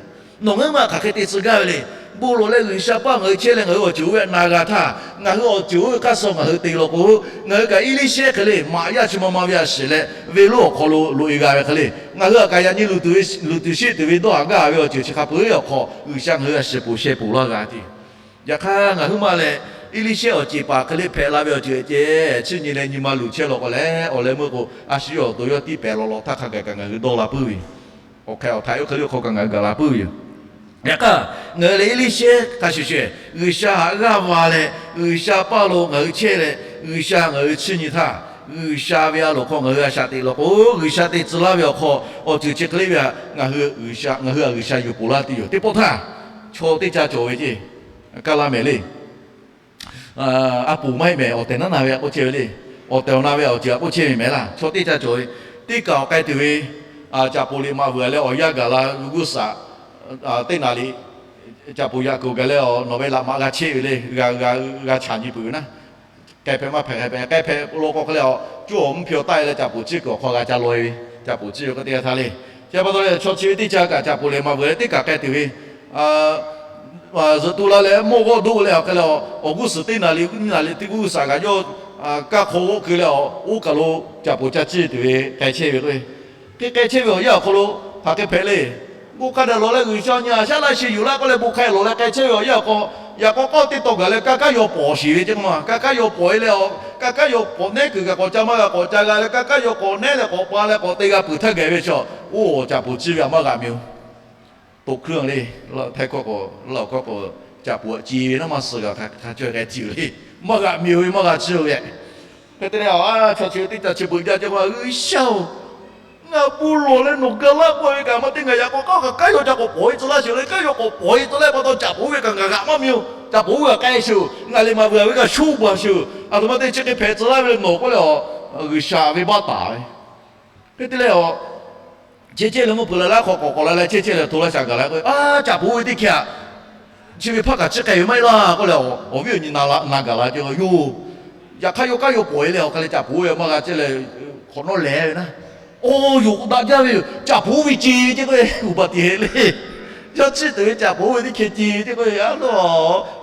Nawˬ ngaˬ huiˉ ma hk'aˬ hk'e te tcuh gaˇ ve le. Bon lawˬ leh G'uiˬsha paˇ ngaˬ hui chehˇ leh ngaˬ hui awˬ ceuˬ oˇ ve na g'a htaˇ, ngaˬ hui awˬ ceuˬ oˇ ve hk'aˇ suh ngaˬ hui te law k'o, ngaˬ hui kaꞈ Eˇliˇshehˇ hk'e le maꞈ yaˇ chi ma ma ve a shiˍ leh venˇ lonˉ awˬ hk'aw lo loꞈ e g'a ve hk'e le, ngaˬ hui htaꞈ kaꞈ yaꞈ nyi luˬ tuˬ sheˆ tuˬ ve dawˇ haˍ gaˇ ve awˬ ceuˬ chi hk'a peu-eˬ awˬ hk'aw G'uiˬsha ngaˬ hui a shiˍ poˬ sheh poˬ laˇ g'a te. Yaꞈ hk'aˇ ngaˬ huiˉ ma leh Eˇliˇshehˇ awˬ ceˬ paˍ hk'e le hpehꞈ la ve awˬ ceuˬ ceh chiˇ nyi leh nyi ma luˬ chehˇ law k'o leh, awˬ leh meuˇ k'o a shu yawˇ awˬ to yawˇ tiˉ pehˍ lawꞈ lawꞈ htaˇ hk'a gaˬ kaꞈ ngaˬ hui dawˇ la puiˉ ve yoˬ. Awˬ hk'e awˬ htaꞈ oˇ hk'e le awˬ hk'aw kaꞈ ngaˬ hui gaˬ la puiˉ ve yoˬ. Yaꞈ hk'aˇ ngaˬ hui leh Eˇliˇshehˇ hk'a shuˍ shuˍ G'uiˬsha htaꞈ g'aˇ va leh G'uiˬsha paˇ lo ngaˬ hui chehˇ leh G'uiˬsha ngaˬ hui chiˇ nyi htaˇ, G'uiˬsha ve a loˍ hk'aw ngaˬ hui a shaꞈ teꞈ law k'o, G'uiˬsha te tcuh laˇ ve awˬ hk'aw awˬ ceuˬ chi hk'e le ve htaꞈ ngaˬ hui a g'uiˬsha yuˬ poˬ laˇ tuˬ yoˬ. Teˇ pawˆ htaˇ chaw teˇ caˇ cawˬ ve ceˇ, kaˇ laˇ mehˍ le. a poˍ maˇ heˆ mehˍ, awˬ tehˬ naˉ na ve htaꞈ k'oˆ chehˇ ve le. Awˬ tehˬ awˬ na ve awˬ ceuˬ htaꞈ k'oˆ chehˇ ve mehˍ laˇ. Chaw teˇ caˇ cawˬ ve, teˇ kaꞈ awˬ k'ai tuˬ ve, caꞈ poˍ liꞈ maꞈ vuiˬ leh awˬ yanˇ gaˬ la g'uˇ suhˍ teˇ naˍ liꞈ caꞈ poˍ yaꞈ kuiˬ gaˬ leh, nawˬ ve laꞈ maꞈ g'a chehˇ ve le, g'a g'a g'a chaꞈ nyi peuˬ ve naˉ. K'ai hpehꞈ maˇ hpehꞈ, k'ai hpehꞈ k'ai hpehꞈ lo k'o hk'e leh, cuˇ awˬ mvuhˇ hpyaw taˆ e leh caꞈ poˍ ciˇ kuiˬ awˬ hk'aw g'a ca law e ve, caꞈ poˍ ciˇ ve k'o teˇ g'aˇ htaˇ le. Chi pa taw leh chaw chi ve teˇ caˇ kaꞈ caꞈ poˍ liꞈ maꞈ vuiˬ leh teˇ kaꞈ k'ai tuˬ ve, zuhꞈ tu la leh mawˇ g'awˇ doˆ leh awˬ hk'e leh, awˬ g'uˇ suhˍ teˇ naˍ liꞈ nyiˇ naˍ liꞈ teˇ g'uˇ suhˍ kaꞈ yawˇ kaˇ hk'aw g'oˆ keu leh, oˇ kaˬ lo caꞈ poˍ ca ciˇ tuˬ ve k'ai chehˇ ve k'o, hk'e k'ai chehˇ ve awˬ yanˇ awˬ hk'aw lo hk'aˬ hk'e hpehꞈ le. Bon hk'a daꞈ lawˬ leh G'uiˬsha nyi a shaˉ laˇ sheˍ yuˬ laˇ k'oˆ leh bon hk'a daꞈ lawˬ leh k'ai chehˇ ve awˬ yanˇ awˬ hk'aw, yaꞈ k'aw k'awˇ teˇ taw gaˬ leh ka kaˉ yaw pawˍ sheˍ ve ceˇ ma. Ka kaˉ yaw pawˍ e leh, awˬ ka kaˉ yaw k'awꞈ nehˉ kuiˬ kaꞈ k'awꞈ ca maˇ g'a k'awꞈ ca g'a leh, ka kaˉ yaw k'awꞈ nehˉ leh k'awꞈ pa leh k'awꞈ te g'a peuˬ htaˇ gaˬ ve chaw, oˇ caꞈ poˍ ciˇ ve htaꞈ maˇ g'aꞈ mi oˬ. To hkui le, Htaiˇ hkawˇ k'o, Laˇ huˍ hkawˇ k'o, caꞈ poˍ ciˇ ve naˉ maˇ suh g'a hk'a hk'a caweh k'ai ciˇ ve le. Maˇ g'aꞈ mi oˬ ve, maˇ g'a ciˇ ve. Hk'e te leh, a chaw chi teˇ caˇ chi beuꞈ jaˇ ceh ma, G'uiˬsha oˬ, ngaˬ bon lawˬ leh nawˬ ga laˇ k'oˆ ve kaꞈ maˇ teˇ ngaˬ yaꞈ k'aw k'aˉ kaꞈ kaˉ yaw ca k'awꞈ pawˍ e tcuh laˇ sheˍ le. Kaˉ yaw k'awꞈ pawˍ e tcuh leh pa taw caꞈ poˍ oˇ ve kaꞈ ngaˬ g'aꞈ maˇ mi oˬ. Caꞈ poˍ oˇ ve kaꞈ k'ai sheˍ oˬ. Ngaˬ liꞈ maꞈ vuiˬ ve kaꞈ sho baˬ sheˍ oˬ. A htoꞈ ma te chi hk'e hpehꞈ tcuh laˇ ve le nawˬ k'oˆ leh, G'uiˬsha ve baˆ taˍ ve. Hk'e te leh, a chehˇ chehˇ leh mvuhˇ hpeuꞈ la laˇ hk'awꞈ k'awꞈ k'awꞈ la leh chehˇ chehˇ leh hto laˇ shaꞈ gaˬ la k'o, a caꞈ poˍ oˇ ve teˇ hkeh aꞈ, chi ve hpaˇ kaꞈ chi k'ai ve maˇ heˆ laˇ k'oˆ leh, awˬ viˉ awˬ nyi na gaˬ la ceh yoˬ. Yaꞈ hk'aˇ yawˇ kaˉ yaw pawˍ e leh awˬ hk'aˇ leh caꞈ poˍ oˇ ve maˇ g'a ceh leh, hk'awꞈ nawˉ lehˬ ve naˉ. Oˇ yoˬ, daꞈ jaˇ ve yoˬ. Caꞈ poˍ oˇ ve ce ve ceh k'o, uˍ baˬ tiꞈ heˆ le. Yaˇ chiˇ tuˬ ve caꞈ poˍ oˇ ve teˇ hkeh ce ve ceh k'o, a lo,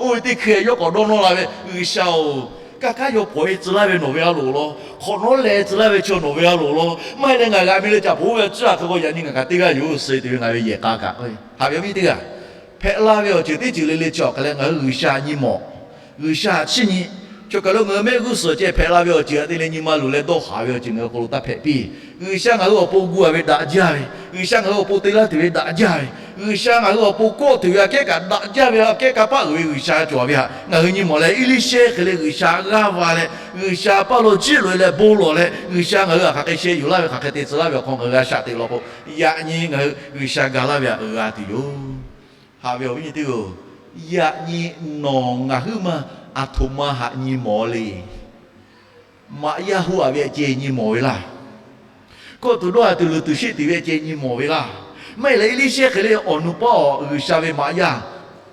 oˇ ve teˇ hkeh yawˇ k'awꞈ dawˇ nawˇ la ve, G'uiˬsha oˬ, ka kaˉ yaw pawˍ e tcuh laˇ ve nawˬ ve a loˍ law, hk'awꞈ nawˉ lehˬ tcuh laˇ ve chaw nawˬ ve a loˍ law, maˇ heˆ leh ngaˬ g'aꞈ mi leh caꞈ poˍ oˇ ve tcuhˉ a hk'e k'o, yaꞈ nyi ngaˬ kaꞈ teˇ g'aˇ yoˬ suh tuˬ ve ngaˬ ve yehˬ k'a kaꞈ k'o, haꞈ ve awˬ viˉ teˇ g'aˇ, hpehꞈ la ve awˬ ceuˬ teˇ ceuˬ le le chi awˬ hk'aˬ leh ngaˬ hui G'uiˬsha nyi mawˬ, G'uiˬsha htaꞈ chiˇ nyi. Chaw kaˬ lo ngaˬ hui mehˆ g'uˇ suhˍ ceh hpehꞈ la ve awˬ ceuˬ htaꞈ te leh nyi ma luˬ leh dawˇ haˍ ve awˬ ceuˬ ngaˬ hui hk'aw lo taˇ hpehꞈ piˇ. G'uiˬsha ngaˬ hui awˬ pon gu a ve daꞈ jaˇ ve, G'uiˬsha ngaˬ hui awˬ pon te laˇ tuˬ ve daꞈ jaˇ ve, G'uiˬsha ngaˬ hui awˬ pon kawˆ tuˬ ve aꞈ kehˉ kaꞈ daꞈ jaˇ ve, aꞈ kehˉ kanˇ paˆ uiˍ ve G'uiˬsha cawˬ ve htaꞈ ngaˬ hui nyi mawˬ leh, Eˇliˇshehˇ hk'e le G'uiˬsha g'aˇ va leh, G'uiˬsha paˇ lo jiˇ loꞈ e leh bon lawˬ leh, G'uiˬsha ngaˬ hui htaꞈ hk'aˬ hk'e sheh yuˬ laˇ ve, hk'aˬ hk'e te tcuh laˇ ve awˬ hk'aw ngaˬ hui g'a shaꞈ teꞈ law k'o, yaꞈ nyi ngaˬ hui G'uiˬsha ga laˇ ve htaꞈ g'a tuˬ yoˬ. Haꞈ ve awˬ viˉ nyi teˇ g'aˇ-oˬ, yaꞈ nyi nawˬ ngaˬ huiˉ ma aˬ htoꞈ ma htaꞈ nyi mawˬ le. Maꞈ yaˇ hoˆ a ve ceh nyi mawˬ ve laˇ. Kawˆ tuˬ dawˇ a tuˬ luˬ tuˬ sheˆ tuˬ ve ceh nyi mawˬ ve laˇ. Maˇ heˆ leh Eˇliˇshehˇ hk'e le awˬ nu paˇ awˬ G'uiˬsha ve maꞈ yaˇ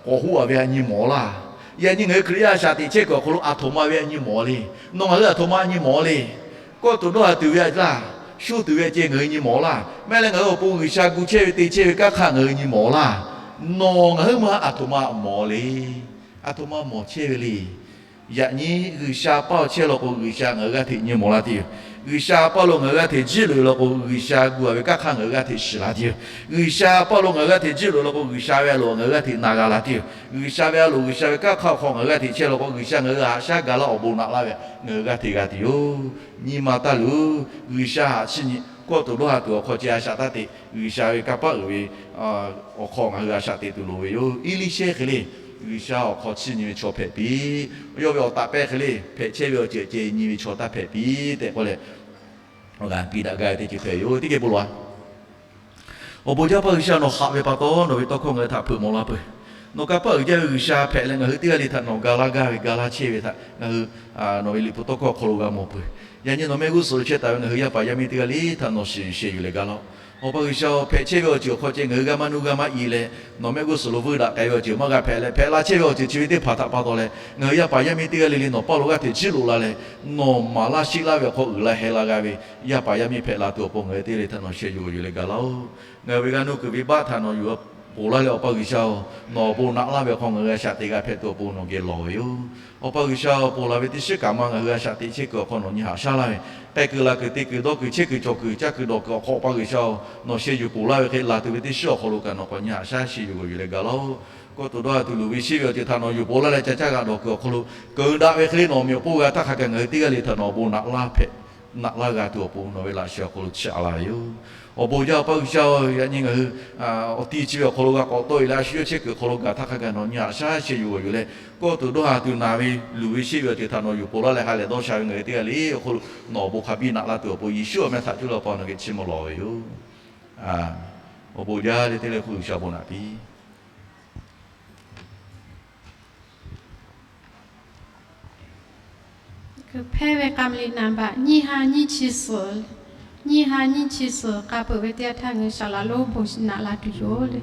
k'awꞈ hoˆ a ve htaꞈ nyi mawˬ laˇ. Yaꞈ nyi ngaˬ hui Hkriꞈ yaˇ shaꞈ teꞈ chehˇ kuiˬ awˬ hk'aw lo aˬ htoꞈ ma ve htaꞈ nyi mawˬ le. Nawˬ ngaˬ hui aˬ htoꞈ ma nyi mawˬ le. Kawˆ tuˬ dawˇ a tuˬ ve htaꞈ laˇ, shu tuˬ ve ceh ngaˬ hui nyi mawˬ laˇ. Maˇ heˆ leh ngaˬ hui awˬ pon G'uiˬsha gu chehˇ ve te chehˇ ve kanˇ hk'aˇ ngaˬ hui nyi mawˬ laˇ. Nawˬ ngaˬ huiˉ ma aˬ htoꞈ ma mawˬ le. Aˬ htoꞈ ma mawˬ chehˇ ve le. Yaꞈ nyi G'uiˬsha paˇ lo chehˇ law k'o, G'uiˬsha ngaˬ hui g'aˇ hteꞈ nyi mawˬ la tuˬ yoˬ. G'uiˬsha paˇ lo ngaˬ hui g'aˇ hteꞈ jiˇ loꞈ e law k'o, G'uiˬsha gu a ve kanˇ hk'aˇ ngaˬ hui g'aˇ hteꞈ shiˍ la tuˬ yoˬ. G'uiˬsha paˇ lo ngaˬ hui g'aˇ hteꞈ jiˇ loꞈ e law k'o, G'uiˬsha ve a loˍ ngaˬ hui g'aˇ hteꞈ na g'a la tuˬ yoˬ. G'uiˬsha ve a loˍ, G'uiˬsha ve kanˇ hk'aˇ awˬ hk'aw ngaˬ hui g'aˇ hteꞈ chehˇ law k'o, G'uiˬsha ngaˬ hui htaꞈ shaˉ ga laˇ awˬ bon naꞈ laˇ ve ngaˬ hui g'aˇ hteꞈ g'a tuˬ yoˬ. Nyi ma taˇ luˬ. G'uiˬsha htaꞈ chiˇ nyi. Kawˆ tuˬ dawˇ a tuˬ awˬ hk'aw ceh a shaꞈ taˇ teꞈ. G'uiˬsha ve kanˇ paˆ uiˍ ve awˬ hk'aw ngaˬ hui a shaꞈ teꞈ tuˬ loˍ ve yoˬ. Eˇliˇshehˇ hk'e le G'uiˬsha awˬ hk'aw chiˇ nyi ve chaw hpehꞈ piˇ. Yawˇ ve awˬ taꞈ pehˇ hk'e le hpehꞈ chehˇ ve awˬ ceuˬ ceh nyi ve chaw taˇ hpehꞈ piˇ tehꞈ k'oˆ leh, g'a piˇ daꞈ gaˇ ve teˇ ceuˬ hpehꞈ yoˬ. Teˇ geh bon lawˬ a. Awˬ bon jaˇ Awˬ pa G'uiˬsha, nawˬ haꞈ ve pa taw nawˬ ve tawˇ hkawˇ ngaˬ hui htaꞈ hpeuꞈ mawˬ la peuˬ. Nawˬ kanˇ paˆ uiˍ jaˇ ve G'uiˬsha hpehꞈ leh ngaˬ hui teˇ g'aˇ le htaꞈ nawˬ ga laˇ gaˇ ve, ga laˇ chehˇ ve htaꞈ ngaˬ hui nawˬ ve liꞈ hpu tawˇ hkawˇ awˬ hk'aw lo g'a mawˬ peuˬ. Yaꞈ nyi nawˬ mehˆ g'uˇ suhˍ lo chehˇ taˍ ve ngaˬ hui yaˇ paˍ yaˇ miˇ teˇ g'aˇ le htaꞈ nawˬ shiˍ yuˬ sheh yuˬ leh ga laˇ-oˆ. Awˬ pa G'uiˬsha-oˬ, hpehꞈ chehˇ ve awˬ ceuˬ awˬ hk'aw ceh ngaˬ hui g'a maˇ nuˇ g'a maˇ i leh, nawˬ mehˆ g'uˇ suhˍ lo vuiˇ daꞈ k'ai ve awˬ ceuˬ maˇ g'a hpehꞈ leh, hpehꞈ la chehˇ ve awˬ ceuˬ chi ve teˇ hpaˍ htaꞈ pa taw leh ngaˬ hui yaˇ paˍ yaˇ miˇ teˇ g'aˇ le le nawˬ paˇ lo g'aˇ hteꞈ jiˇ loꞈ la leh, nawˬ maˍ laˇ sheˆ laˇ ve awˬ hk'aw uiˍ la heh la g'a ve yaˇ paˍ yaˇ miˇ hpehꞈ la tuˬ awˬ pon ngaˬ hui teˇ g'aˇ le htaꞈ nawˬ sheh yuˬ yuˬ leh ga laˇ-oˆ. Ngaˬ hui ve g'a nuˇ kuiˬ ve baˆ htaꞈ nawˬ yuˬ ponˬ laˇ leh, Awˬ pa G'uiˬsha-oˬ, nawˬ awˬ bon naꞈ laˇ ve awˬ hk'aw ngaˬ hui g'a shaꞈ teꞈ g'a hpehꞈ tuˬ awˬ pon nawˬ geh lawˬ ve yoˬ. Awˬ pa G'uiˬsha-oˬ, ponˬ laˬ ve teˇ shiˉ kaꞈ ma ngaˬ hui g'a shaꞈ teꞈ chehˇ kuiˬ awˬ hk'aw nawˬ nyi haꞈ shaˉ laˇ ve, k'ai kuiˬ la kuiˬ te kuiˬ dawˇ kuiˬ chehˇ kuiˬ cawˬ kuiˬ caˇ kuiˬ dawˬ kuiˬ awˬ hk'aw Awˬ pa G'uiˬsha-oˬ, nawˬ sheh yuˬ ponˬ laˇ ve hk'e laˬ tuˬ ve teˇ shiˉ awˬ hk'aw lo kaꞈ nawˬ k'awꞈ nyi haꞈ shaˉ sheh yuˬ g'awˬ yuˬ leh ga laˇ-oˆ. Kawˆ tuˬ dawˇ a tuˬ luˬ ve sheˆ ve awˬ ceuˬ htaꞈ nawˬ yuˬ ponˬ laˇ leh ca caˇ g'a dawˬ kuiˬ awˬ hk'aw lo keunˍ daꞈ ve hk'e le nawˬ awˬ meꞈ awˬ hponˇ g'a htaˇ hk'a gaˬ ngaˬ hui teˇ g'aˇ le htaꞈ nawˬ awˬ bon naꞈ laˇ hpehꞈ naꞈ laˇ g'a tuˬ awˬ pon nawˬ ve laꞈ sheh awˬ hk'aw lo chiˇ aꞈ la ve yoˬ. Awˬ bon jaˇ Awˬ pa G'uiˬsha-oˬ, yaꞈ nyi ngaˬ hui awˬ ti chi ve awˬ hk'aw lo g'a k'awꞈ tawˆ e leh a shu yawˇ chehˇ kuiˬ awˬ hk'aw lo gaˬ htaˇ hk'a gaˬ nawˬ nyi haꞈ shaˉ sheh yuˬ g'awˬ yuˬ leh, kawˆ tuˬ dawˇ a tuˬ naˬ ve luˬ ve sheˆ ve awˬ ceuˬ htaꞈ nawˬ yuˬ ponˬ laˇ leh ha lehˬ dawˇ sha ve ngaˬ hui teˇ g'aˇ le awˬ hk'aw lo nawˬ awˬ bon hk'a biˇ naꞈ laˇ tuˬ awˬ pon Yeˍsuˆ awˬ meh htaꞈ cuˇ leh Awˬ pa nawˬ geh chiˇ mvuh lawˬ ve yoˬ. Awˬ bon jaˇ le teˇ le hk'oˆ G'uiˬsha awˬ bon naꞈ piˇ. Hpehˇ ve k'a ma liꞈ naˍ baꞈ nyiˇ ha nyiˇ chi suhˍ, nyiˇ ha nyiˇ chi suhˍ k'a peuˬ ve teˇ yanˇ htaˇ G'uiˬsha laꞈ lonˉ bon naꞈ la tuˬ yoˬ le.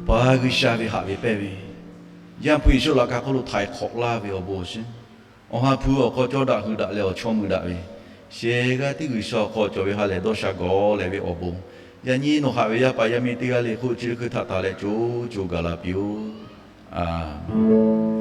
Paˍ G'uiˬsha ve haꞈ ve pehˇ ve, Yaˇ hpu Yeˍsuˆ laꞈ ka hk'oˆ lo htaiˍ hk'awꞈ laˇ ve awˬ bon awˬ shiˍ, awˬ ha hpu awˬ hk'aw cawˇ daꞈ hui daꞈ leh awˬ chawˇ mui daꞈ ve, shehˍ g'aˇ tiˉ G'uiˬsha awˬ hk'aw cawˬ ve ha lehˬ dawˇ sha gawˬ leh ve awˬ bon, yaꞈ nyi nawˬ haꞈ ve yaˇ paˍ yaˇ miˇ teˇ g'aˇ le hk'oˆ chi teˇ hkui htaꞈ tanˬ leh co co gaˬ la piˇ-oˬ. A